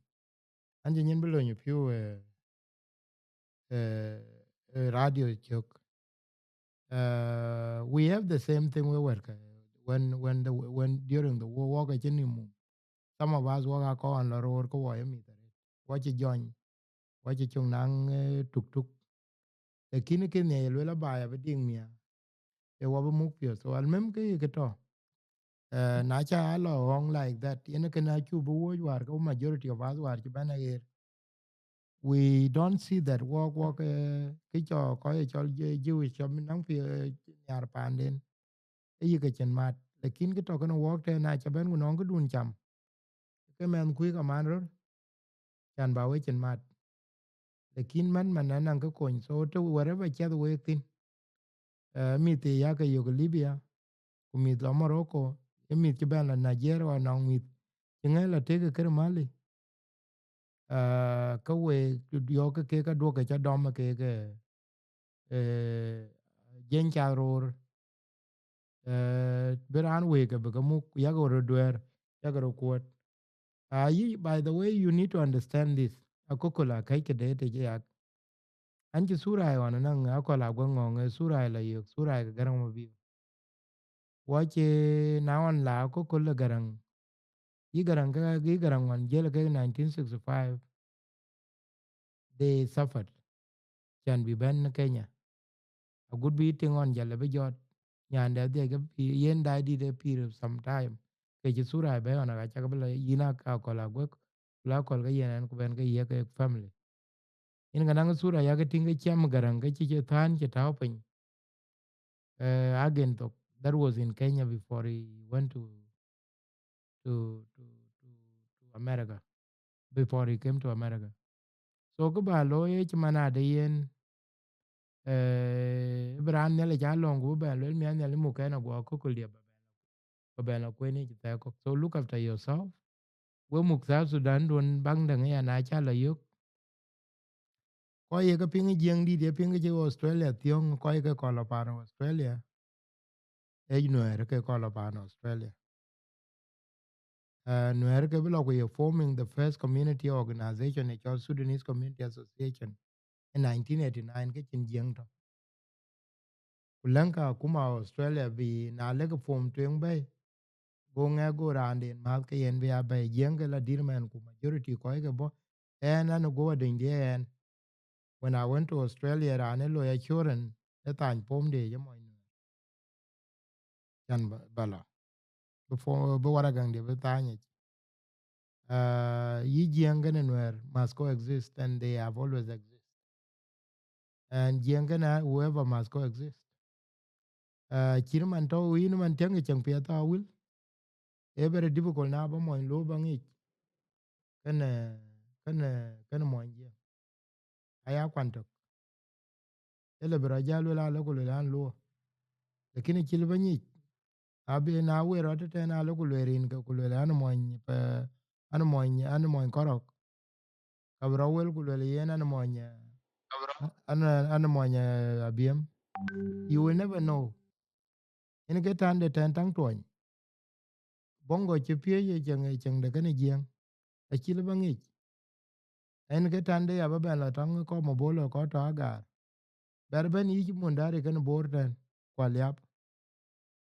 An cï nyin bï lööny ë piu, eh, eh, eh, radio cök. Uh, we have the same thing we were, when, when the, when during the war, wok acï nïïm mum. Some of us wok akɔn la roor ke wɔ ye mïth arëët. Wɔ cï jɔny, wɔ cï cöŋ naŋ, eh, tuktuk. Lakin kë nhiɛɛr ye luel abaai abï diŋ miäk, ee wɔ bï muk piɔ̈th. So almem kë ye kë tɔ̈. Uh, na ca a lɔ ɣɔŋ like that, yen kën acuk bï wuɔ̈c wäär ke majority of us wäär cï bɛ̈n aɣeer. We don't see that work, work, uh, kë cɔl kɔc ë cɔl Je-, Jewish cɔl bï naŋ pi, uh, nhiar paanden. Ee yï ke cïn mat. Lakin kë tɔ̈ kënë work tɛ̈n, na ca bɛ̈n ku nɔŋ këdun cam, ke mɛnh kuc ka man röt, can ba we cïn mat. Lakin man, man anaŋ kë kony. So të wherever ciɛth wek thïn, uh, mïth ë yakë yök Libya, ku mïth lɔ Morocco, ë mïth cï bɛ̈n lɔ Nigeria, wa nɔŋ mïth cï ŋɛ̈i lɔ tëk ë kër Mali. Uh, ke we yɔ̈ɔ̈k ke kek aduɔ̈k ke ca dɔm ke ke, uh, jeny cath roor. Uh, bï raan wëëk ke bï ke muk, yak röt duɛ̈ɛ̈r, yak röt kuɔ̈t. Uh, yï, by the way, you need to understand this. Akököl akëc këde të cï yak. An cï sura ɣɔn anaŋ Akɔl Aguek Ŋɔŋ, ë sura la yök, sura ke Garaŋ Mabior. Wɔ cï na ɣɔn la Akököl ë Garaŋ. Yï Garaŋ ke, yï Garaŋ ɣɔn jiël ke nineteen sixty-five, they suffered. Can bï bɛ̈n Kenya. Agut bï tiŋ ɣɔn jäl bï jɔt. Nyande adhiac ke pï-, yen dai dït ë pïïr sometime. Ke cï sura bɛ̈ɛ̈i ɣɔn, aka cak bï la yïn aka Akɔl Aguek, ku la Akɔl ke yen ɛn ku bɛ̈n ke yiëk ke family. Yen ke naŋ sura yak tïŋ ke ciɛm Garaŋ ke cï cï thään cï tääu piny. Uh, again thok, that was in Kenya before he went to, to, to, to, to America, before he came to America. So kë ba looi ë cï man ade yen, uh, bï raan Nhialic a lɔ̈ŋ ku bï bɛn luel miath Nhialic muk kɛn aguɔ Akököl diɛ̈ ba bɛn, ba bɛn la kueen yic thɛɛr kɔ̈k. So look after yourself. We muk South Sudan duɔ̈n baŋ däŋ ya na ca la yök. Kɔc ye ke piŋ ë Jiëŋ dït, ye piŋ ke cï Australia thiɔ̈ŋ, kɔc ke kɔl lɔ paan Australia, ë Nuɛɛr ke kɔl lɔ paan Australia. Uh, Nuɛɛr ke bï lɔ ku ye forming the first community organization, ë cɔl Sudanese Community Association, in nineteen eighty-nine, ke cïn Jiëŋ tɔ̈. Ku lɛ̈ŋkë akuma Australia bï na lek form tueŋ bɛ̈i, go ŋɛk go raanden mäth ke yen bï a bɛ̈i. Jiëŋ ke la dït mɛn, ku majority kɔc ke bɔ̈. Ɛn an, go adönydiɛ̈ ɛn. When I went to Australia, raan ë loi assurance ë thany pom de ye mɔny Nuɛɛr. Can ba, ba lɔ. Bï fo-, bï waragaŋ de bï thanyic. Uh, yï Jiëŋ kënë Nuɛɛr must coexist, and they have always exist. And Jiëŋ kënë whoever must coexist. Uh, cït man tɔ̈u yïn man tiɛŋ ke cieŋ piɛth tɔ̈ awil. Ee very difficult na ba mɔny loop ba ŋic. Kënë, kënë, kënë mɔny Jiëŋ. Aya kuan tök. Ëlë bï rɔt jäl luel alë ku luel an luɔ. Lakini cï lë ba nyic. Abï na wëë rɔt tëtɛn alë ku luel rin ke ku luel an mɔny pɛ, an mɔny, an mɔny kɔrɔk. Ka bï rɔt wel ku luel yen an mɔny, eh, an, an mɔny, eh, Abiëm. You will never know. Yen ke tän de tɛn taŋ tuɔny. Bongo cï piööc ë cieŋ, ë cieŋ de kënë Jiëŋ. Acï lë ba ŋic. Yen ke tän de ya ba bɛn lɔ tɔŋ kɔm Mobolo kɔc tɔ̈ Agaar. Bɛr bɛ̈n yic Mundari kënë Bor tɛn, ku Aliap.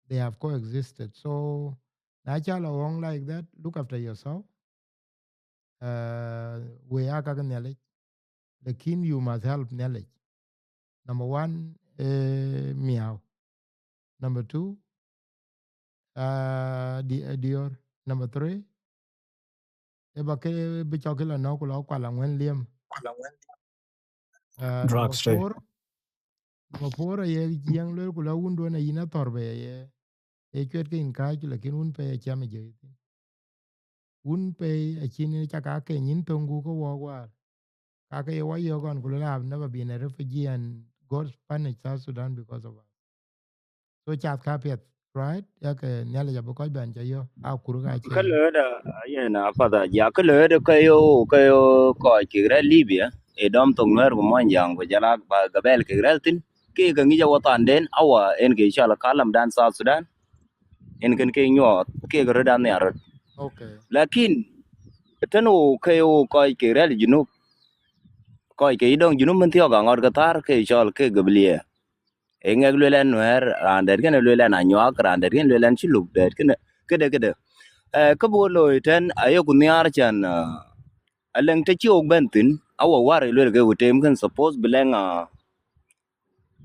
They have coexisted. So, na ca lɔ ɣɔŋ like that, look after yourself. Uh, we aa kak Nhialic, lakin you must help Nhialic. Number one, eh, miäu. Number two, uh, di-, eh, diɔ̈ɔ̈r. Number three, ë ba ke bï cɔk kë lɔ nɔ̈k ku lɔ kual aŋuɛ̈n liëm. Uh, Drug number state. Four, number four, aye Jiëŋ luel ku lɔ wunduɔ̈n ayïn athɔ̈r bei aye. Ee cuɛt ke yïn kääc, lakin wun pei aciɛm ë jëi thïn. Wun pei acïn ë cak ake nyin thöŋ ku ke wɔɔk waar. Ka ke ye wɔ yök ɣɔn ku luel, "I have never been a refugee and God punish South Sudan because of us." So cath ka piɛth, right? Yak, eh, Nhialic abï kɔc bɛn ca yök, a kur ka cï. Kë löödë, yen apath aja, kë löödë ke yo, ke yo kɔc kek rɛ̈l Libya, ë dɔm thok Nuɛɛr ku Muɔnyjäŋ ku jɔl a ba gabɛl kek rɛ̈l thïn, ke ke ŋic awathaanden, awa en ke cɔl kalamdan South Sudan, en kën ke nyuɔɔth, kek röt anhiar röt. Okay. Lakin, tën wo ke wo kɔc kek rɛ̈l Junub, kɔc ke yï dɔŋ Junub mën thiɔ̈k aŋɔt ke thäär ke cɔl ke gabilia. Ee ŋɛk luel ɛn Nuɛɛr, raan dɛ̈t kënë luel ɛn Anyuak, raan dɛ̈t kënë luel ɛn Culuk, dɛ̈t kënë, këdë, këdë. Eh, kë bï wo looi tën, ayeku nhiaar cän, eh, alëŋ të cï wok bɛ̈n thïn, awa wäär ë luel ke ku teem kën suppose bï lɛ̈ŋ, ah,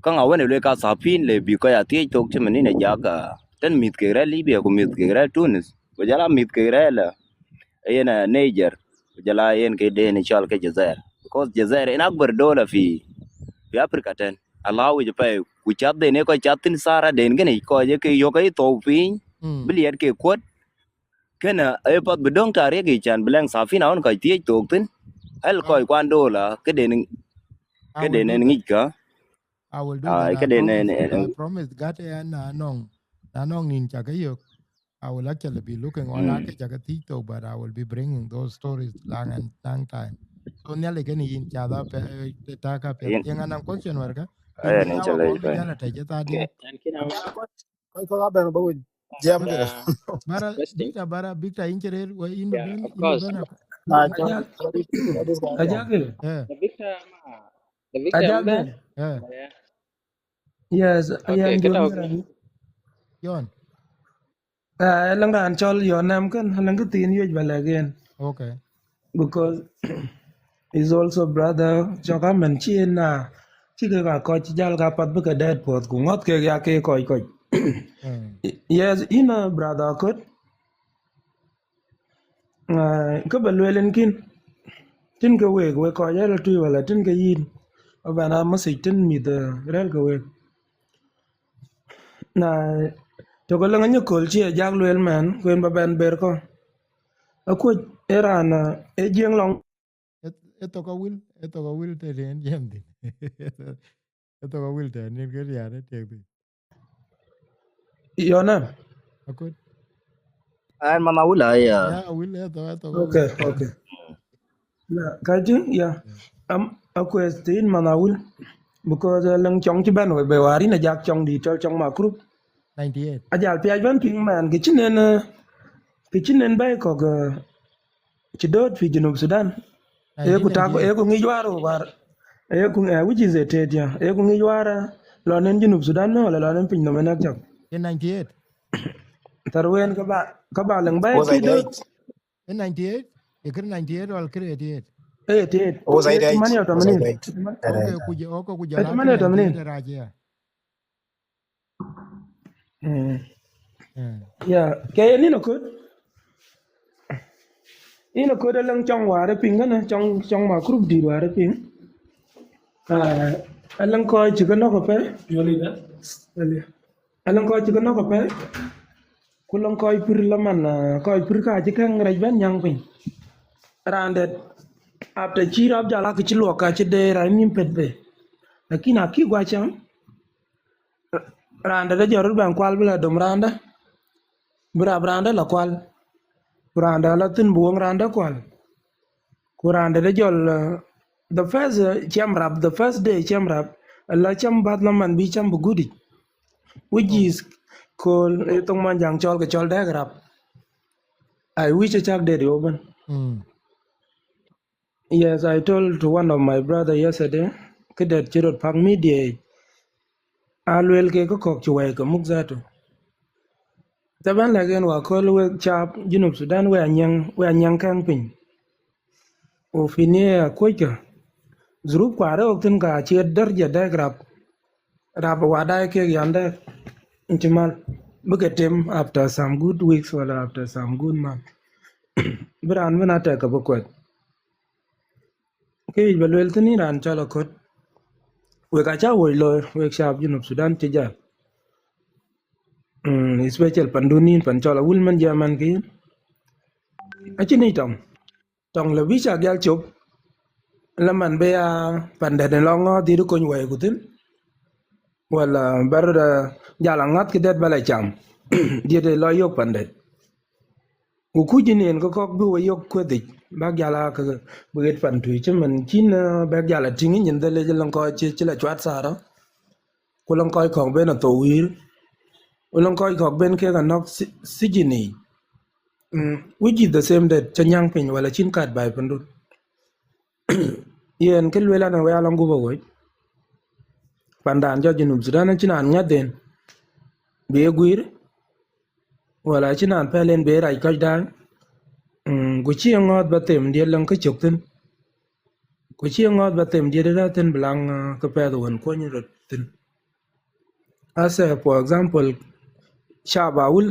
käŋ awën ë luel ka thapin le bï kɔc a thiëëc thok cï man nïn ë jak, ah, Tën mïth kek rɛ̈ɛ̈r Libya ku mïth kek rɛ̈ɛ̈r Tunis, ku jɔl a mïth kek rɛ̈ɛ̈r la yen a Niger, ku jɔl a yen ke den cɔl ke Jazair. Because Jazair en akbar dola fi, fi Africa tën. Allow wic pɛi, ku cath den ë kɔc cath thïn thara den kënë, kɔc ë ke yök ë thou piny, bï liɛt ke kuɔt. Kënë ë path bï döŋ tarik yic can bï lɛŋ safina ɣɔn kɔc thiëëc thok thïn. Hɛl kɔc kuan dola, këden, këden en ŋic kä. I will do that. I promise. I promise. Gat ya na nong, na nong nin chaka yok. I will actually be looking on ake chaka thiëëc thok, but I will be bringing those stories long and long time. So nyale keni yin chada pe ta ka pe yin anang question warka. Ayen in chala ipe. Jana ta jeta di. Kɔc kɔ̈k abɛ̈n bä winy jiɛɛm kë. Bara Victor, bara Victor, in cï rëër wë in bï ben, in bï ben. Ajakï. Eh. Ajakï. Eh. Yes, ayen John. John. Ëlëŋ raan cɔl Yonam kën, ëlëŋ kë thiin yuec bä lɛ̈k yen. Okay. Because he's also brother, cɔk amën cï en na, cï kek a kɔc cï jäl ka path bï ke dɛɛt puɔ̈th, ku ŋɔ̈th kek ya ke kɔc kɔc. Yes, in a brother Akot. Kë bä lueel en kïn, tïn ke week, wek kɔc ë lɔ tui wala tïn ke yïn, ëbɛ̈n a message tïn mïth rɛ̈ɛ̈r ke week. Na tök ëlëŋ anyïköl cï ë jak lueel mɛn, ku en bä bɛn ber kɔ̈u. Akuc ë raan ë Jiëŋ lɔŋ. Ë thok awil, ë thok awil të riɛn jiɛm thïn. Ë thok awil të nin ke riɛn ë tiek thïn. Yonam. Akut. An man awil aya. Ya awil ë thok, ë thok. Okay, okay. Na kaji ya. Am akueth tin man awil. Because lëŋ cɔŋ cï bɛ̈n wek be warin a jak cɔŋ di tɔl cɔŋ ma group. Ninety eight. Ajal piac bɛ̈n piŋ man ke cï nen, ke cï nen bɛ̈i kɔ̈k, cï dööt fi Junub Sudan. Ee ku tak, ee ku ŋic war, war. Ee ku, eh, which is eighty eight, yeah. Ee ku ŋic war, lɔ nen Junub Sudan wala lɔ nen piny nɔm en ak cak. In ninety eight. Tarwen ka ba, ka ba lëŋ bɛ̈i. Was eighty eight. In ninety eight, e kër ninety eight wala kër eighty eight? Eighty eight. Was eighty eight. Tamani, tamani. Okay, ku jɔ, okay, ku jɔ. Tamani, tamani. Raja. Ya, ke yen ina kut. Ina kut alëŋ cɔŋ ware piŋ kana, cɔŋ, cɔŋ ma group di ware piŋ. Ah, alëŋ kɔc cï ke nɔ̈k apɛi. Alëŋ kɔc cï ke nɔ̈k apɛi. Ku lɔŋ kɔc pïr la man, ah, kɔc pïr ka cï käŋ rɛc bɛ̈n nyäŋ piny. Raan dɛ̈t, after cï rap jal akë cï luɔk ka cï de raan nïm pet be. Lakin akï guɔ cam. Raan dɛ̈t ajɔt rot bɛn kual bï la dom raan dɛ̈. Bï rap raan dɛ̈ la kual. Ku raan dɛ̈ la thïn bï wöŋ raan dɛ̈ kual. Ku raan dɛ̈t ajɔl, uh, the first, uh, cam rap, the first day cam rap, la cam bath la man bï cam bï gudic. Which is called, ë thoŋ man jaŋ cɔl ke cɔl dɛk rap. I wish a cak dɛ̈t yo bɛ̈n. Yes, I told to one of my brother yesterday, kë dɛ̈t cï rot pak media yic. A luel ke kë kɔ̈k cï wɛi ke muk zatu. Thaban lɛ̈k en wa köl wek cap Junub Sudan, we anyiɛŋ, we anyiɛŋ kɛŋ piny. Ku fi nia kuɔckë, zurup kuarë wok thïn ka cï därja dɛk rap. Rap wa dai kek yan dɛk. Nci mal. Bï ke tem after some good weeks wala after some good month. Bï raan bïn atɛk ke bï kuɛth. Kë yic ba luel thïn yïn raan cɔl Akot. Wek aca woi looi, wek cap Junub Sudan cï jäl. Mm, especially pandun yïn, pan cɔl Awil man jam man ke yïn. Acïn yic tɔŋ. Tɔŋ lë bï cak jäl cop. La man bï ya pandɛ̈t ë lɔ ŋɔ̈ɔ̈th dhiëët kony wɛi ku thïn. Wala bä rot, ah, jal aŋäth kë dɛ̈t bä la cam. Dhiëët ë lɔ yök pandɛ̈t. Ku kuc yïn en ke kɔ̈k bï we yök kueth yic, bäk jal aa ke bï ɣet pan tui cï man cïn, ah, bɛ̈k jal a tïŋ nyin dhël yic lëŋ kɔc cï, cï la cuat thaarë, ku lëŋ kɔc kɔ̈k ben a thou wïïr, ku lëŋ kɔc kɔ̈k ben kek a nɔ̈k thi-, thijin yic. Mm, which is the same that cä nyäŋ piny wala cïn kat baai pandun. Yen kë lueel an, we alɔŋ gup awoi. Pandan jɔ Junub Sudan acïn an ŋäth den. Bï ye guiir. Wala acïn an pɛl en bï rac kɔc daai. Mm, ku cï ye ŋɔ̈ɔ̈th ba them diet lëŋ kë cök thïn. Ku cï ye ŋɔ̈ɔ̈th ba them diet rɛ̈ɛ̈r thïn bï laŋ, ah, kë pɛth wën kuɔny röt thïn. Ase, for example, Shab awul.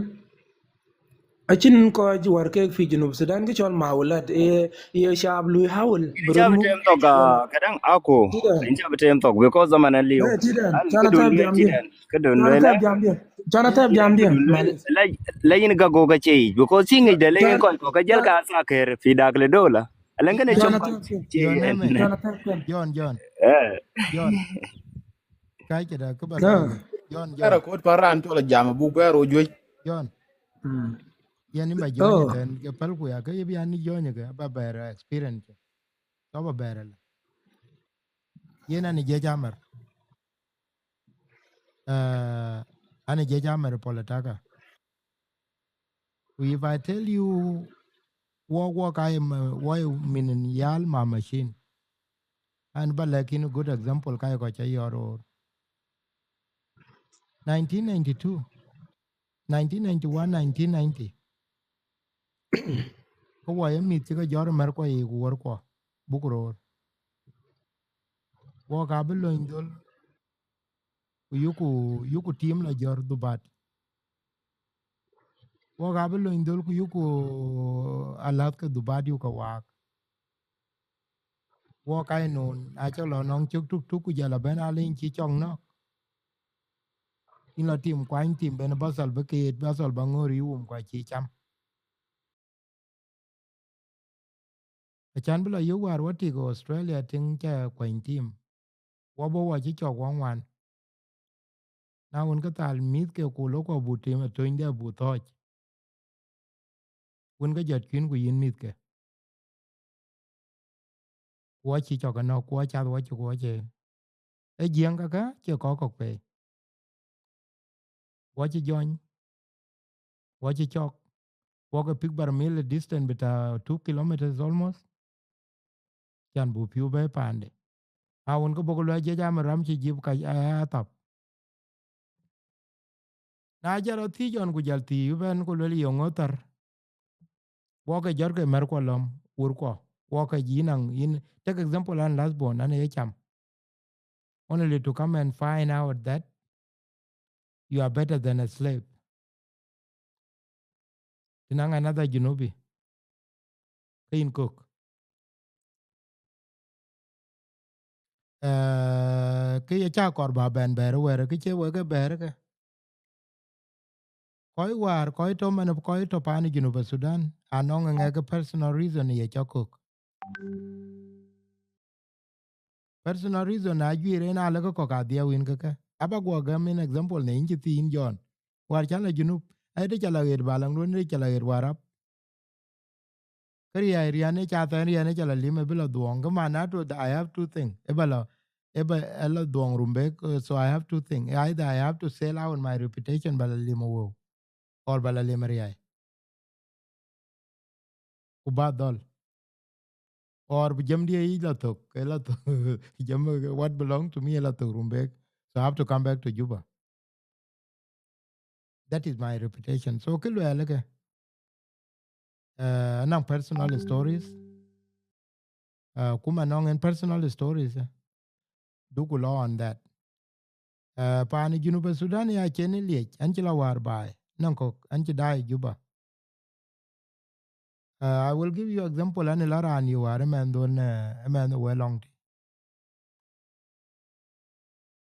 Acïn kɔc wär kek fi Junub Sudan kë cɔl mawulat, ye, ye shab lui hawul, bï röt muk. Tem thok, ah, kadang ako. Tïdɛn. Rin cä bï tem thok, because zaman aliu. Eh, tïdɛn. An, can a tɛp jam diɛ. Can a tɛp jam diɛ. Can a tɛp jam diɛ. Malish. La, la yïn ga go ka cei, because cï ŋic de le yïn kɔc kɔ̈k ka jël ka sa kër fi dak le dola. Alɛŋ kënë cök. John, John. Eh. John. Ka cï da kë ba John, John. Era kot pa ran cɔl jam buk bɛr o juëc. John. Mm. Yen ni ba John den ke pal ku ya ke ye bi an ni John ke ba bɛr experience. Ka ba bɛr la. Yen an ni je jamar. Uh, an ni je jamar politika. If I tell you, work, work, I am, uh, why mean yal ma machine. An ba lɛ̈k yïn good example ka ye kɔc ca yɔɔr roor. Nineteen ninety-two, nineteen ninety-one, nineteen ninety. Ke wɔ ye mïth cï ke jɔt mɛ̈r kuɔ yiic ku wär kuɔ, buk roor. Wɔk abï lony dhöl, ku yuku, yuku tim la jɔt dhubat. Wɔk abï lony dhöl, ku yuku alath ke dhubat yuku ke waak. Wɔk ka ye nɔn, acä lɔ nɔŋ cök tuk tuk, ku jɔl a bɛ̈n aliny cï cɔk nɔ̈k. Yïn lɔ tim kuany tim ben basal bï keet, basal ba ŋöör yï wum kua cï cam. Acan bï lɔ yök wäär wä tik Australia tiŋ ca kuany tim. Wä bɔ̈ wä cï cɔk wä ŋuan. Na wën ke thal mïthke ku lok kua bu tim ë töny dɛ bu thɔ̈ɔ̈c. Wën ke jɔt kuïn ku yïn mïthke. Ku wä cï cɔk ënɔ̈k, ku wä cath wä cï, ku wä cï. Ë jiëŋ kakë cie kɔc kɔ̈k pei. Wä cï jɔny, wä cï cɔk, wä ke pïk barmil distance bita two kilometers almost. Can bu piu bɛ̈i paande. A wën ke bɔ̈ ke luɛɛl jiëc amä ram cï jip ka, a, a thap. Na jal rɔ thiëc ɣɔn ku jal thiëc bɛ̈n ku luel ye ŋö thär. Wɔ ke jɔt ke mɛ̈r kuɔ lɔm, wur kuɔ. Wɔ ke yïn aŋ, yïn, take example an last born, an ye cam. Only to come and find out that you are better than a slave. Tïn aŋ another Junubi. Ke yïn kök. Eh, ke ye ca kɔr ba bɛn bɛ̈ɛ̈r wɛ̈ɛ̈r, ke cie wek ke bɛ̈ɛ̈r ke. Kɔc wäär, kɔc tɔ̈ man, kɔc tɔ̈ paan Junub Sudan, anɔŋ ŋɛk personal reason ye cɔk kök. Personal reason na juiir en alëk kɔ̈k adhiau yïn ke kë. Aba guɔ gäm yïn example në yïn cï thiin John. Wäär can la Junub, ai të ca la ɣet ba laŋ duön, të ca la ɣet Warap. Ke riäi riän ë ca thɛn riän ë ca la lim ë bï la dhuɔŋ. Ke man na to, I have two thing. Ë ba la, ë ba, ë la dhuɔŋ Rumbek, uh, so I have two thing. Either I have to sell out my reputation ba la lim ë wëu, or ba la lim ë riäi. Ku ba dhɔl. Or bï jam dië yic la thök, ke la thök. Jam, what belong to me la thök Rumbek. So I have to come back to Juba. That is my reputation. So kë luɛɛl ke, eh, anɔŋ personal stories. Eh, kuma nɔŋ en personal stories, eh. Duku lɔ on that. Eh, paan Junub Sudan ya cen liec, an cï la wäär baai, nɔŋ kɔ̈k, an cï daai Juba. Uh, I will give you example, an la raan yu wäär, ëmɛn dhon, eh, ëmɛn wë lɔŋ tï.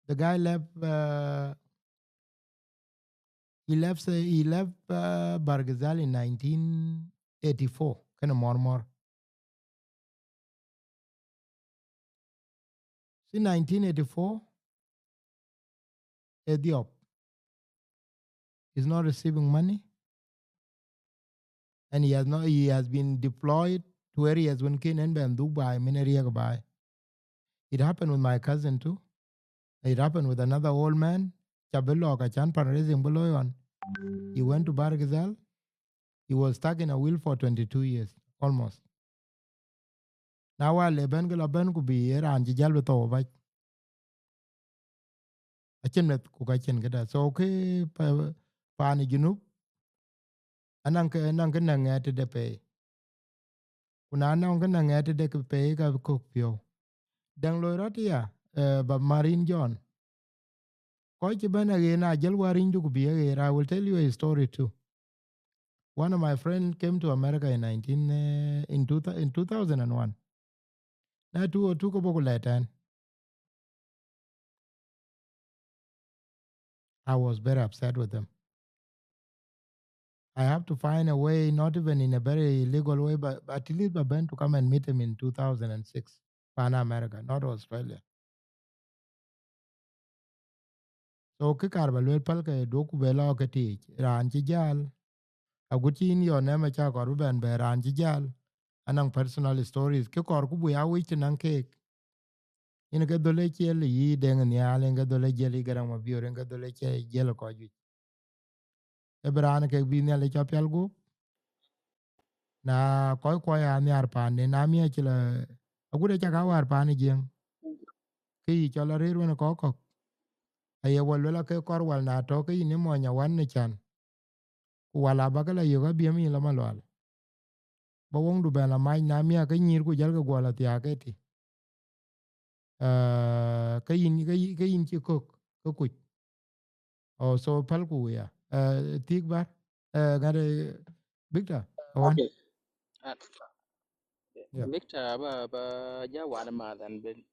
The guy left, uh, he left, uh, he left, uh, Bargazal in nineteen eighty-four, kënë mɔr mɔr. Si nineteen eighty-four, ë dhiɔp. He's not receiving money. And he has not, he has been deployed to areas wën kën en bɛn dhuk baai, min ë riɛk baai. It happened with my cousin too. It happened with another old man. Ca bï lɔɔk acan fundraising bï looi ɣɔn. He went to Bargazal. He was stuck in a wheel for twenty-two years, almost. Na wä le bɛ̈n ke la bɛ̈n ku bï ye raan cï jäl bï thou abac. Acïn meth ku ka cïn këda. So kë pa, paan Junub, anɔŋ kë, anɔŋ kë näŋ ŋɛɛt tëde pei. Ku na nɔŋ kë näŋ ŋɛɛt tëde kë pei ka kök piɔ̈u. Dɛŋ loi rɔt ya, eh, ba marin John. Kɔc cï bɛ̈n aɣeer, na jël wäär rinydu ku bï aɣeer. I will tell you a story too. One of my friends came to America in nineteen, uh, in two, in two thousand and one. Na two oh two ke bɔ̈ ku lɛ̈k tɛ̈n. I was very upset with him. I have to find a way, not even in a very legal way, but, but at least ba bɛ̈n to come and meet him in two thousand and six. Pan America, not Australia. So kë kaar ba lueel, pälkë, duɔ̈kku bï lɔ ke tiic. Raan cï jäl, agut cï yïn yɔn nɛm acä kɔɔr bï bɛ̈n bɛ̈n, raan cï jäl, anɔŋ personal stories, kë kɔɔrku bï ya wïc tënɔŋ keek. Yen ke dhöl ë ciɛl yï Deŋ Nhial, yen ke dhöl ë jiël yï Garaŋ Mabiör, yen ke dhöl ë ciɛl jiël kɔc juëc. Ë bï raan kek bï Nhialic cɔk pial gup. Na kɔc kuɔ ya nhiaar paanden, na miäk cï lɔ, agut acä ka wäär paan ë Jiëŋ, ke yï cɔl arëër wën ë kɔc kɔ̈k. Aye wal luel ake kɔɔr wal, na tɔ̈ ke yïn ë mony awan në can, ku wal abä ke lɔ yök abiëm yïn lɔ Malual. Ba woŋdu bɛ̈n lɔ mac, na miäk ke nyïïr ku jälkë guɔ lɔ thiaak ëtï. Ah, ke yïn, ke yïn, ke yïn cï kök, ke kuc. Oh, so pälku ya. Ah, thiëk bär. Ah, ŋäde, Victor, awan. Okay. Ah, yeah. Victor, ba, ba ja wan ma dan ben.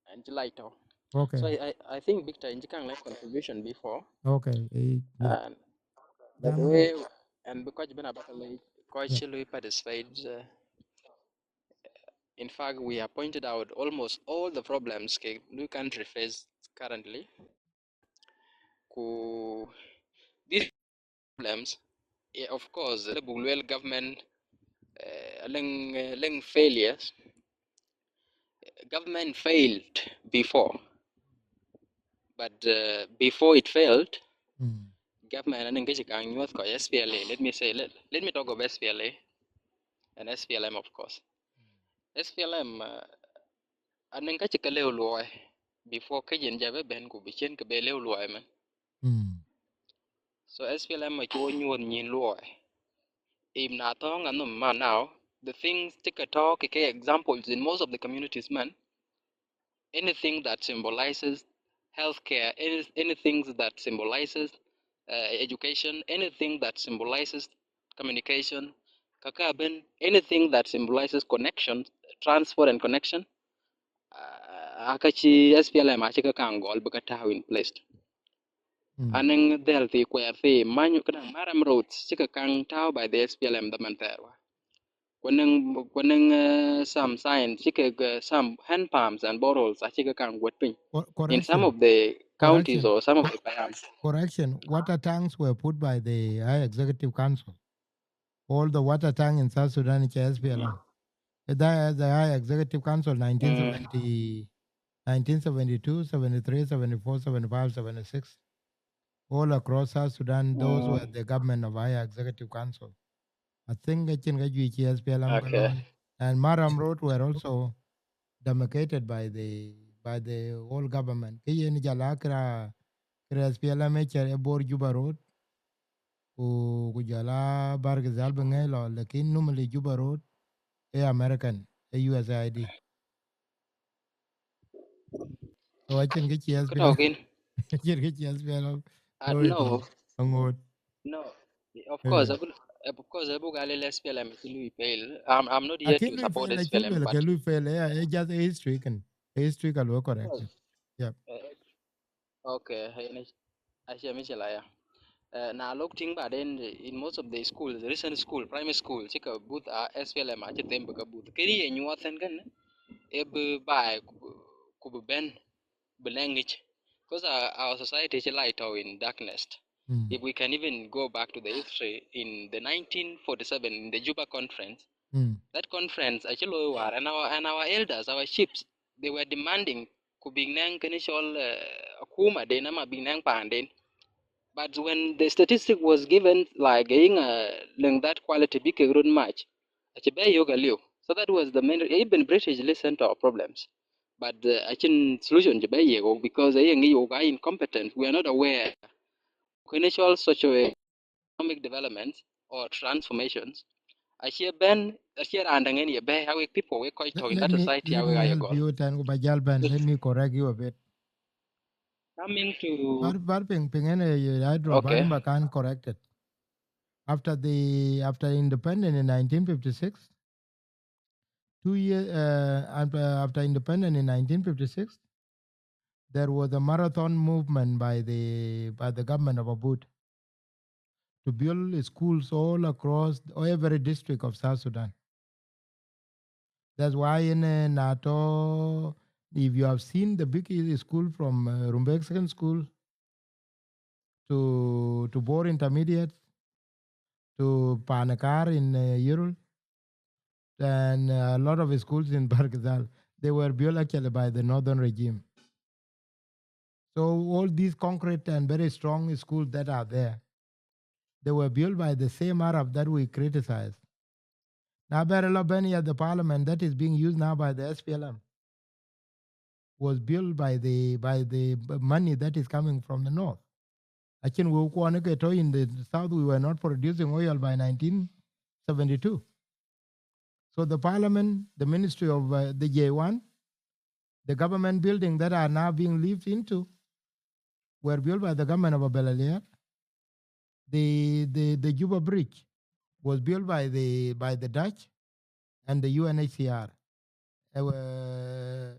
And you like to. Okay. So I, I, I think Victor in Japan like contribution before. Okay. Eh, yeah. And by the way, and because been about the coach, yeah, Louis participate. Uh, in fact, we have pointed out almost all the problems ke Louis country face currently. Ku these problems, yeah, of course, le buk luel government, uh, leng, uh, leng failures. Government failed before, but, uh, before it failed, mm, government anɔŋ kë cï kaŋ nyuɔ̈th kɔc, S P L A. Let me say, let, let me talk of S P L A and S P L M, of course. S P L M, uh, anɔŋ kë cï ke lëu luɔi before ke yen ja bï bɛ̈n ku bï cïn kë bï lëu luɔi mɛn. Mm. So S P L M acï wo nyuɔ̈th nyin luɔi. Im na thɔ̈ŋ anɔm man now, the things cï ke tɔ̈ ke, ke examples in most of the communities man, anything that symbolizes healthcare, any, anything that symbolizes, uh, education, anything that symbolizes communication, kaka ben, anything that symbolizes connection, transport and connection, uh, aka cï S P L M acï ke kaŋ gɔl bï ke tääu in place. Mm. Anɔŋ dhɛl thii kuɛɛr thii many këdäŋ Maram Road cï ke kaŋ tääu by the S P L M dhaman thɛɛr wä. Ku anɔŋ, ku anɔŋ, uh, some signs cï ke, uh, some hand pumps and boreholes acï ke kaŋ guɔ̈t piny. Co-, in some correction. Of the counties, correction, or some of the payams. Correction. Water tanks were put by the High Executive Council. All the water tank in South Sudan is S P L M. The, the High Executive Council, nineteen seventy, nineteen seventy-two, seventy-three, seventy-four, seventy-five, seventy-six. All across South Sudan, those were the government of High Executive Council. I think acïn ka juëc cï S P L M ke looi. Okay. And Maram Road were also demarcated by the, by the old government. Ke yen jala kra, kra S P L M e cɛr e Bor Juba Road. Ku, ku jala Bahr el Ghazal bï ŋɛi lɔ, lakin normally Juba Road e American, e U S A I D. So acïn kë cï S P L M. Kë tɔ̈ kën. Acïn kë cï S P L M. Ah, looi no. Aŋoot. No. Of course, eh, abul-, of course, abuk alel S P L M cï lui fail. I'm, I'm not here to support S P L M, but ke lui fail, yeah, it's just a history kan. A history ka lo correct. Yep. Eh, okay, eh, acie micila ya. Eh, na lok tïŋ baden, in most of the schools, recent school, primary school, cï ke buth, ah, S P L M acï them bï ke buth. Kënë ye nyuɔɔth thɛn kënë, e bï baai ku, ku bï bɛ̈n, bï lɛŋ ŋic. 'Cause our, our society cï like tɔ̈u in darkness. Mm. If we can even go back to the history, in the nineteen forty-seven, in the Juba Conference, mm, that conference acï looi wäär, and our, and our elders, our chiefs, they were demanding ku bïk nɛŋ kënë cɔl, eh, akuma den ama bïk nɛŋ paanden. But when the statistic was given, like, eh, ŋa lëŋ that quality bï kek röt mac, acï bɛ yök aliu. So that was the main, even British listened to our problems. But, uh, acïn solution cï bɛ yek wok, because aye ŋic wok are incompetent. We are not aware. Kënë cɔl socio-economic development or transformations, acie bɛ̈n, acie raan däŋ en ye bɛ̈ɛ̈i, awek people, wek kɔc tɔ̈ in that society, awek aye gɔl. Let me help you, tɛ̈n ku ba jäl bɛ̈n. Let me correct you a bit. Coming to Bar, bar ping, ping ene ye, ye, I drop, okay. Ba kan corrected. After the, after independence in nineteen fifty-six, two years, uh, after, after independence in nineteen fifty-six, there was a marathon movement by the, by the government of Abud to build schools all across every district of South Sudan. That's why in, uh, NATO, if you have seen the big i-, school from, uh, Rumbek Second School to, to Bor Intermediate to Panakar in, uh, Yirol, and, uh, a lot of schools in Barkazal, they were built actually by the northern regime. So all these concrete and very strong schools that are there, they were built by the same Arab that we criticize. Now, very lot at the parliament that is being used now by the S P L M was built by the, by the b-, money that is coming from the north. Acïn wëu kuɔn ke tɔ̈ in the south, we were not producing oil by nineteen seventy-two. So the parliament, the ministry of, uh, the J one, the government building that are now being lived into were built by the government of Abel Alier. The, the, the Juba Bridge was built by the, by the Dutch and the U N H C R. Uh,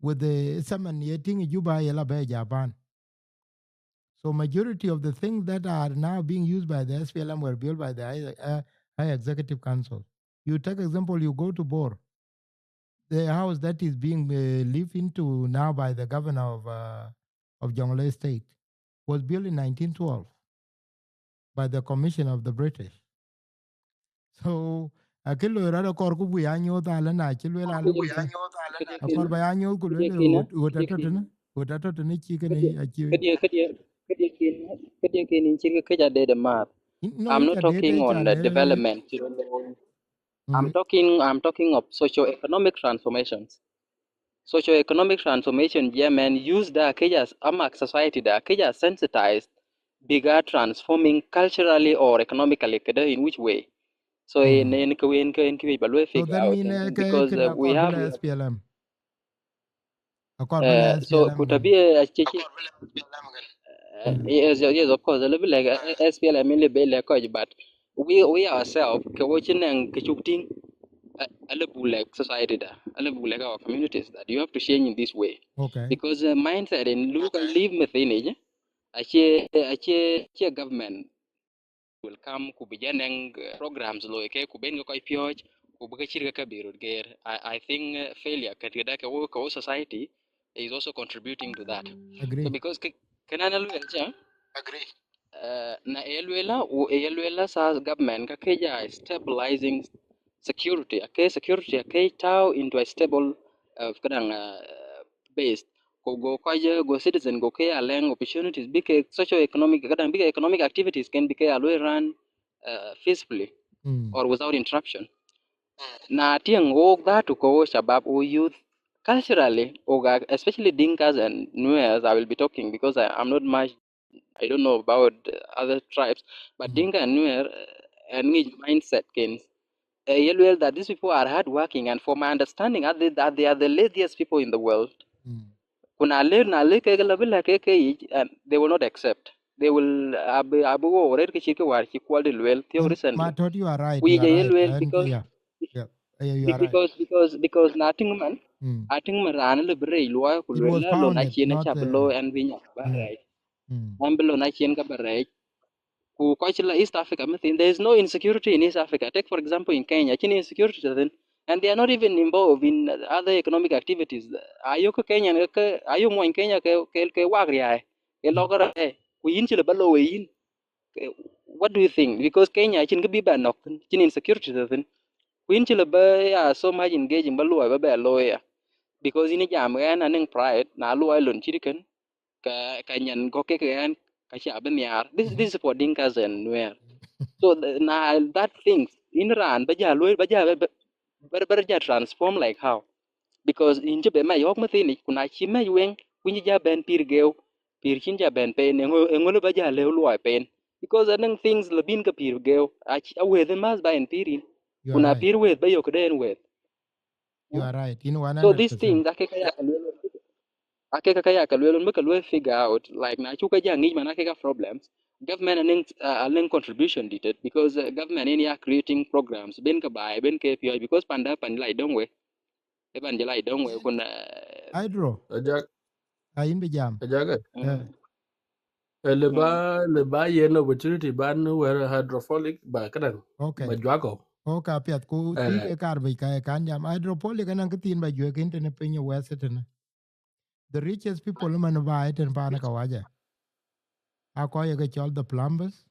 with the cement ye tïŋ Juba ye la bɛ Japan. So majority of the things that are now being used by the S P L M were built by the high, uh, high executive council. You take example, you go to Bor, the house that is being, uh, lived into now by the governor of, uh, of Jonglei State was built in nineteen twelve by the commission of the British. So, akë loi rɔt akɔr ku bï ya nyuɔɔth alë na cï luel alë ku cï. Akɔr ba ya nyuɔɔth ku luel ɣöt, ɣöt atɔ̈ tënë, ɣöt atɔ̈ tënë cï kënë acï. Këdië, këdië, këdië kin, këdië kin in cï kë këc adede maath. No, I'm not talking on the development. I'm talking, I'm talking of socio-economic transformations. Socio-economic transformation, yeah, man, use da këc as amak society da këc as sensitized, bïk a transforming culturally or economically, këdë, in which way? So in, in kë, in kë, in kë ba luel figure out, uh, because, uh, we have S P L M. Akɔr bï la S P L M. So ku tɛ̈ bï, uh, acï, uh, yes, yes, of course, a lëu bï lɛ̈k, uh, S P L M in lëu bï lɛ̈k kɔc, but we, we ourselves, ke wo cï nɛŋ kë cuk tïŋ, uh, a lëu buk lɛ̈k society da, a lëu buk lɛ̈k our communities that you have to change in this way. Okay. Because, uh, mindset in look and live within it, acie, acie, acie government will come ku bï jɛ nɛŋ, uh, programs loi ke ku ben ke kɔc piɔ̈ɔ̈c ku bï ke cït ke ke bï röt geer. I, I think, uh, failure kët këda ke wo, ke wo society is also contributing to that. Agree. So because ke, kënë na luel cä, agree. Uh, na ye luel la, wo, ye luel la sa government ka ke ja stabilizing security, ake security, ake tääu into a stable, uh, këdäŋ, uh, base. Go, go kɔc, go citizen, go ke ya lɛŋ opportunities, bï ke socio-economic, këdäŋ, bï ke economic activities ken bï ke ya luel run, uh, peacefully or without interruption. Na tiɛŋ wok dhatu ke wo shabab, wo youth, culturally, wo ga, especially Dinkas and Nuers, I will be talking because I, I'm not much, I don't know about the other tribes, but Dinka and Nuer, uh, and ngec mindset ken, uh, ye luel that these people are hardworking, and for my understanding, are they, that they are the laziest people in the world. Ku na lëu, na lëu kek la bï lɛ̈k ke ke yic, and they will not accept. They will, abï, abï wo rɛ̈t ke cït ke wäär cï Kuɔl dït luel thiɔ̈k recently. Matot, you are right, ku yic aye luel because, yeah, yeah, you are right. Because, because, because na tïŋ man, a tïŋ man raan lëu bï rɛc luɔi ku luel la lon acïn acä bï looi, ɛn bï nya ba rɛc. Ɛn bï lon acïn ka ba rɛc. Ku kɔc la East Africa, mi thin, there is no insecurity in East Africa. Take, for example, in Kenya, acïn insecurity tɔ̈ thïn. And they are not even involved in other economic activities. Ayök Kenya, ke, ayök muɔny Kenya ke, ke, ke wak riai, ke lɔk riai. Ku yïn cï lëu ba looi yïn. Ke, what do you think? Because Kenya acïn kë bï ba nɔ̈k thïn, cïn insecurity tɔ̈ thïn. Ku yïn cï lëu ba ya so much engaging ba luɔi ba bɛ looi ya. Because yïn jam ɣɛn anëŋ pride, na luɔi lon cït kën, ka, ka nyan gɔ̈k kek ɣɛn, ka cï abï nhiaar. This, this is for Dinkas and Nuer. So the, na that things, yïn raan ba ja luel, ba ja, ba, ba, ba ja transform like how? Because yïn cï bɛ mɛc ɣɔ̈k mi thin yic, ku na cï mɛc weŋ, ku yïn cï ja bɛ̈n pïïr geeu, pïïr cïn ja bɛ̈n pen, eŋö, eŋö lëu ba ja lëu luɔi pen? Because anëŋ things lëu bïn ke pïïr geeu, a wëëth ë mäth ba en pïïr yïn. Ku na pïïr wëëth ba yök këde en wëëth. You are right. Yïn one hundred percent. So these things, ake ka ya ka luel. Ake ka ya ka luel, bï ka luel figure out, like, na cuk ka ja ŋic man ake ka problems. Government anëŋ, uh, anëŋ contribution dït, because, uh, government in ya creating programs, ben ka bai, ben ke piɔ̈ɔ̈c, because panda pan lai döŋ we. E pan jë lai döŋ we, kun, uh, Hydro. Ajak, A yïn bï jam. Ajak, eh. Eh, Eh, le ba, le ba yen opportunity ban wɛr hydroponik ba këdäŋ, ba Okay. juak kɔ̈u. Okay, apiɛth ku tï Eh, ke kar bï ka kan jam. Hydroponik anɔŋ kë thiin ba juëk yïn tënë piny ë West tënë. The richest people man ba ë tën paan kawaja. A kɔc ye ke cɔl the plumbers.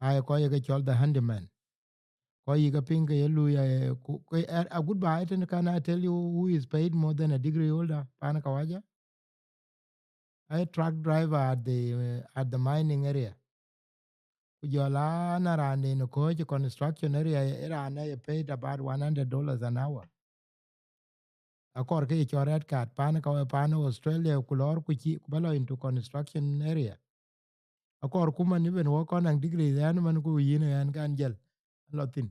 A kɔc ye ke cɔl the handyman. Kɔc yï ke piŋ ke ye lui, eh, ku, ku, eh, a good ba ë tën, can I tell you who is paid more than a degree holder paan kawaja? A truck driver at the, uh, at the mining area. Ku jɔl a na raan den kɔc construction area, eh, raan ë paid about one hundred dollars an hour. Akɔr ke cɔl red card, paan ka, paan Australia, ku lɔɔr ku cï, ku ba lɔ into construction area. Akɔr ku man even wɔ kɔn naŋ degree, ɛn man ku yïn ɛn kan jël, an lɔ thïn.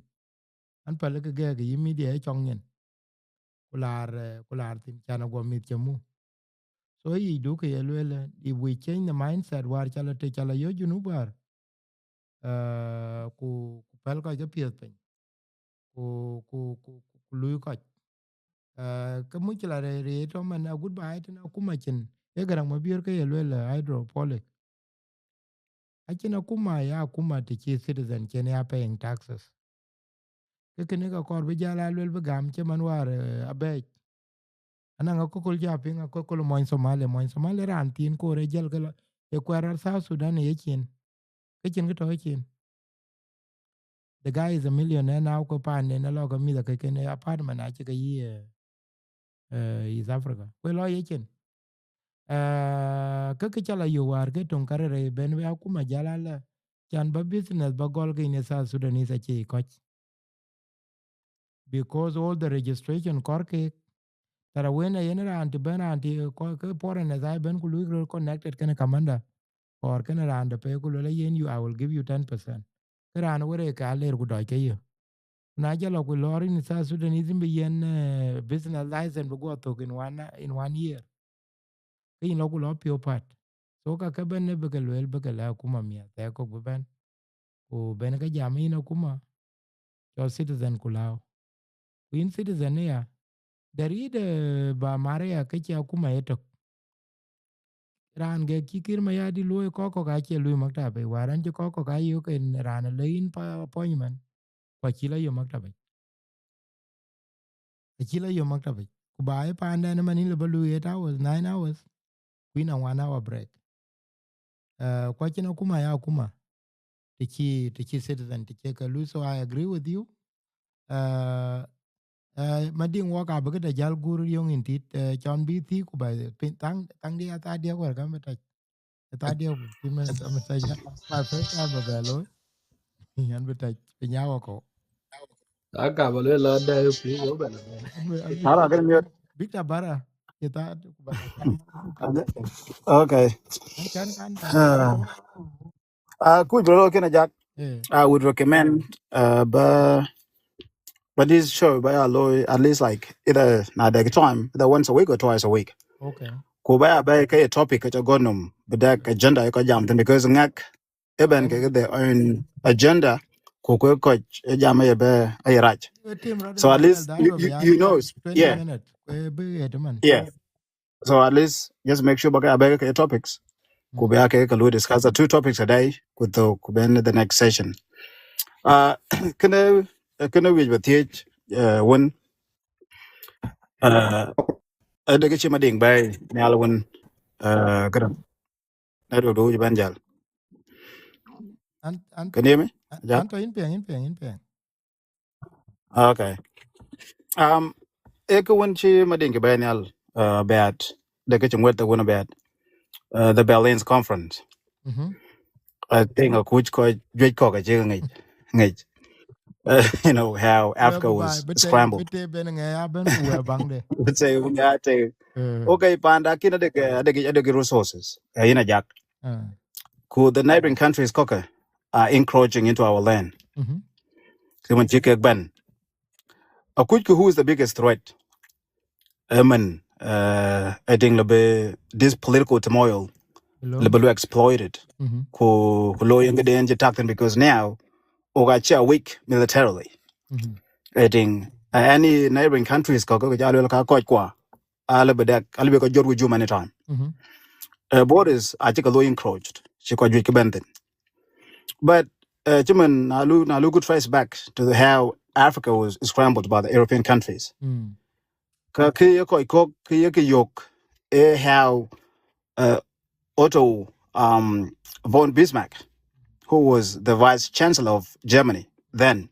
An päl ke gɛɛk yï media ë cɔŋ nyin. Ku laar, eh, ku laar thïn, can aguɔ mïth cë mu. So yic du ke ye lueel, eh, if we change the mindset, wäär ca la të, ca la yö Junub wäär, eh, ku, ku päl kɔc ke piɛth piny, ku, ku, ku, ku, ku lui kɔc. Eh, ke muc la rëër tɔ man agut ba ë tën akuma cin, ee Garaŋ Mabiör ke ye lueel, eh, hydroponik. Acïn akuma ya akuma të cï citizen cin ya paying taxes. Ke kënë ka kɔr bï jal a luel bï gam cï man wäär, eh, abɛɛc. Anaŋ akököl ja piŋ, akököl mɔny Somalia, mɔny Somalia raan thiin koor ë jël ke lɔ, ë kuɛɛr rɔt South Sudan ë yecin. Ke cin kë tɔ yecin. The guy is a millionaire now, ku paan den alɔ ke mïth ake kën apartment acï ke yï, eh, eh, East Africa. Ku lɔ yecin. Eh, ke kë ca la yök wäär ke töŋ karɛrɛ ben bï akuma jal alɛ, can ba business ba gɔl ke yïn ë South Sudanese acie kɔc. Because all the registration kɔr kek, tara wen a yen raan ti ben, raan ti kɔc ke foreigners ai ben ku lui röl connected kënë commander, or kënë raan de pe ku luel a yen you, I will give you ten percent. Ke raan wërë ke aler ku dɔc ke yï. Ku na jɔl ku lɔɔr in South Sudanese in bï yen, eh, business license bï guɔ thök in one, in one year. Ke yïn lɔ ku lɔ piɔ̈u pat. So ka ke ben ë bï ke lueel bï ke lɛ̈k akuma miɛth thɛɛk kök bï bɛ̈n. Ku ben ke jam yïn akuma, cɔl citizen ku lääu. Ku yïn citizen ëya, dɛ̈t yï de ba mar ëya ke cï akuma ye tök. Raan gɛk cï Kiir Mayardit luɔ̈i kɔc kɔ̈k acie lui maktab yic, wäär ɣɛn cï kɔc kɔ̈k aa yök en raan ë lɔ yïn pa appointment, ku acï lɔ yök maktab yic. Acï lɔ yök maktab yic. Ku ba ë paandɛn ëmën yïn lɔ ba lui eight hours, nine hours, ku yïn a one hour break. Eh, ku acïn akuma ya akuma të cï, të cï citizen të cï ke lui, so I agree with you. Eh, eh, Madiŋ, wɔk abï këde jäl gur yöŋ in tit, eh, cɔn bï thii ku ba piny thaŋ, thaŋ diɛ̈ athaa diɛ̈ wär gam bï tɔc. Athaa diɛ̈ ku cï mën, mën tɔc. My first time ba bɛ looi. Yan bï tɔc, piny a wakɔ̈u. Aka ba luel la dai ku wo ba la. Abï, abï, Ara, get mute. bïk ta bara, ye thaa ku ba. Okay. An can kan ba. Uh, uh, kuc bro, kena Jack. Eh, I would recommend, uh, ba, ba this show ba ya lo at least, like, either na the time, either once a week or twice a week. okay. Ku ba ya ba ke topic ka gonum, but that agenda ko jam thïn, because ngak even ke their own agenda, ku ku ko jam ye be a raj. Tim rot So at ba least you, daro you, ya you know, twenty yeah, minutes. Ku bï yet man. Yeah. So at least just make sure ba ka ba ke topics. Ku Mm. Ba ke ka lo discuss the two topics a day. Ku to ku ben the next session. Uh, kene, kene wic ba thiec, uh, wen, uh, ade ke cï Madiŋ bai nyal wen, uh, kene. Network do wic ban jal. An, an, Can you hear me? an, Ja? An to in piɛŋ, in piɛŋ, in piɛŋ. Okay. Um, e ke wen cï Madiŋ ke bai nyal, uh, bɛat de ke cï ŋuɛt the wen bɛat, uh, the Berlin Conference. Mhm. I think a kuc ko juec ko ka cï ŋic, ŋic. Uh, you know how Africa was scrambled. Bite ben ŋɛ ya ben ku wɛ baŋ de. Say we got to. Eh, Okay, panda kin ade ke, ade ke, ade ke resources. Uh, in a jack. eh. Ku the neighboring countries koke are encroaching into our land. Mhm. Kiman cï kek ban. A kuc ku who is the biggest threat? Emen, uh, I think lëbë this political turmoil lëbë lu exploited. Ku ku lo yen këden cï tak thïn, because now ɣok aca weak militarily. I think uh, any neighboring countries kɔ̈k ke ca luel ka kɔc kua, alëbë dek alëbë ka jɔt ku jum anytime. Uh, borders acï ke lo encroached, cï kɔc juëc ke bɛ̈n thïn. But uh, cïmën na lu na lu ku trace back to the, how Africa was scrambled by the European countries. Ka ke ye kɔc kɔ̈k ke ye ke yök, eh, how uh, Otto um, von Bismarck, who was the vice chancellor of Germany then,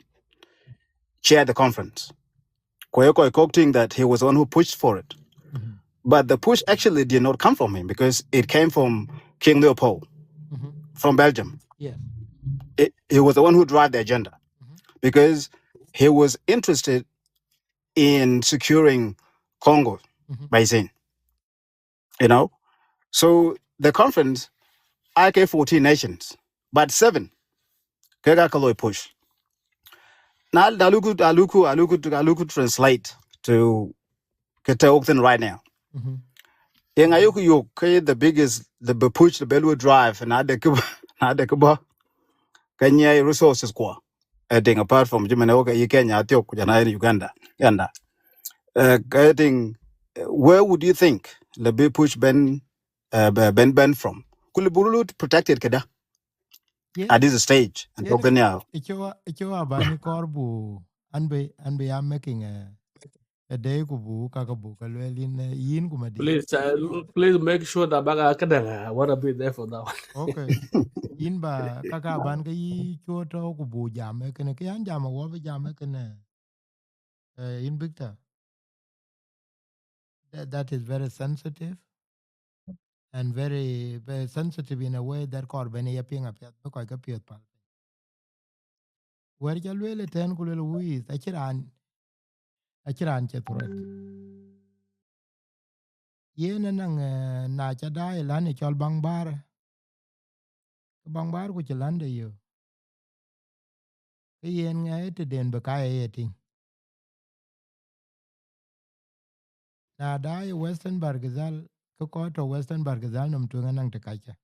chaired the conference. Ku ye kɔc kɔ̈k think that he was the one who pushed for it. But the push actually did not come from him, because it came from King Leopold from Belgium. Yes. It, he was the one who drive the agenda, because he was interested in securing Congo by then. You know, so the conference, I K fourteen nations, but seven ke ka ke lo push. Na na lu ku a lu ku a lu ku a lu ku translate to ke tɔ̈ ɣok thïn right now. Yen ayök yök ke the biggest, the big push, the big drive, na de ke na de ke bɔ̈ ke nyiɛɛi resources kua. I think apart from cïmën ɣok ye Kenya athiok, ku jɔl a yen Uganda, Uganda. Uh, I think uh, where would you think lëbë push bɛn uh, bɛn bɛn from? Ku lëbë lu protected këda at this stage and talking now. Ëcï wa ëcï wa bani kɔɔr bu an be an be ya making a a day ku bu ka ka bu ka luel yïn, eh, yïn ku madi. Please, uh, please make sure that baga kadang, uh, I wanna be there for that one. Okay. Yïn ba ka ka ban ka yï cuɔt tɔ̈ ku bu jam e kënë, ke yan jam wɔ be jam e kënë. Uh, in Victor, that, that is very sensitive and very, very sensitive in a way that kɔɔr bɛn ya piŋ apiɛth, because ka piɛth pal. Wɛ̈t ca lueel ëtɛ̈n ku lueel wïïth, acï raan, acï raan cï threat. Yen ënɔŋ, eh, na ca daai ë län ë cɔl baŋ bäär, ke baŋ bäär ku cï län de yök, ke yen ŋɛɛ tëden bï ka ye ye tïŋ. Na daai ë Western Bargazal, ke kɔc tɔ̈ Western Bargazal nɔm tueŋ ënɔŋ të kackä.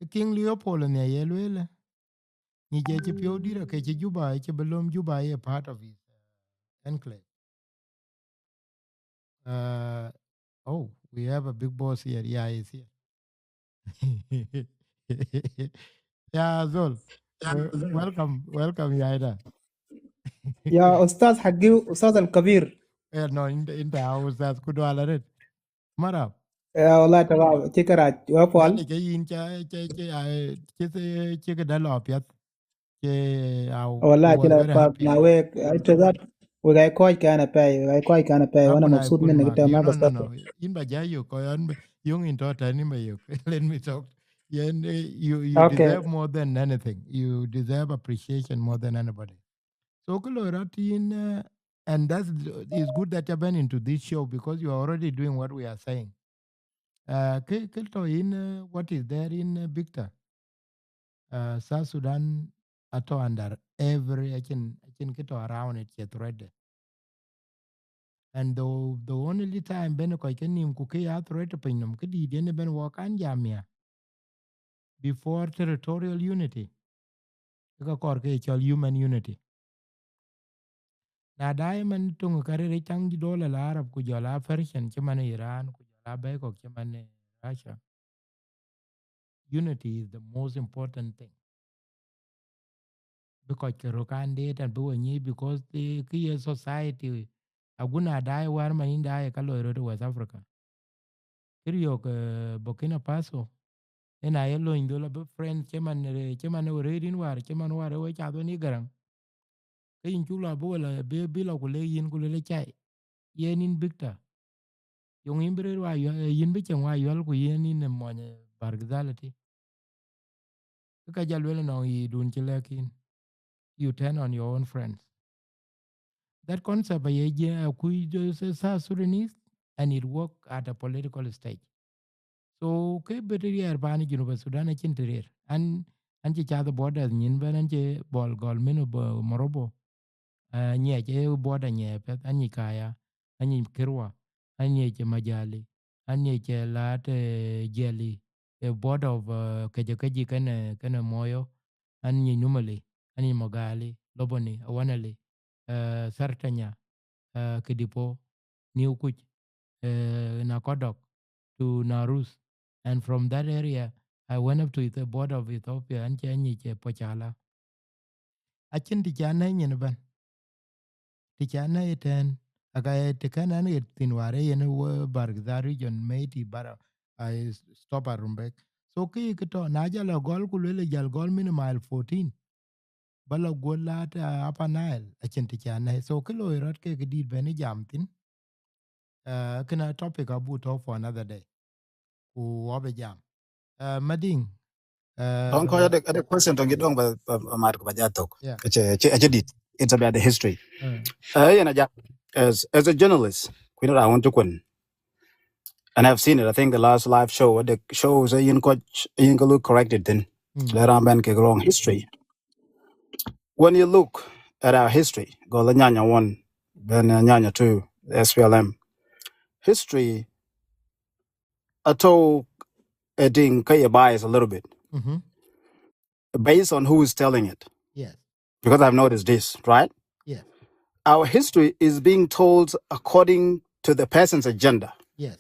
King Leopold nhiɛc ye lueel, nyic ë cï piɔ̈u dït, ake cï Juba, ë cï bï löm Juba ye part of his, uh, enclave. Uh, oh, we have a big boss here. Yeah, he's here. Yeah, Zol. Uh, welcome, welcome, Yaida. يا أستاذ حقي، أستاذ الكبير. Yeah, no, in the, in the house, that's good. All right. Marab. Ya, wallahi, tamam. Cï kërac, wä puɔl. Ke yïn ca, ca, ca, ca, ca, ca këda lɔ piɛth. Ke au, wallahi, cï la pa na wek, ai, to that, wek ai kɔc kan apɛi, wek ai kɔc kan apɛi, wana maksud min ne kita ma bas. No, no, no. Yïn ba ja yök, ko yïn ba, yöŋ yïn tɔ̈ tɛ̈n, yïn ba yök. Let me talk. Yen, eh, you, you deserve more than anything. You deserve appreciation more than anybody. So kë loi rɔt yïn, uh, and that's, it's good that you been into this show because you are already doing what we are saying. Uh, kë, kë tɔ̈ yïn, uh, what is there in, uh, Victor? Uh, South Sudan atɔ̈ under every, acïn, acïn kë tɔ̈ around it, cï threat. And the, the only time bɛn kɔc ke nïm ku ke ya threat piny nɔm, kë dït yen bɛn wɔ kan jam ya. Before territorial unity, ke ka kɔɔr ke cɔl human unity. Na daai man töŋ ka rëër caŋ dol al Arab ku jɔl a Persian, cï man Iran, ku jɔl a bɛ̈i kɔ̈k cï man Russia. Unity is the most important thing. Bï kɔc ke röt kan deet and bï we nyic, because the, kë ye society, agun a daai wäär man yïn daai ka loi röt West Africa. Kë riɔ̈k, eh, Burkina Faso, yen aye löny dhöl abï friend cï man, eh, cï man ë we rëër yïn wäär, cï man wäär ë we cath wen yï Garaŋ. Ke yïn cuk lɔ abï we lɔ, bï, bï lɔ ku lek yïn ku lël ë cai. Yen yïn Victor. Yöŋ yïn bï rëër wa yuɛl, eh, yïn bï cieŋ wa yuɛl ku yen yïn ë mɔny, eh, Bargazal ëtï. Ke ka jal luel ënɔŋ yï dun cï lɛ̈k yïn. You turn on your own friends. That concept aye je, uh, kuc, uh, South Sudanese, and it work at a political stage. So kë bï të riɛɛr paan Junub Sudan acïn të riɛɛr. An, an cï cath borders nyin bɛn, an cï bɔl gɔl min bɔ Morobo. Uh, nyiɛc ë border nyiɛc piɛth, an nyic kaya. anyic Kirwa, anyic Majali, anyic, eh, Laat, eh, Jiali, eh, board of, eh, Kejekeji kënë, kënë Moyo, anyic Numali, anyic Mogali, Loboni, Awanali, eh, Sartanya, eh, Kidipo, New Kuch, eh, Nakodok, to Narus. And from that area, I went up to the border of Ethiopia, an cï anyic, eh, Pochala. Acïn të ca nɛ̈i nyin ëbɛ̈n. Të ca nɛ̈i ëtɛ̈ɛ̈n, aka ye të kɛn ɛn ɣet thïn wäär ë yen wë Bahr el Ghazal region, Meiti, Bara, I stop at Rumbek. So kë yï kë tɔ̈, na jal a gɔl ku lueel ë jal gɔl min mile fourteen, ba la guöl Laat, uh, Upper Nile, acïn të ca nɛ̈i. So kë loi rɔt ke kë dït bɛ̈n ë jam thïn. Uh, kënë topic abuk tɔ̈ for another day. Ku wɔ bï jam. Uh, Madiŋ, uh, Tɔŋ kɔc ade, ade question tɔŋ yï dɔŋ ba, ba, ba mat ku ba ja thok. Yeah. Acie, acie, acie dït. It's about the history. Mm. Uh, yen aja, as, as a journalist, kuïn raan wun cï kuen. And I've seen it. I think the last live show, the show say yin coach, yin ka look corrected then. Mm. Le raan bɛ̈n kek wrong history. When you look at our history, go the Nyanya one, then, uh, Nyanya two, the S P L M. History, I told a thing, ka ye bias a little bit. Mm-hmm. Based on who is telling it. Yes. Because I've noticed this, right? Yes. Our history is being told according to the person's agenda. Yes.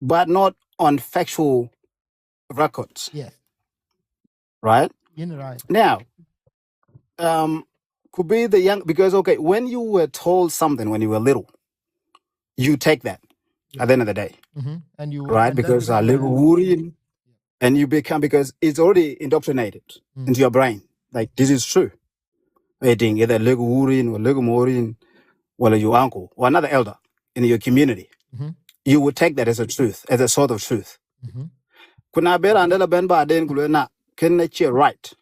But not on factual records. Yes. Right? You're right. Now, um, could be the young, because, okay, when you were told something when you were little, you take that at the end of the day. Mm-hmm. And you, right? And that because is I live where, and you become, because it's already indoctrinated, mm, into your brain. Like, this is true. I think either lëk wurin or lëk morin, or your uncle or another elder in your community. Mm-hmm. You would take that as a truth, as a sort of truth. Mm-hmm. Kuna bera andela ben ba den kulena, can acie right,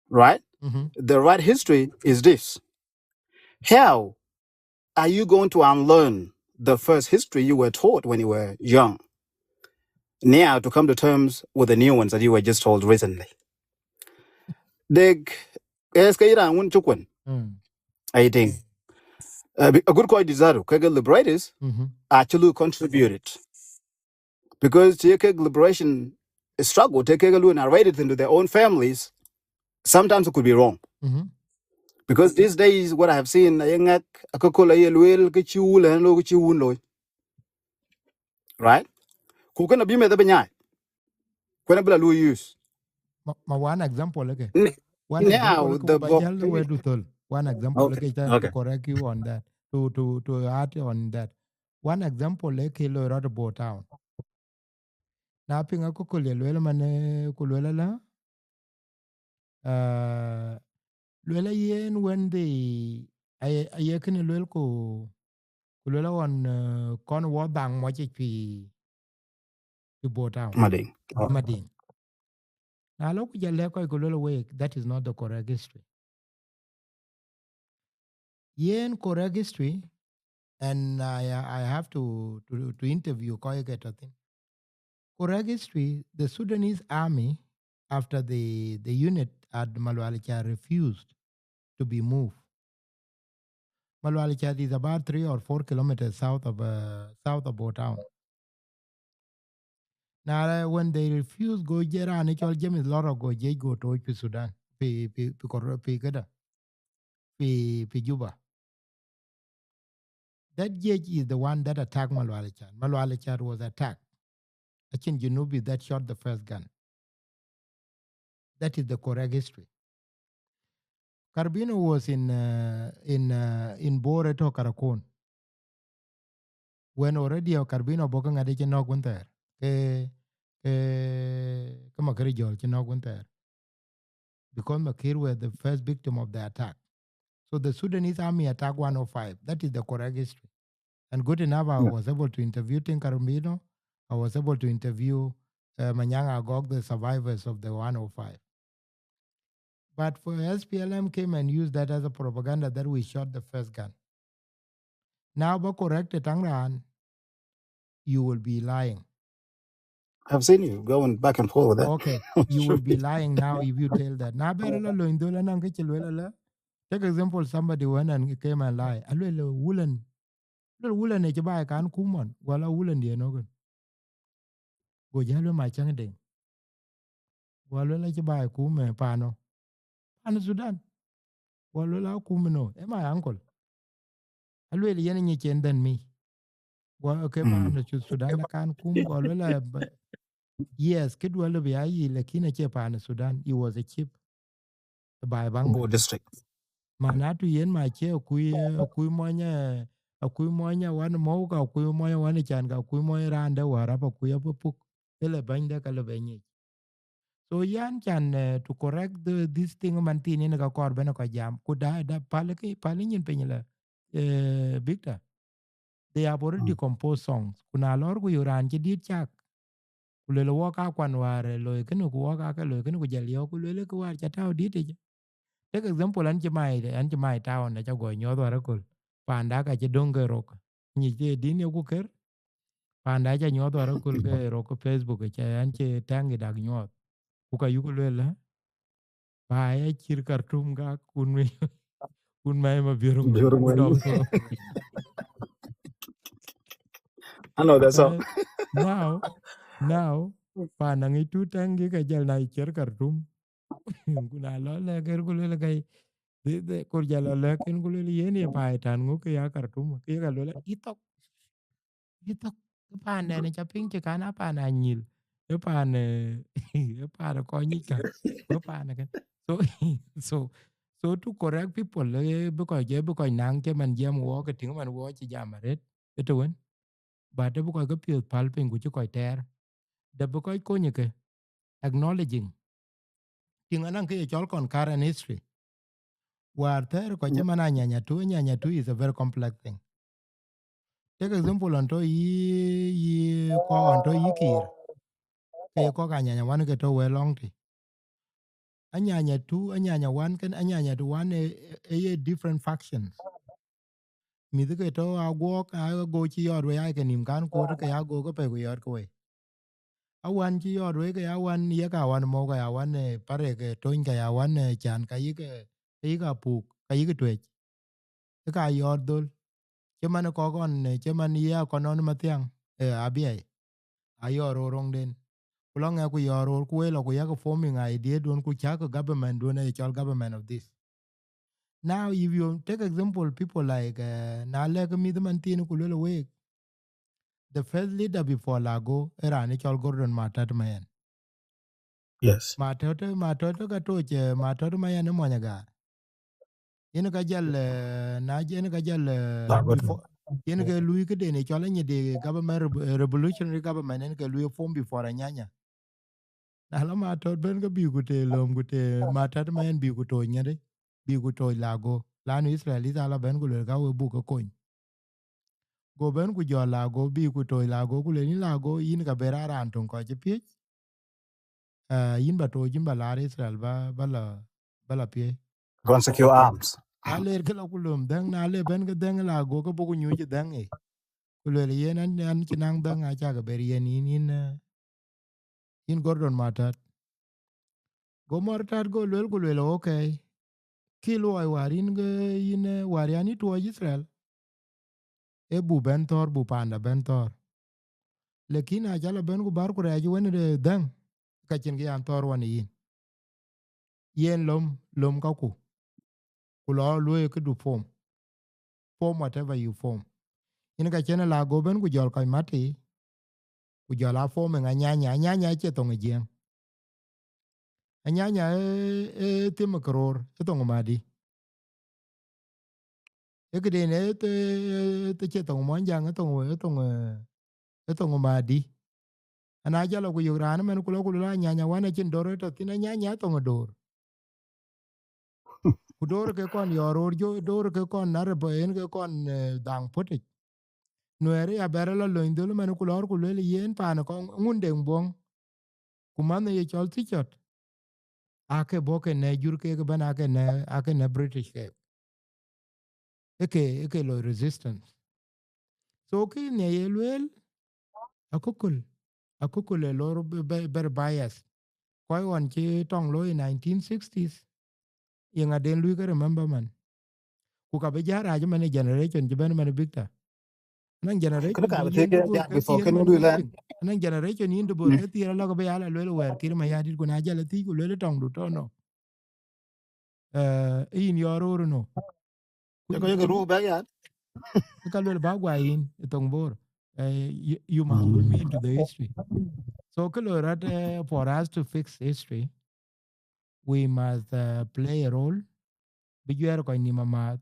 right? Mm-hmm. The right history is this. How are you going to unlearn the first history you were taught when you were young now to come to terms with the new ones that you were just told recently? Dek, es ke ira ngun chukwen. Mm. I think, uh, a good quality zero, ke liberators, mm-hmm, actually contributed. Because take liberation struggle, take a narrated into their own families, sometimes it could be wrong. Mm-hmm. Because these days, what I have seen, a young ak-, a kakol a ye luel, ke chi wul, and lo, ke chi wun lo. Right? Ku kënë bï meth bï nyaai. Ku ënë bï la lu use. Ma, ma one example, okay. N-, one now example, okay, the ba bo- jal we du thol. One example, okay, okay, just to, okay, correct you on that, to, to, to add on that. One example, okay, lo rot Bor Town. Na piŋ akököl ye luel man, eh, ku luel ala, ah, luel ayen wën dhi, aye, aye kënë luel ku, ku luel aɣɔn, eh, kɔn wɔ dhaŋ mɔc yic pi, pi Bor Town. Madiŋ. Oh. Madiŋ. Na lɔ ku jal lɛ̈k kɔc ku luel awek, that is not the correct history. Yen correct history, and I, I have to, to, to interview kɔc ke tɔ̈ thïn. Correct history, the Sudanese army, after the, the unit at Malual Achar refused to be moved. Malual Achar is about three or four kilometers south of, uh, south of Bor Town. Na, when they refuse, go je raan ë cɔl James Loro go jiëc go tooc pi Sudan, pi, pi, pi kor-, pi këda, pi, pi Juba. That jiëc is the one that attacked Malual Achar. Malual Achar was attacked. Acïn Junubi that shot the first gun. That is the correct history. Carbino was in, uh, in, uh, in Bor ëtök Karakon. When already a Carbino bɔ̈ ke ŋat ë cï nɔ̈k wën thɛɛr. Ke, ke, ke Makir Jɔl cï nɔ̈k wën thɛɛr. Because Makir were the first victim of the attack. So the Sudanese army attacked one oh five. That is the correct history. And good enough, I, yeah, was able to interview Tin Carbino. I was able to interview, uh, Manyang Agok, the survivors of the one oh five. But for S P L M came and used that as a propaganda that we shot the first gun. Now, ba correct it, Tangran, you will be lying. I've seen you going back and forth with that. Okay, you will be lying now if you tell that. Na ber la loin dola nan ke chilwela la. Take example, somebody went and came and lie. Alwela wulan Luel, wulën ë cï baai kan kum ɣɔn, guɔ la wulën diën ëkën. Go jäl luel, ma cäŋ deŋ. Guɔ luel, acï baai kum ë paan ë, paan Sudan. Guɔ luel, a kum ëno, ë my uncle. Aluel, yen nyic en than me. Guɔ ke paan ë Sudan akan kum, guɔ luel, a ba-, yes, kë duɔl bï a yic, lakin acie paan ë Sudan. He was a chief. Baai baŋ. Bor district. Manatu yen ma cie akui, akui mɔny, eh, akui mɔny awan mɔu ka akui mɔny awan can ka akui mɔny raan de Warap akui apuk. Ele bɛny de ka le bɛny yic. So yan can, eh, to correct the, this thing man thin yen ka kɔɔr bɛn kɔc jam. Ku da, da pal ki, pal nyin piny la, eh, Victor. They have already composed songs. Ku na lɔr ku yök raan cï dit cak. Ku luel wɔ ka kuan wäär, eh, loi kënë, ku wɔ ka ke loi kënë, ku jɔl yɔ̈ɔ̈k, ku luel kë wäär ca tääu dit yic. Take example, an cï mai, an cï mai town, aca guɔ nyuɔɔth wäär aköl. Panda ka cï döŋ ke rok. Nyic ke din ye ku ker. Panda ca nyuɔɔth wäär aköl ke rok ke Facebook, ca an cï tɛŋ ë dak nyuɔɔth. Ku ka yuku luel, eh? Ba ya cïr Khartoum ka kun mi, kun mai ma bior. Bior mo. Dɔm. I know that song. Now, now, pa na ngi tu tangi ka jal na cïr Khartoum. Kuna lo le ker ku le kai. De, de, kur jal lo le ken ku le yen ye pa tan ngo ke ya Khartoum. Ke ka lo le itok. Itok. Ke paan den ca piŋ cï kan a paan anyil. E paan, eh, e paan kɔc nyic ka. E paan ke. So, so, so to correct people, eh, because, eh, because naŋ cï man jiɛm wɔ ke tïŋ man wɔ cï jam arët. Ëtë wën. But ë bï kɔc ke piöth päl piny ku cï kɔc tɛɛr. Dap bï kɔc kony ke acknowledging. Tïŋ anɔŋ kë ye cɔl concurrent history. Wäär thɛɛr kɔc cï man Anyanya two, Anyanya two is a very complex thing. Take example, ɔn tɔ̈ yï, yï kɔc ɔn tɔ̈ yï Kiir. Ke ye kɔc Anyanya one ke tɔ̈ wëë lɔŋ tï. Anyanya two, Anyanya one kën Anyanya two one e, e, e ye different factions. Mïth ke tɔ̈ Aguɔk, Ago cï yɔɔt wei, ai ke nïm kan kuɔt ke Ago ke pɛ̈i ku yɔɔt ke wei. Awan cï yɔɔt wei ke awan ye ka wan mɔu, ka awan, eh, Parek, eh, Tony, ka awan, eh, Can, ka yïk, eh, ka yïk Apuk, ka yïk Tuec. Ë ka yɔɔt dhöl. Cï man kɔk ɣɔn, eh, cï man ye akɔnɔn Mathiaŋ, eh, Abiɛi. Ayɔɔr roor roŋden. Ku lɔ ŋɛk ku yɔɔr roor ku wël ku yak forming idea duön ku cäk government duön aye cɔl government of this. Now, if you take example, people like, eh, na lɛk mïth man thiin ku luel week, the first leader before Lago, e raan e cɔl Gordon Matat Mayen. Yes. Matat, Matat ka toc, eh, Matat Mayen e mɔny agaar. Yen ka jal, eh, na yen ka jal, eh, Lago before, yen ke lui këden e cɔl anyi de government, rev-, revolutionary government, yen ke lui form before Anyanya. Na la Matat ben ke bï ku te lom ku te Matat Mayen bï ku toc nyɛde, bï ku toc Lago. Lanu Israel is ala ben ku luel ka we buk ke kony. Go ben ku jɔl Lago, bï ku toc Lago, ku luel yïn Lago, yïn ka ber a raan töŋ kɔc cï piëc. Ah, yïn ba toc, yïn ba laar Israel ba, ba la, ba la piëc. Go and secure arms. Na ler ke la ku lom dhɛŋ, na le ben ke dhɛŋ Lago ke buk ku nyuc dhɛŋ e. Ku luel yen an, an cï naŋ dhɛŋ acak ber yen yïn, yïn, eh, yïn Gordon Matat. Go Matat go luel ku luel, okay. Kï luɔi wäär yïn ke yïn, eh, wäär yan yï tuɔɔc Israel. E bu ben thɔ̈r, bu panda ben thɔ̈r. Lakin a jal a ben ku bär ku rɛɛc wën de dhɛŋ, ka cïn kë yan thɔ̈r wan yïn. Yen lom, lom kaku. Ku lɔ luöi këdu form. Form whatever you form. Yen ka cïn Lago ben ku jɔl kɔc mat tei. Ku jɔl a forming Anyanya. Anyanya acie thoŋ ë Jiëŋ. Anyanya e, e thim ë keroor, e thoŋ ë Madi. E këden e, e, e, e cie thoŋ ë Muɔnyjäŋ, e thoŋ, e thoŋ, e, e thoŋ ë Madi. Ana jal ku yök raan ëmën ku lɔ ku lɔ Anyanya wan acïn dor e tɔ̈ thïn, Anyanya e thoŋ ë dor. Ku dor ke kɔn yɔɔr roor jo, dor ke kɔn na rep en ke kɔn, eh, dhaŋ putic. Nuɛɛr ya bɛr la lony dhöl man ku lɔɔr ku luel yen paan kɔn ŋun deŋ buɔŋ. Ku man ye cɔl thic cɔt. Ake bɔ ke ne jur ke ke ben ake ne, ake ne British ke. Eke, eke loi resistance. So kë ne ye luel, akököl, akököl e lor be, be, very bias. Kɔc ɣɔn cï tɔŋ looi nineteen sixties, ye ŋa den lui ke remember man. Ku ka bï jä rac man e generation cï ben man Victor. Anɔŋ generation, kën ka bï thiëëc ke Debor, ke before thiëër kën man du lɛn. Anɔŋ generation yïn Debor, ke thiëër alɔk bï ya la luel wɛ̈ɛ̈r Kiir Mayardit, ku na jal athiëc ku luel tɔŋdu tɔ̈ nɔ. Eh, yïn yɔɔr ror nɔ. Yeke, yeke ruu bɛ̈k ya. Ka luel ba guɔ yïn ë thoŋ Bor. Eh, you, you must put me into the history. So kë loi rɔt, eh, for us to fix history, we must, uh, play a role. Bï juɛɛr kɔc nïm amääth.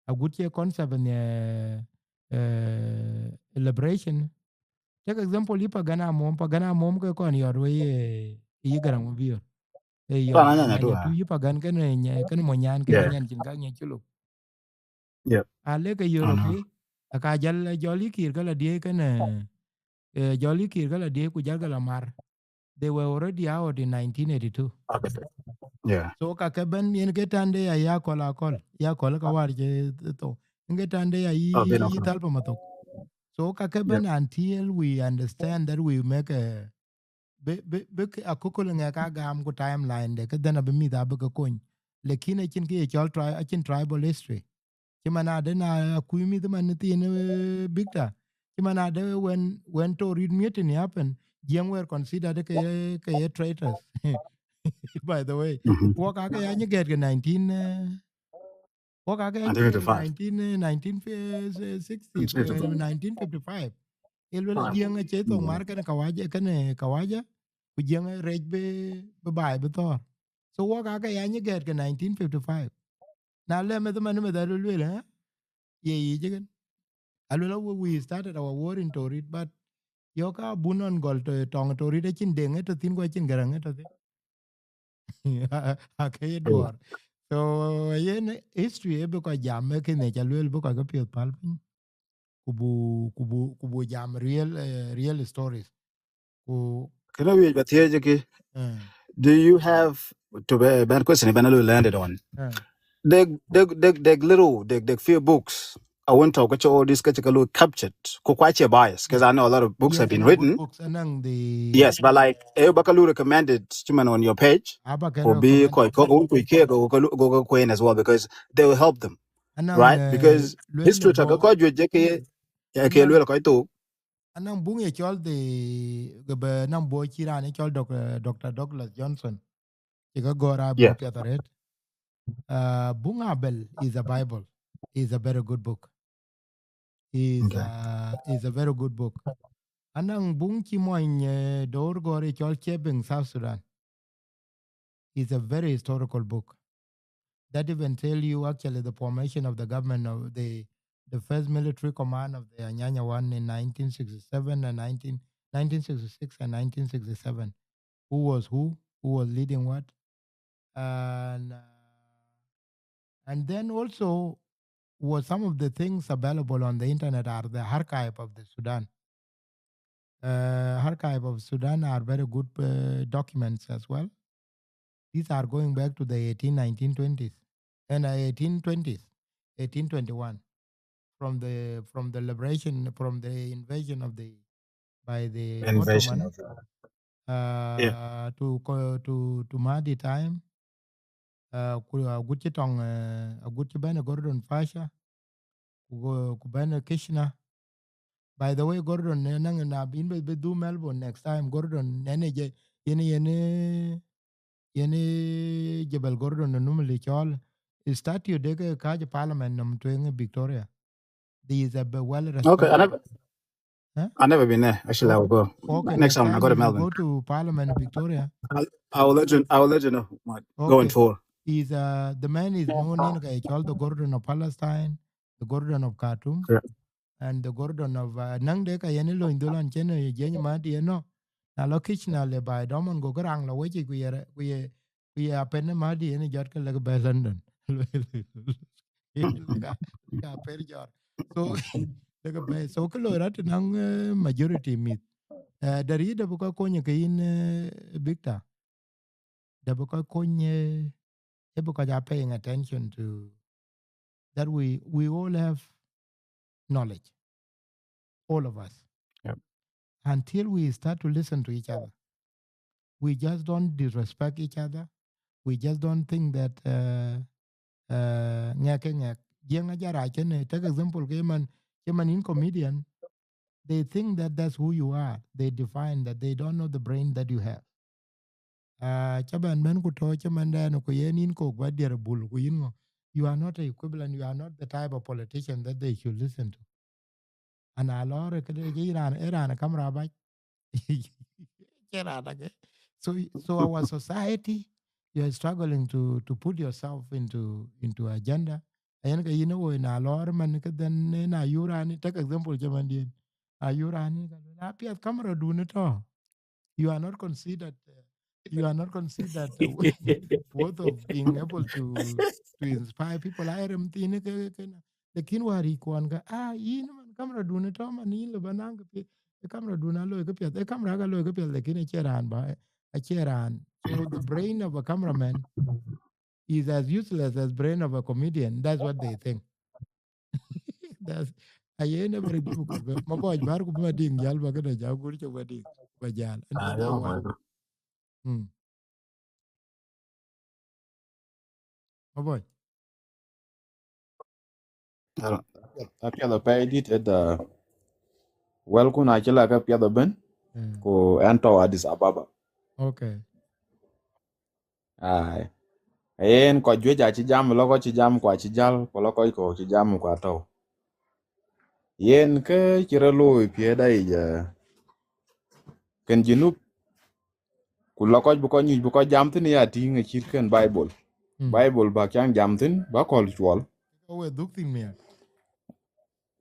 Agut cï concept në, eh, liberation. Take example, yï Pagan Amom, Pagan Amom ke kɔn yɔt wei, eh, yï Garaŋ Mabior. Eh, yɔt Anyanya tu, yï Pagan kën, eh, kën Monyan kën Nyan cïn ka nyic cï luk. Yep. A lek ke yöök ke, aka jal, eh, jɔl yï Kiir ke la diëëc kënë, eh, jɔl yï Kiir ke la diëëc ku jal ke la mar. They were already out in nineteen eighty-two. Okay. Yeah. So ka ke bɛ̈n yen ke tande ya, ya kɔl akɔl, ya kɔl ka war je tho. Yen ke tande ya yï, yï Thalpa Mathok. So ka ke bɛ̈n until we understand that we make a bï, bï, bï ke akököl ŋɛk a gam ku timeline de, ke then abï mïth abï ke kony. Lakin acïn kë ye cɔl tri-, acïn tribal history. Cï man ade na kuc mïth man thiin, eh, Victor. Cï man ade when, when Torit mutiny happen, Jiëŋ were considered ke ye, ke ye traitors. By the way, wok ake ya nyï gɛ̈t ke nineteen, eh, Wok ake nineteen fifty-five. Nineteen, eh, nineteen sixty, eh, nineteen fifty-five. Ye luel Jiëŋ acie thok mar kënë Kawaja, kënë Kawaja, ku Jiëŋ rec bï, bï baai bï thɔ̈ɔ̈r. So wok ake ya nyï gɛ̈t ke nineteen fifty-five. Na lɛ meth man meth aluel, eh? Ye yic kën. Aluel, we, we started our war in Torit, but yɔ̈k abun nɔn gɔl tɔŋ Torit acïn Deŋ ë tɔ̈ thïn ku acïn Garaŋ ë tɔ̈ thïn. Ake ye duɔɔr. So yen history ë bï kɔc jam, ë kënë ca lueel bï kɔc ke piɔ̈th päl piny. Ku bu, ku bu, ku bu jam real, eh, real stories. Ku kënë wiëc ba thiëëc kï, eh, do you have, to be, bɛn question bɛn a lu landed on. Eh. Dek, dek, dek, dek little, dek, dek few books. I won't talk about all this, kacï ka lu captured. Ku kuacie bias, 'cause I know a lot of books have been written. Books, anang the... Yes, but like, eh, ba ka lu recommended, cï man on your page. Aba ke ku bï recommend kɔc kɔ̈k wun kuc ke go, go, go, go kuen as well, because they will help them. Anang, right? Eh, because luel history le tɔ̈ ke bɔ̈ kɔc juëc je ke, ya ke luel kɔc thok. Anang buŋ ye cɔl the, ke bɛ nang buɔ̈ cï raan ye cɔl Doc-, eh, Doctor Douglas Johnson. Cï ke gɔ̈ɔ̈r a buɔ̈ piɛth arëët. Uh, buŋ Abel is a Bible. Is a very good book. Is, okay, uh, is a very good book. Anang buŋ cï mony, eh, Dor gɔ̈ɔ̈r ye cɔl Shaping South Sudan. Is a very historical book that even tell you actually the formation of the government of the, the first military command of the Anyanya one in nineteen sixty-seven and nineteen, nineteen sixty-six and nineteen sixty-seven. Who was who? Who was leading what? And, uh, and then also was some of the things available on the internet are the archive of the Sudan. Uh, archive of Sudan are very good, uh, documents as well. These are going back to the eighteen, nineteen twenties and, uh, eighteen twenties, eighteen twenty-one, from the, from the liberation, from the invasion of the, by the Ottoman, uh, to co-, to, to Mahdi time. Uh, ku, uh, agut cï tɔŋ, uh, agut cï bɛ̈n Gordon Pasha, ku go, ku bɛ̈n Kitchener. By the way, Gordon, ne naŋ na bïn bï, bï dhuk Melbourne next time, Gordon, nene je, yen, yen, yen Jebel Gordon në Numili cɔl, statue de ke kääc parliament nɔm tueŋ Victoria. They is a be-, well respected. Okay, I never, huh? I never been there. Actually, I will go. Okay, next time I go to Melbourne. Go to Parliament of Victoria. I'll, I will let you, I will let you know, Mike, going forward. He's, uh, the man is known in, okay, called the Gordon of Palestine, the Gordon of Khartoum, yeah, and the Gordon of, uh, naŋ de ka yen lony dhöl an cen, uh, Jeny Mahdi eno. Na lɔ Kitchener le bai dɔm an go ke raŋ lɔ wec ku ye, ku ye, ku ye apen Mahdi yen jɔt ke lek bɛ London. Ka, ka per jɔr. So, lek bɛ, so ke loi rat naŋ, eh, majority mith. Eh, dari de bï kɔc kony ke yin, eh, Victor. De bï kɔc kony, eh, e bï kɔc a paying attention to that we, we all have knowledge. All of us. Yep. Until we start to listen to each other. We just don't disrespect each other. We just don't think that, uh, uh, ŋɛk ke ŋɛk. Jiëŋ aja rac kënë, take example ke man, ke man in comedian, They think that that's who you are. They define that. They don't know the brain that you have. Ah, ca bɛn bɛn ku tɔ̈ cï mɛn dɛn ku yen yïn kok ba diɛr bul ku yïn ŋö. You are not equivalent. You are not the type of politician that they should listen to. Ana lɔɔr këde cï raan, ë raan ë camera bac. Cï raan ake. So, so our society, you are struggling to, to put yourself into, into agenda. Ayen ke yïn ë woi na lɔɔr man ke then ë na yur raan, take example cï man dien. Na yur raan ka lɔ, "Apiɛth camera dun ë tɔ̈." You are not considered, uh, you are not considered, uh, worth of being able to, to inspire people. Ai rem thïn ke, ke na. Lakin wäär yic kuɔn ke, ah, yïn man camera dun ë tɔ̈ man yïn lë ba naŋ ke piɛth. Ë camera dun a loi ke piɛth. Ë camera ka loi ke piɛth, lakin acie raan ba, acie raan. So the brain of a cameraman is as useless as brain of a comedian. That's what they think. That's, ayen ë very difficult. Bë, Mabuɔc bär ku bï Madiŋ jäl ba këde ja gur cök Madiŋ. Ba jäl. Ënë Ah, ba yeah, wan. Man. Hmm. Mabuɔc. Apiɛth apɛi dït ëda. Wɛlkun acï la ke piɛth ëbën. Hmm. Ku ɛn tɔ̈ Addis Ababa. Okay. Ai. Yen kɔc juëc acï jam, lɔ kɔc cï jam ku acï jäl, ku lɔ kɔc kɔ̈k cï jam ku atɔ̈u. Yen kë cï rɔt looi piëëda yic, eh, kën Junub, ku lɔ kɔc bï kɔc nyuc bï kɔc jam thïn ya tïŋ acït kën Bible. Mm. Bible bäk caŋ jam thïn, bä kɔl cuɔl. Ka we dhuk thïn miäk.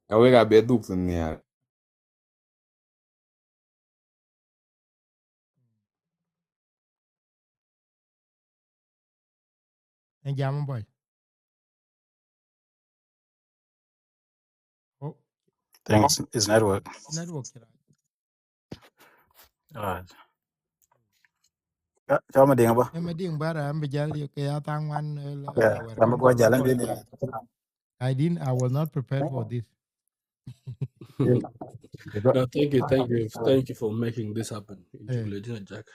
Ka wek abe dhuk thïn miäk. Ë jam boy. Oh, thanks. It's network. Network cï rac. All right. Ya, cɔl Madiŋ ba? Ë Madiŋ bara, am bi jal yök ke ya thaŋ wan, eh, la, yeah, la wɛr ram kën ba ba jal ba ndin. I didn't, I was not prepared for this. No, thank you, thank you, thank you for making this happen. Eh. Jubilee, Jack.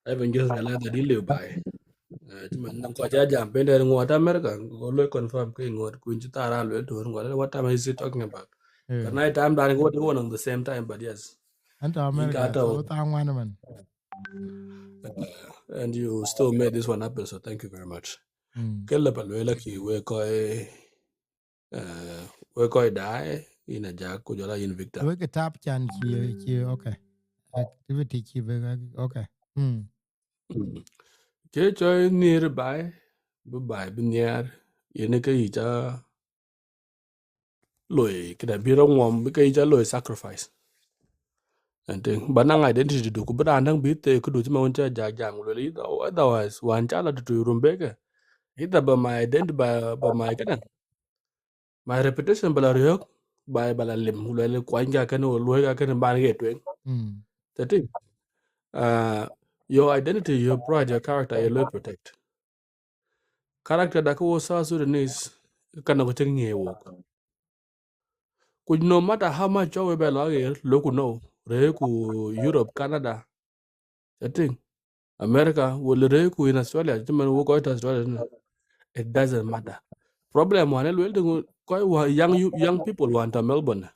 I even just realized that he live by. Eh, cï man nɔŋ kɔc ca jam, ben dɛn ŋuɔt America, go lo confirm ke ŋuɔt, ku yïn cï thar a luel tuɔ̈r ŋuɔt, what time is he talking about? Eh. Ka night time dan, go to one on the same time, but yes. An tɔ̈ yïn America, ka tɔ̈. So thaŋ wan man. Uh, and you still made this one happen, so thank you very much. Mm. Ke lë ba luel ki we kɔc, eh, we kɔc daai, yïn Ajak, ku jɔl a yïn Victor. We ke tap can ci, ci, okay. Activity ci be, okay. Mm. Mm. Ke cɔl nhiër baai, bï baai bï nhiaar, yen ke yï ca loi, këdë bï rɔt ŋuɔm, bï ke yï ca loi sacrifice. And thing, ba naŋ identity du, ku bï raan däŋ bï thek këdu cï man wën ca Ajak jam, ku luel, either, otherwise, wan ca la tutuc rum beke. Either ba my identity, ba, ba my këdäŋ. My reputation ba la riɔ̈k, ba, ba la lim, ku luel kuany ka kënë, ku luɔi ka kënë, ban ke tueŋ. Mm. Tëtï. Uh, your identity, your pride, your character, ye loi protect. Character da ke wo South Sudanese, ka nɔŋ cï ŋiɛc wok. Ku no matter how much cɔk we bɛ lɔ aɣeer, loku no, rëëku Europe, Canada, cä tïŋ, America, wala rëëku in Australia, cï man wok kɔc tɔ̈ Australia tënë. It doesn't matter. Problem wan ë luel tïŋ, kɔc wa, young, young people wan tɔ̈ Melbourne.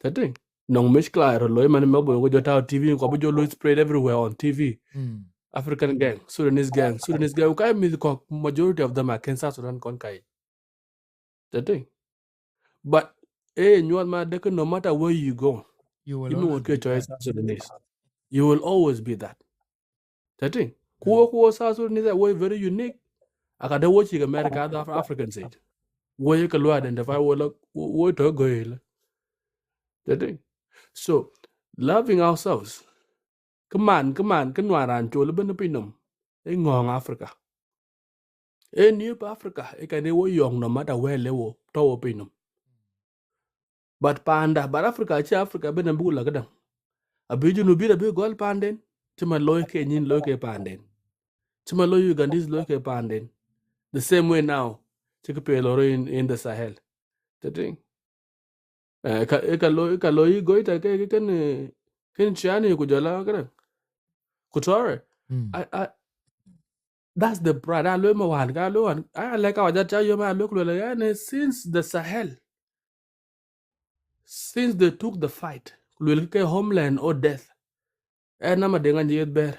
Cä tïŋ, nɔŋ mishkila röt loi man Melbourne, ku jɔ tääu T V, ku abï jɔ loi spread everywhere on T V. Mm. African gang, Sudanese gang, Sudanese gang. Ku ka mïth kɔ̈k, majority of them are ken South Sudan kɔn kai. Cä tïŋ. But, eh, nyuɔɔth ma dek, no matter where you go, you will always be that. You will always be that. Cä tïŋ. Ku wo, ku wo South Sudanese, we very unique. Aka de wo cïk America, other African side. Wo ye ke lo identify, wo la, wo, wo tɔ̈ gɔ̈i la. Cä tïŋ. So, loving ourselves. Kë man, kë man, kë nuan raan col ëbën piny nɔm. Ë ŋɔ̈ɔ̈ŋ Africa. Ë niëp Africa, ë kɛn ë wo yɔ̈ɔ̈ŋ no matter where le wo, tɔ̈ wo piny nɔm. But panda, but Africa, cï Africa bï nɔm bï ku la këdäŋ. Abï Junubin abï gɔl panden, cï man looi ke nyin looi ke panden. Cï man looi Ugandese looi ke panden. The same way now, cï kë pɛɛi lɔ rɔt in, in the Sahel. Cä tïŋ. Eh, ka, eh, ka looi, ka looi Goita ke, ke kën, eh, kën ciani ku jɔl a këdäŋ. Ku tɔ̈re. Mm. I, I, that's the pride. A luel ma wan, ka luel wan. A lɛ̈k ka wa jat ca yom, a luel ku luel, yani, since the Sahel. Since they took the fight, luel ke homeland or death. Eh, nama dengan je ber.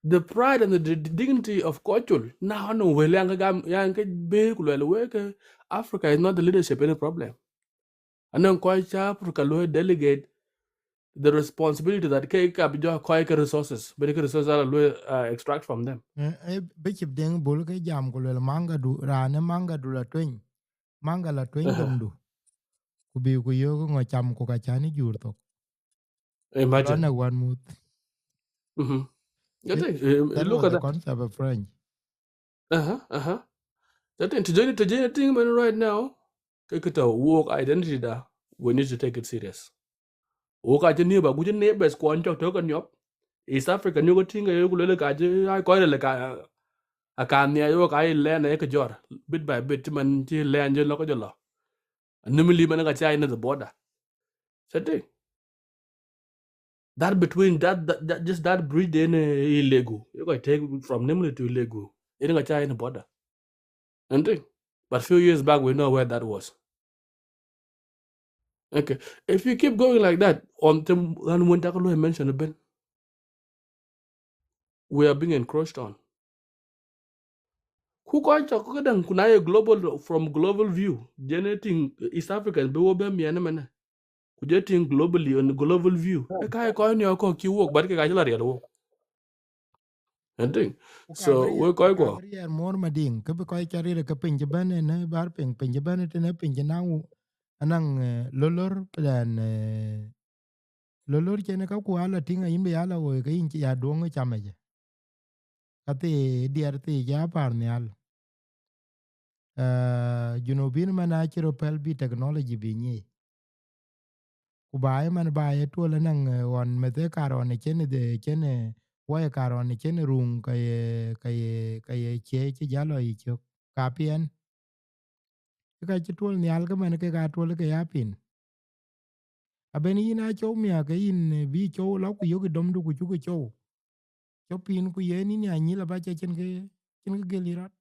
The pride and the di-, dignity of Kochul. Now, no, well, yang ke gam, yang ke be ku luel we ke Africa is not the leadership any problem. And then Koch Africa lo delegate the responsibility that ke ka bi jo Koch ke resources, but ke resources are lo, uh, extract from them. Eh, eh, Bishop Deng Bul ke jam ku luel manga du, rane manga du la tweny. Manga la tweny dom du. Ku bi ku yo ko ngo cham ku ka chani jur tok. Imagine. Lona one muth. Mm-hmm. That, eh, that look was at the that concept of French. Uh-huh, uh-huh. That thing, to join, to join the thing, man, right now, ke kita work identity da, we need to take it serious. Work identity ba, good neighbors, ko anchok to kan yop. East Africa, you go thing, you go look at, I call it like a, a can near you, I learn a kajor, bit by bit, man, ti learn you look at your law. And normally, man, I got China the border. That thing. That between that, that, that just that bridge then, uh, Ilegu. You got take from Nimule to Ilegu. You got China border. And thing. But few years back, we know where that was. Okay. If you keep going like that, on them, and when Takalo mentioned Ben, we are being encroached on. Ku kɔc tɔ̈ ke däŋ, ku na ye global, from global view, jɛn e tiŋ East African bï wo bɛ miɛn ëmënë. Ku jɛ tiŋ globally, on global view. Ë ka ye kɔc niɔk kɔ̈k cï wok, but ke ka cï la riɛl wok. And thing. So, we kɔc kuɔ. Riɛl mor mading, ke bï kɔc cä riɛl ke piny cï bɛ̈n ënë, bar piny, piny cï bɛ̈n ëtënë, piny cï naŋ, anaŋ, eh, lolor, plan, eh, lolor cɛn ka ku ala tïŋ, ayïn bï ya la woi, ke yïn cï ya duɔŋ ë cam ëcë. Ka thii diɛɛr thii cï a paar nhial. Eh, Junubin man acï röt pɛl bï technology bï nyic. Ku ba ë man ba ye tuɔl ënɔŋ, eh, ɣɔn meth ë karɔn ë cen ë dhe-, cen ë wɔ ë karɔn ë cen ë ruŋ, ka ye, ka ye, ka ye cie cï jäl lɔ yï cök, ka piɛn. Ë ka cï tuɔl nhial ke man ke ka tuɔl ke ya pin. Abën yïn a cɔu miäk ke yïn, eh, bï cɔu lɔ ku yök ë domdu ku cuk ë cɔu. Cɔu pin ku yen yïn ya nyïl aba cä cïn ke, cïn ke gël yï rɔt.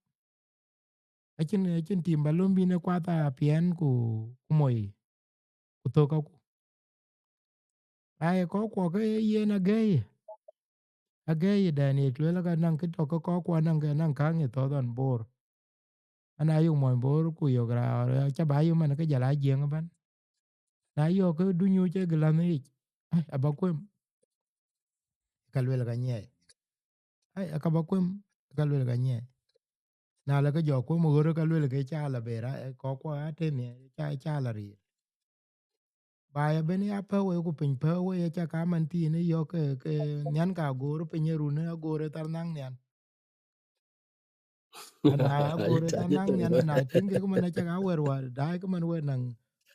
Acïn, acïn tim ba lom bïn ë kuath a piɛn ku, ku moi, ku thök aku. Ai, kɔc kuɔ ke yen agɛ̈i, agɛ̈i dɛn ye lueel ka naŋ kë tɔ̈ ke kɔc kuɔ naŋ ke naŋ kaŋ ye thɔ̈th ɣɔn Bor. Ana yök mɔny Bor ku yök raar, ca ba yök man ke jal a jiëŋ ëbɛ̈n. Na yök ke dunyuc ë gëlänh yic, ai, aba kuem. Ka luel ka nyiɛɛi. Ai, aka ba kuem, ka luel ka nyiɛɛi. Na lë ke jɔ kuem ɣöt, ka luel ke ca la ber, ai, kɔc kuɔ atënë, ca, ca la riir. Ba ya ben ya pɛ̈u wei ku piny pɛ̈u wei, aca ka man thiin ë yök ke, ke nhian ka agoor piny ë run ë agoor ë thar naŋ nhian. Ana agoor ë thar naŋ nhian, na tïŋ kek man aca ka wɛ̈r wäär, daai ke man wɛ̈r naŋ,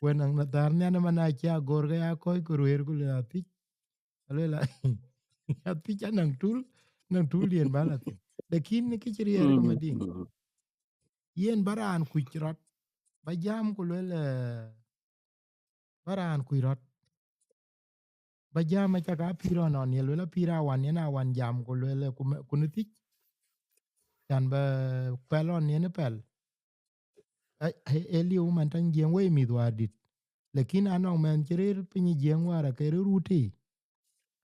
wɛ̈r naŋ na thar nhian man aca agoor ke ya kɔc ku rueer ku le athic. Aluel a, athic anaŋ tul, naŋ tul diën ba la thïn. Lakin kë cï riɛɛr ke mading. Yen ba raan kuc rɔt, ba jam ku luel, eh, ba raan kuc rɔt. Ba jam aca ka pïïr ɣɔn ɣɔn ye luel apïïr awan yen awan jam ku luel, eh, ku me-, ku në thic. Can ba pɛl ɣɔn yen pɛl. Ai, ai, e liu man taŋ jiëŋ wei mïth wäär dït. Lakin anɔŋ mɛnh cï rëër piny jiëŋ wäär ake rëër wut tei.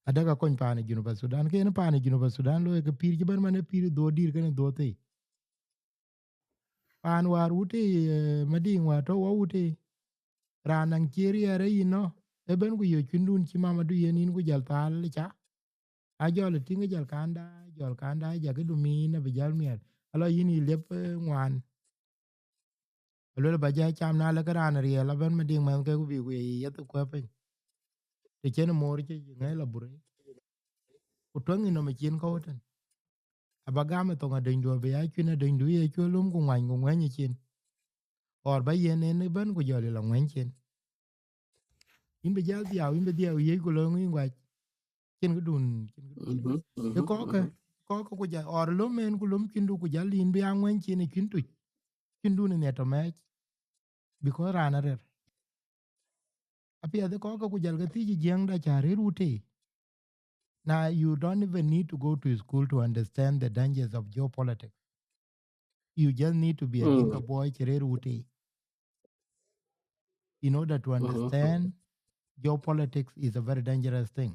Adaka kony paan ë Junub Sudan. Ke yen paan ë Junub Sudan looi ke pïïr cï bɛ̈n man ë pïïr dhuɔ̈k dïïr kenë dhuɔ̈k thei. Paan wäär wut tei, eh, mading wäär tɔ̈ wɔ wut tei. Raan naŋ cï riɛɛr ë yïn nɔ, ëbɛ̈n ku yök cuïndun cï mamadu yen yïn ku jäl thaal ca. A jɔl ë tïŋ ë jäl kanda, jɔl kanda, jakï du miin abï jäl miɛt. Alɔ yïn yï liep, eh, ŋuan. Aluel ba jɔ cam na lë ke raan riɛl abɛ̈n mading mɛnhke ku bï ku ye yeth kuɛ̈p piny. Të cen moor cï ŋɛ̈i la burei. Ku tueŋ yï nɔm ë cin kɔ̈u tën. Aba gam ë thoŋ adönydu abï ya cuïn adönydu ye cuö lum ku ŋuany ku ŋuɛ̈ny ë cin. Ɣɔr ba yen en ëbɛ̈n ku jɔl ë la ŋuɛ̈ny cin. Yïn bï jäl dhiau, yïn bï dhiau yiëc ku löŋ yïn guac. Cïn këdun, cïn këdun. Ë kɔ̈kë, kɔ̈kë ku ja, ɣɔr löm en ku löm cuïndu ku jäl yïn bï a ŋuɛ̈ny cin ë cuïn tuc. Cuïndun ë nhiɛt tɔ mɛɛc. Because raan arɛ̈r. Apiɛth ë kɔ̈kë ku jäl ke thiëc ë jiëŋda ca rëër wut tei. Now, you don't even need to go to school to understand the dangers of geopolitics. You just need to be a Dinka boy cï rëër wut tei. in order to understand geopolitics is a very dangerous thing.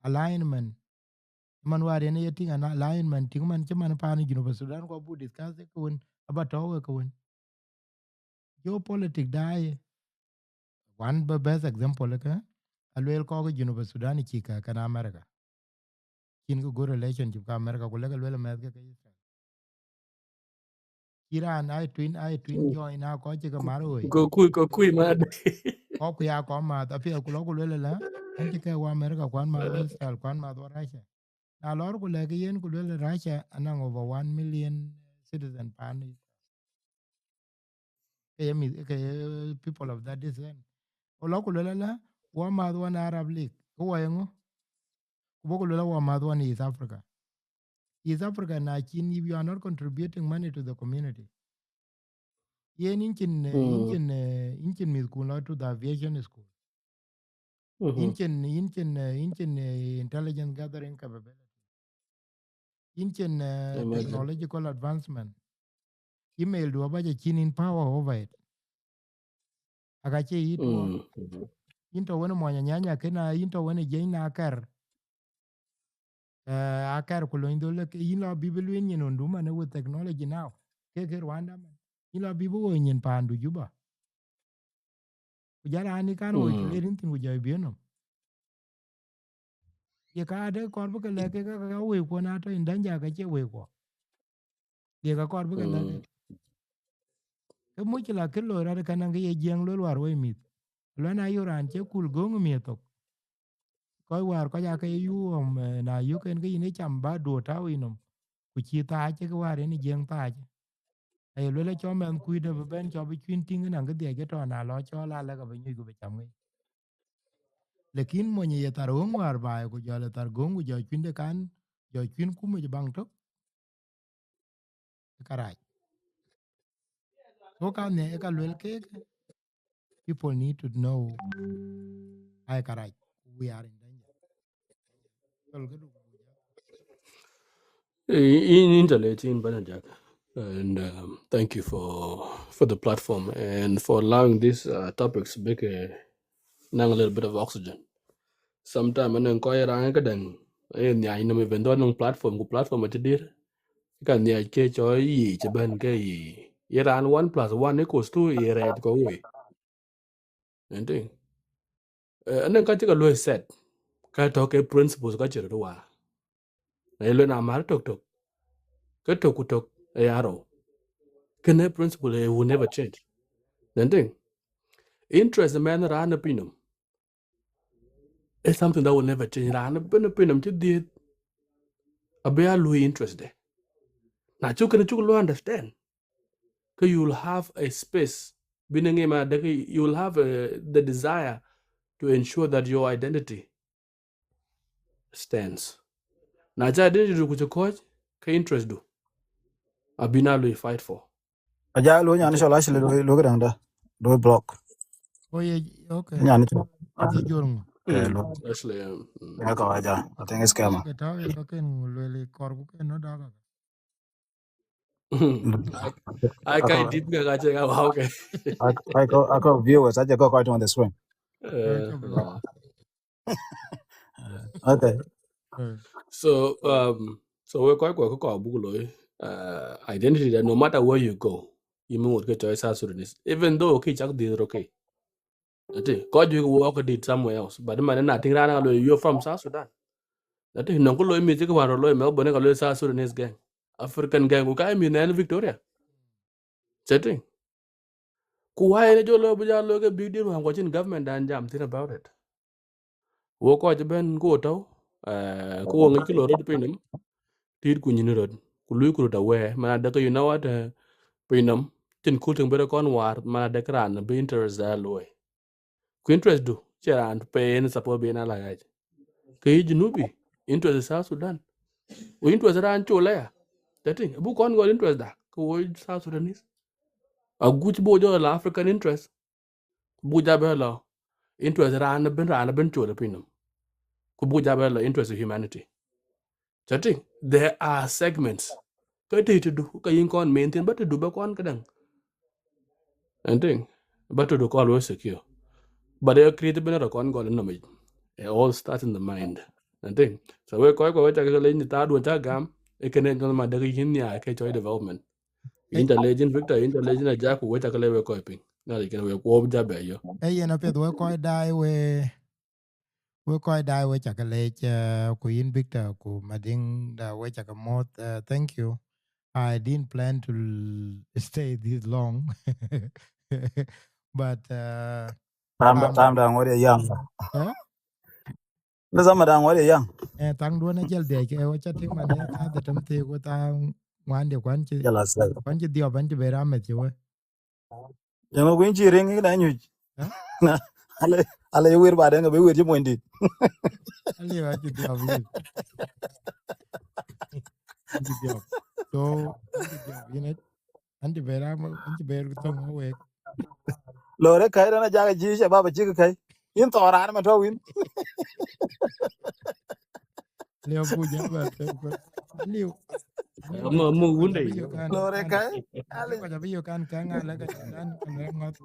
Alignment, man wäär yen ye tïŋ an alignment, tïŋ man cï man paan Junub Sudan ku abuk discuss ke wën, aba tɔ̈u ke wën. Geopolitic daai, one best example ke, aluel kɔc Junub Sudan cï ke kën America. Cïn ke good relationship ke America, ku lek luel mɛth ke ke Israel. Cï raan ai twin, ai twin join, na kɔc cï ke mar woi. Go kui, go kui, man. Kɔc ku ya kɔc math, apiɛth ku lɔ ku luel la, an cï ke wa America, kuan math wa Israel, kuan math wa Russia. Na lɔr ku lɛk yen ku luel Russia anɔŋ over one million citizen paan Israel. Ke ye mïth, ke ye people of that descent. Ku lɔ ku luel la, wa math wa Arab League, ke wa yeŋö? Ku bɔk ku luel wa math wa East Africa. East Africa, na cïn, if you are not contributing money to the community, yen yïn cïn, eh, yïn cïn, eh, yïn cïn mïth kun lɔ to the aviation school. Yïn cïn, yïn cïn, eh, yïn cïn, eh, intelligence gathering capability. Yïn cïn, eh, technological advancement. Email du abac acïn yïn power over it. Aka cie yï tuɔɔk. Yïn tɔ̈ wën mɔny anyanya këna, yïn tɔ̈ wën jiëc na kɛr. Eh, akɛr ku lony dhöl ke yïn lɔ bï bï lueel nyin ɣöndu man with technology now. Ke ke Rwanda man. Yïn lɔ bï bï ɣöö nyin paandu Juba. Ku jal raan ë kan ɣöö cï le rin thïn ku jɔ bï nɔm. Ye ka de kɔr bï ke lɛ̈k ke ka wëikuɔ na tɔ̈ in danger ka cie wëikuɔ. Ye ka kɔr bï ke lɛ̈k ke. Ke muckila kë loi rɔt ë kan ke ye jiɛɛŋ luel war wei mïth. Luɛn ayo raan cie kul göŋ ë miëth thok. Kɔc wäär kɔc aake ye yuɔm, eh, na yök en ke yïn ë cam ba duö tääu yïnɔm. Ku cï thaac cï ke wäär en ë jiɛɛŋ thaac. Aye luel acɔ mɛnh kuc dë bï bɛ̈n cɔ bï cuïn tïŋ ënaŋ ke dhiac ke tɔ̈ na lɔ cɔɔl alɛ̈k abï nyuc ku bï cam ŋic. Lakin mony ye thar ɣöŋ wäär baai ku jɔl ë thar göŋ ku jɔ cuïn de kan, jɔ cuïn kum yic baŋ tök. Ë karac. So ka ne ë ka luel kek, people need to know ai karac. We are in danger. Cɔl ke du ku buk jam. In, in, in tɛ̈ le tïŋ bɛ̈ny Ajak. And um, thank you for for the platform and for allowing these uh, topics big uh, nang a little bit of oxygen. Sometimes anɔŋ kɔc raan këdäŋ ë nhiac nɔm, even though anɔŋ platform ku platform acï dïr, ka nhiac ke cɔ yiic ëbɛ̈n ke yiic. Ye raan one plus one equals two ye rɛɛt kɔ̈u wei. Ëntïŋ. Eh, anɔŋ ka cï ke luɔi set, ka tɔ̈ ke principles ka cï röt waar. Na ye luel na mär tök tök, ke tök ku tök ë ya rou. Kënë principle, it will never change. Ëntïŋ. Interest mɛnh raan ë pinynhom is something that will never change. Raan ëbën ë pinynhom cï dhiëëth abï ya luɔi interest de. Na cuk kënë cuk luɔi understand, ke you will have a space, bï në ŋic man adek, you will have a, the desire to ensure that your identity stands. Na ca identity du ku cï kɔ̈ɔ̈c, ke interest du abï na luɔi fight for. Aja lo nyan cɔl Ashley lo, lo këdäŋ da, lo block. Oh, yeah, okay. Nyan cɔl. Aja jor ŋö? Eh, lo. Ashley, um, mm. Ya ka waja. I think it's scammer. Ke tau ye ka ken luel kɔr ku ken no da ka. Ai, ai, kai dit ka ka che ka wa, okay. Ai, ai, ko, ai, ko viewers, aja ko, ko on the screen. Eh, okay. So, um, so we kɔc kɔ̈k kɔ̈k buk looi, uh, identity that no matter where you go, you mean what ke cɔl South Sudanese. Even though ke cak dhil rok ke. Ati, kɔc juëc wɔ ke dït somewhere else. But man na tïŋ raan alo, you're from South Sudan. Ati, nɔŋ ku looi mïth cï ke wään rɔ looi Melbourne ka looi South Sudanese gang, African gang, ku ka mïth nɛn Victoria. Chatting. Ku why ene jɔ looi bï ja looi ke big deal wään ku acïn government dan jam thïn about it. Wo kɔc ëbɛ̈n ku wo tɔ̈u, eh, ku wo ŋic kë loi röt pinynhom, tït ku nyïn röt, ku luui ku röt aware, man adek, you know what, eh, pinynhom, cïn kul tiŋ bï rɔt kɔn waar, man adek raan bï interest da luɔi. Ku interest du, cie raan pei en support bï en ala ɣɛc. Ke yï Junubi, interest South Sudan. Ku interest raan col aya. Chatting, abuk kɔn ŋɔl interest da, ke wo South Sudanese. Aguc buk jɔ la African interest. Ku buk ja bɛ lɔ interest raan ëbën, raan ëbën col ë pinynhom. Ku buk ja bɛ lɔ interest of humanity. Chatting, there are segments. Ke tï tï du, ke yïn kɔn main thing, but tï du bä kɔn këdäŋ. Ëntïŋ. But to do call we secure. But a create bina ra kon gol no me. It all starts in the mind. I think. So we kɔc kɔc we cak lec ni ta duɔn ca gam. E kene no ma de yin nia ke choi development. Intelligent Victor, intelligent Ajaku, we cak le we kɔc piny. Na le ken we ko ja be yo. E yen apiɛth we kɔc daai we we kɔc daai we cak lec, uh, ku yin Victor ku Mading da we cak moth. Uh, thank you. I didn't plan to l- stay this long. But uh, Tam da tam da ngori yang. Eh? Ni sama da ngori yang. Eh, tang duɔn a jal dhiac ke wa ca tiŋ man de thaa dhetem thiek we thaa ŋuan de kuan ci Jala sai. Kuan ci dhiɔp an ci be ram meth ci we. Yang kuin ci ring ni da nyuc. Eh? Ale ale wir ba den be wir ci mondi. Aliu an ci dhiɔp yin. An ci dhiɔp. So an ci dhiɔp yin. An ci be ram an ci be thoŋ wek. Lore kai dana jaga ji shabab ci kai. In to ran ma to win. Aliu ku ja ba. Aliu. Mo mo wunde. Lore kai. Ale ka jabi yo kan kan ala ka kan kan ngot.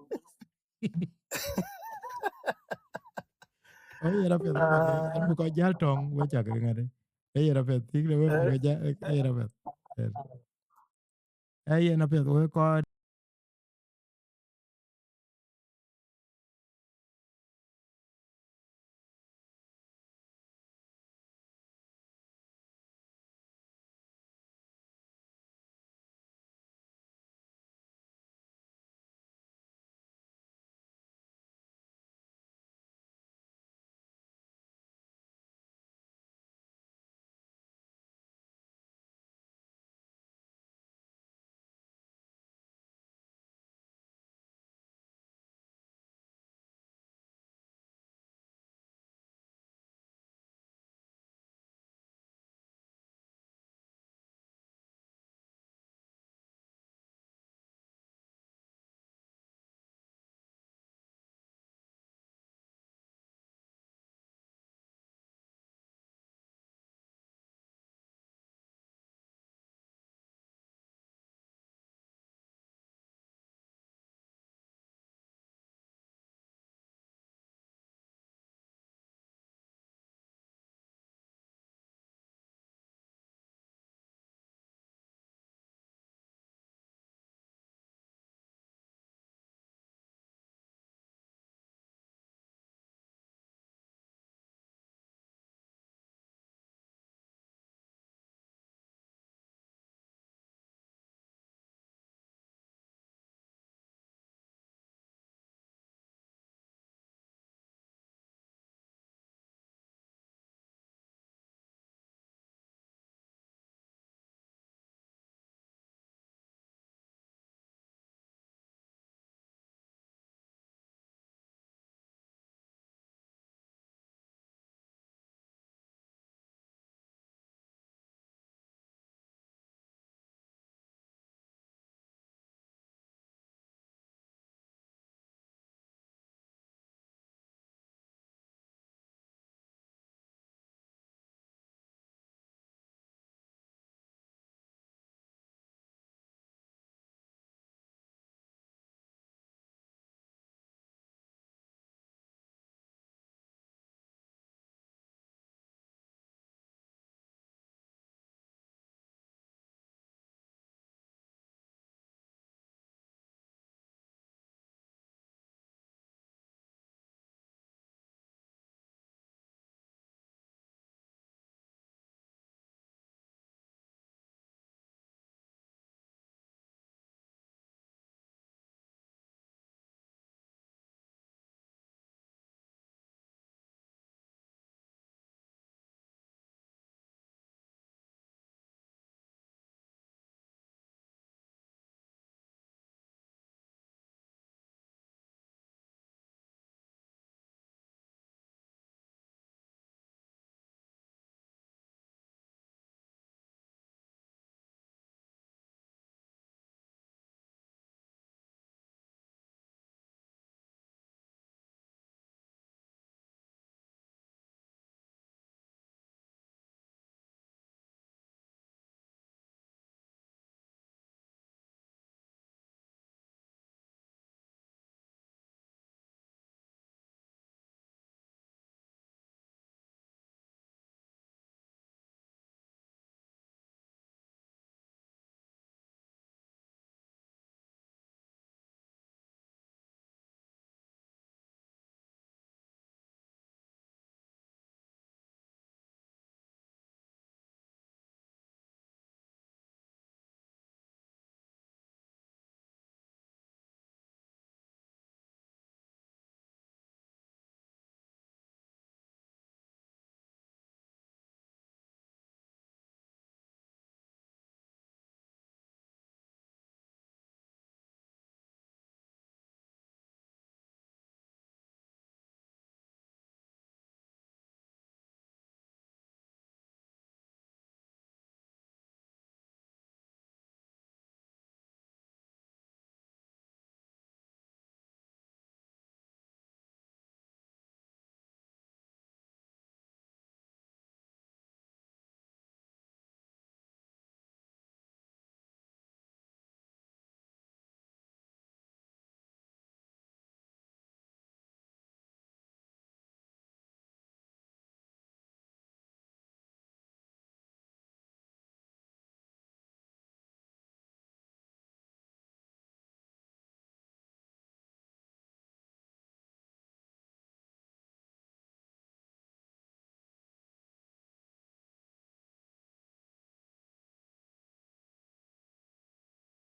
Oh, yera peth. An bu ko jal tong we cak ngade. Eh, yera peth. Tik de we bu ko jal, eh, yera peth. Eh, yera peth we ko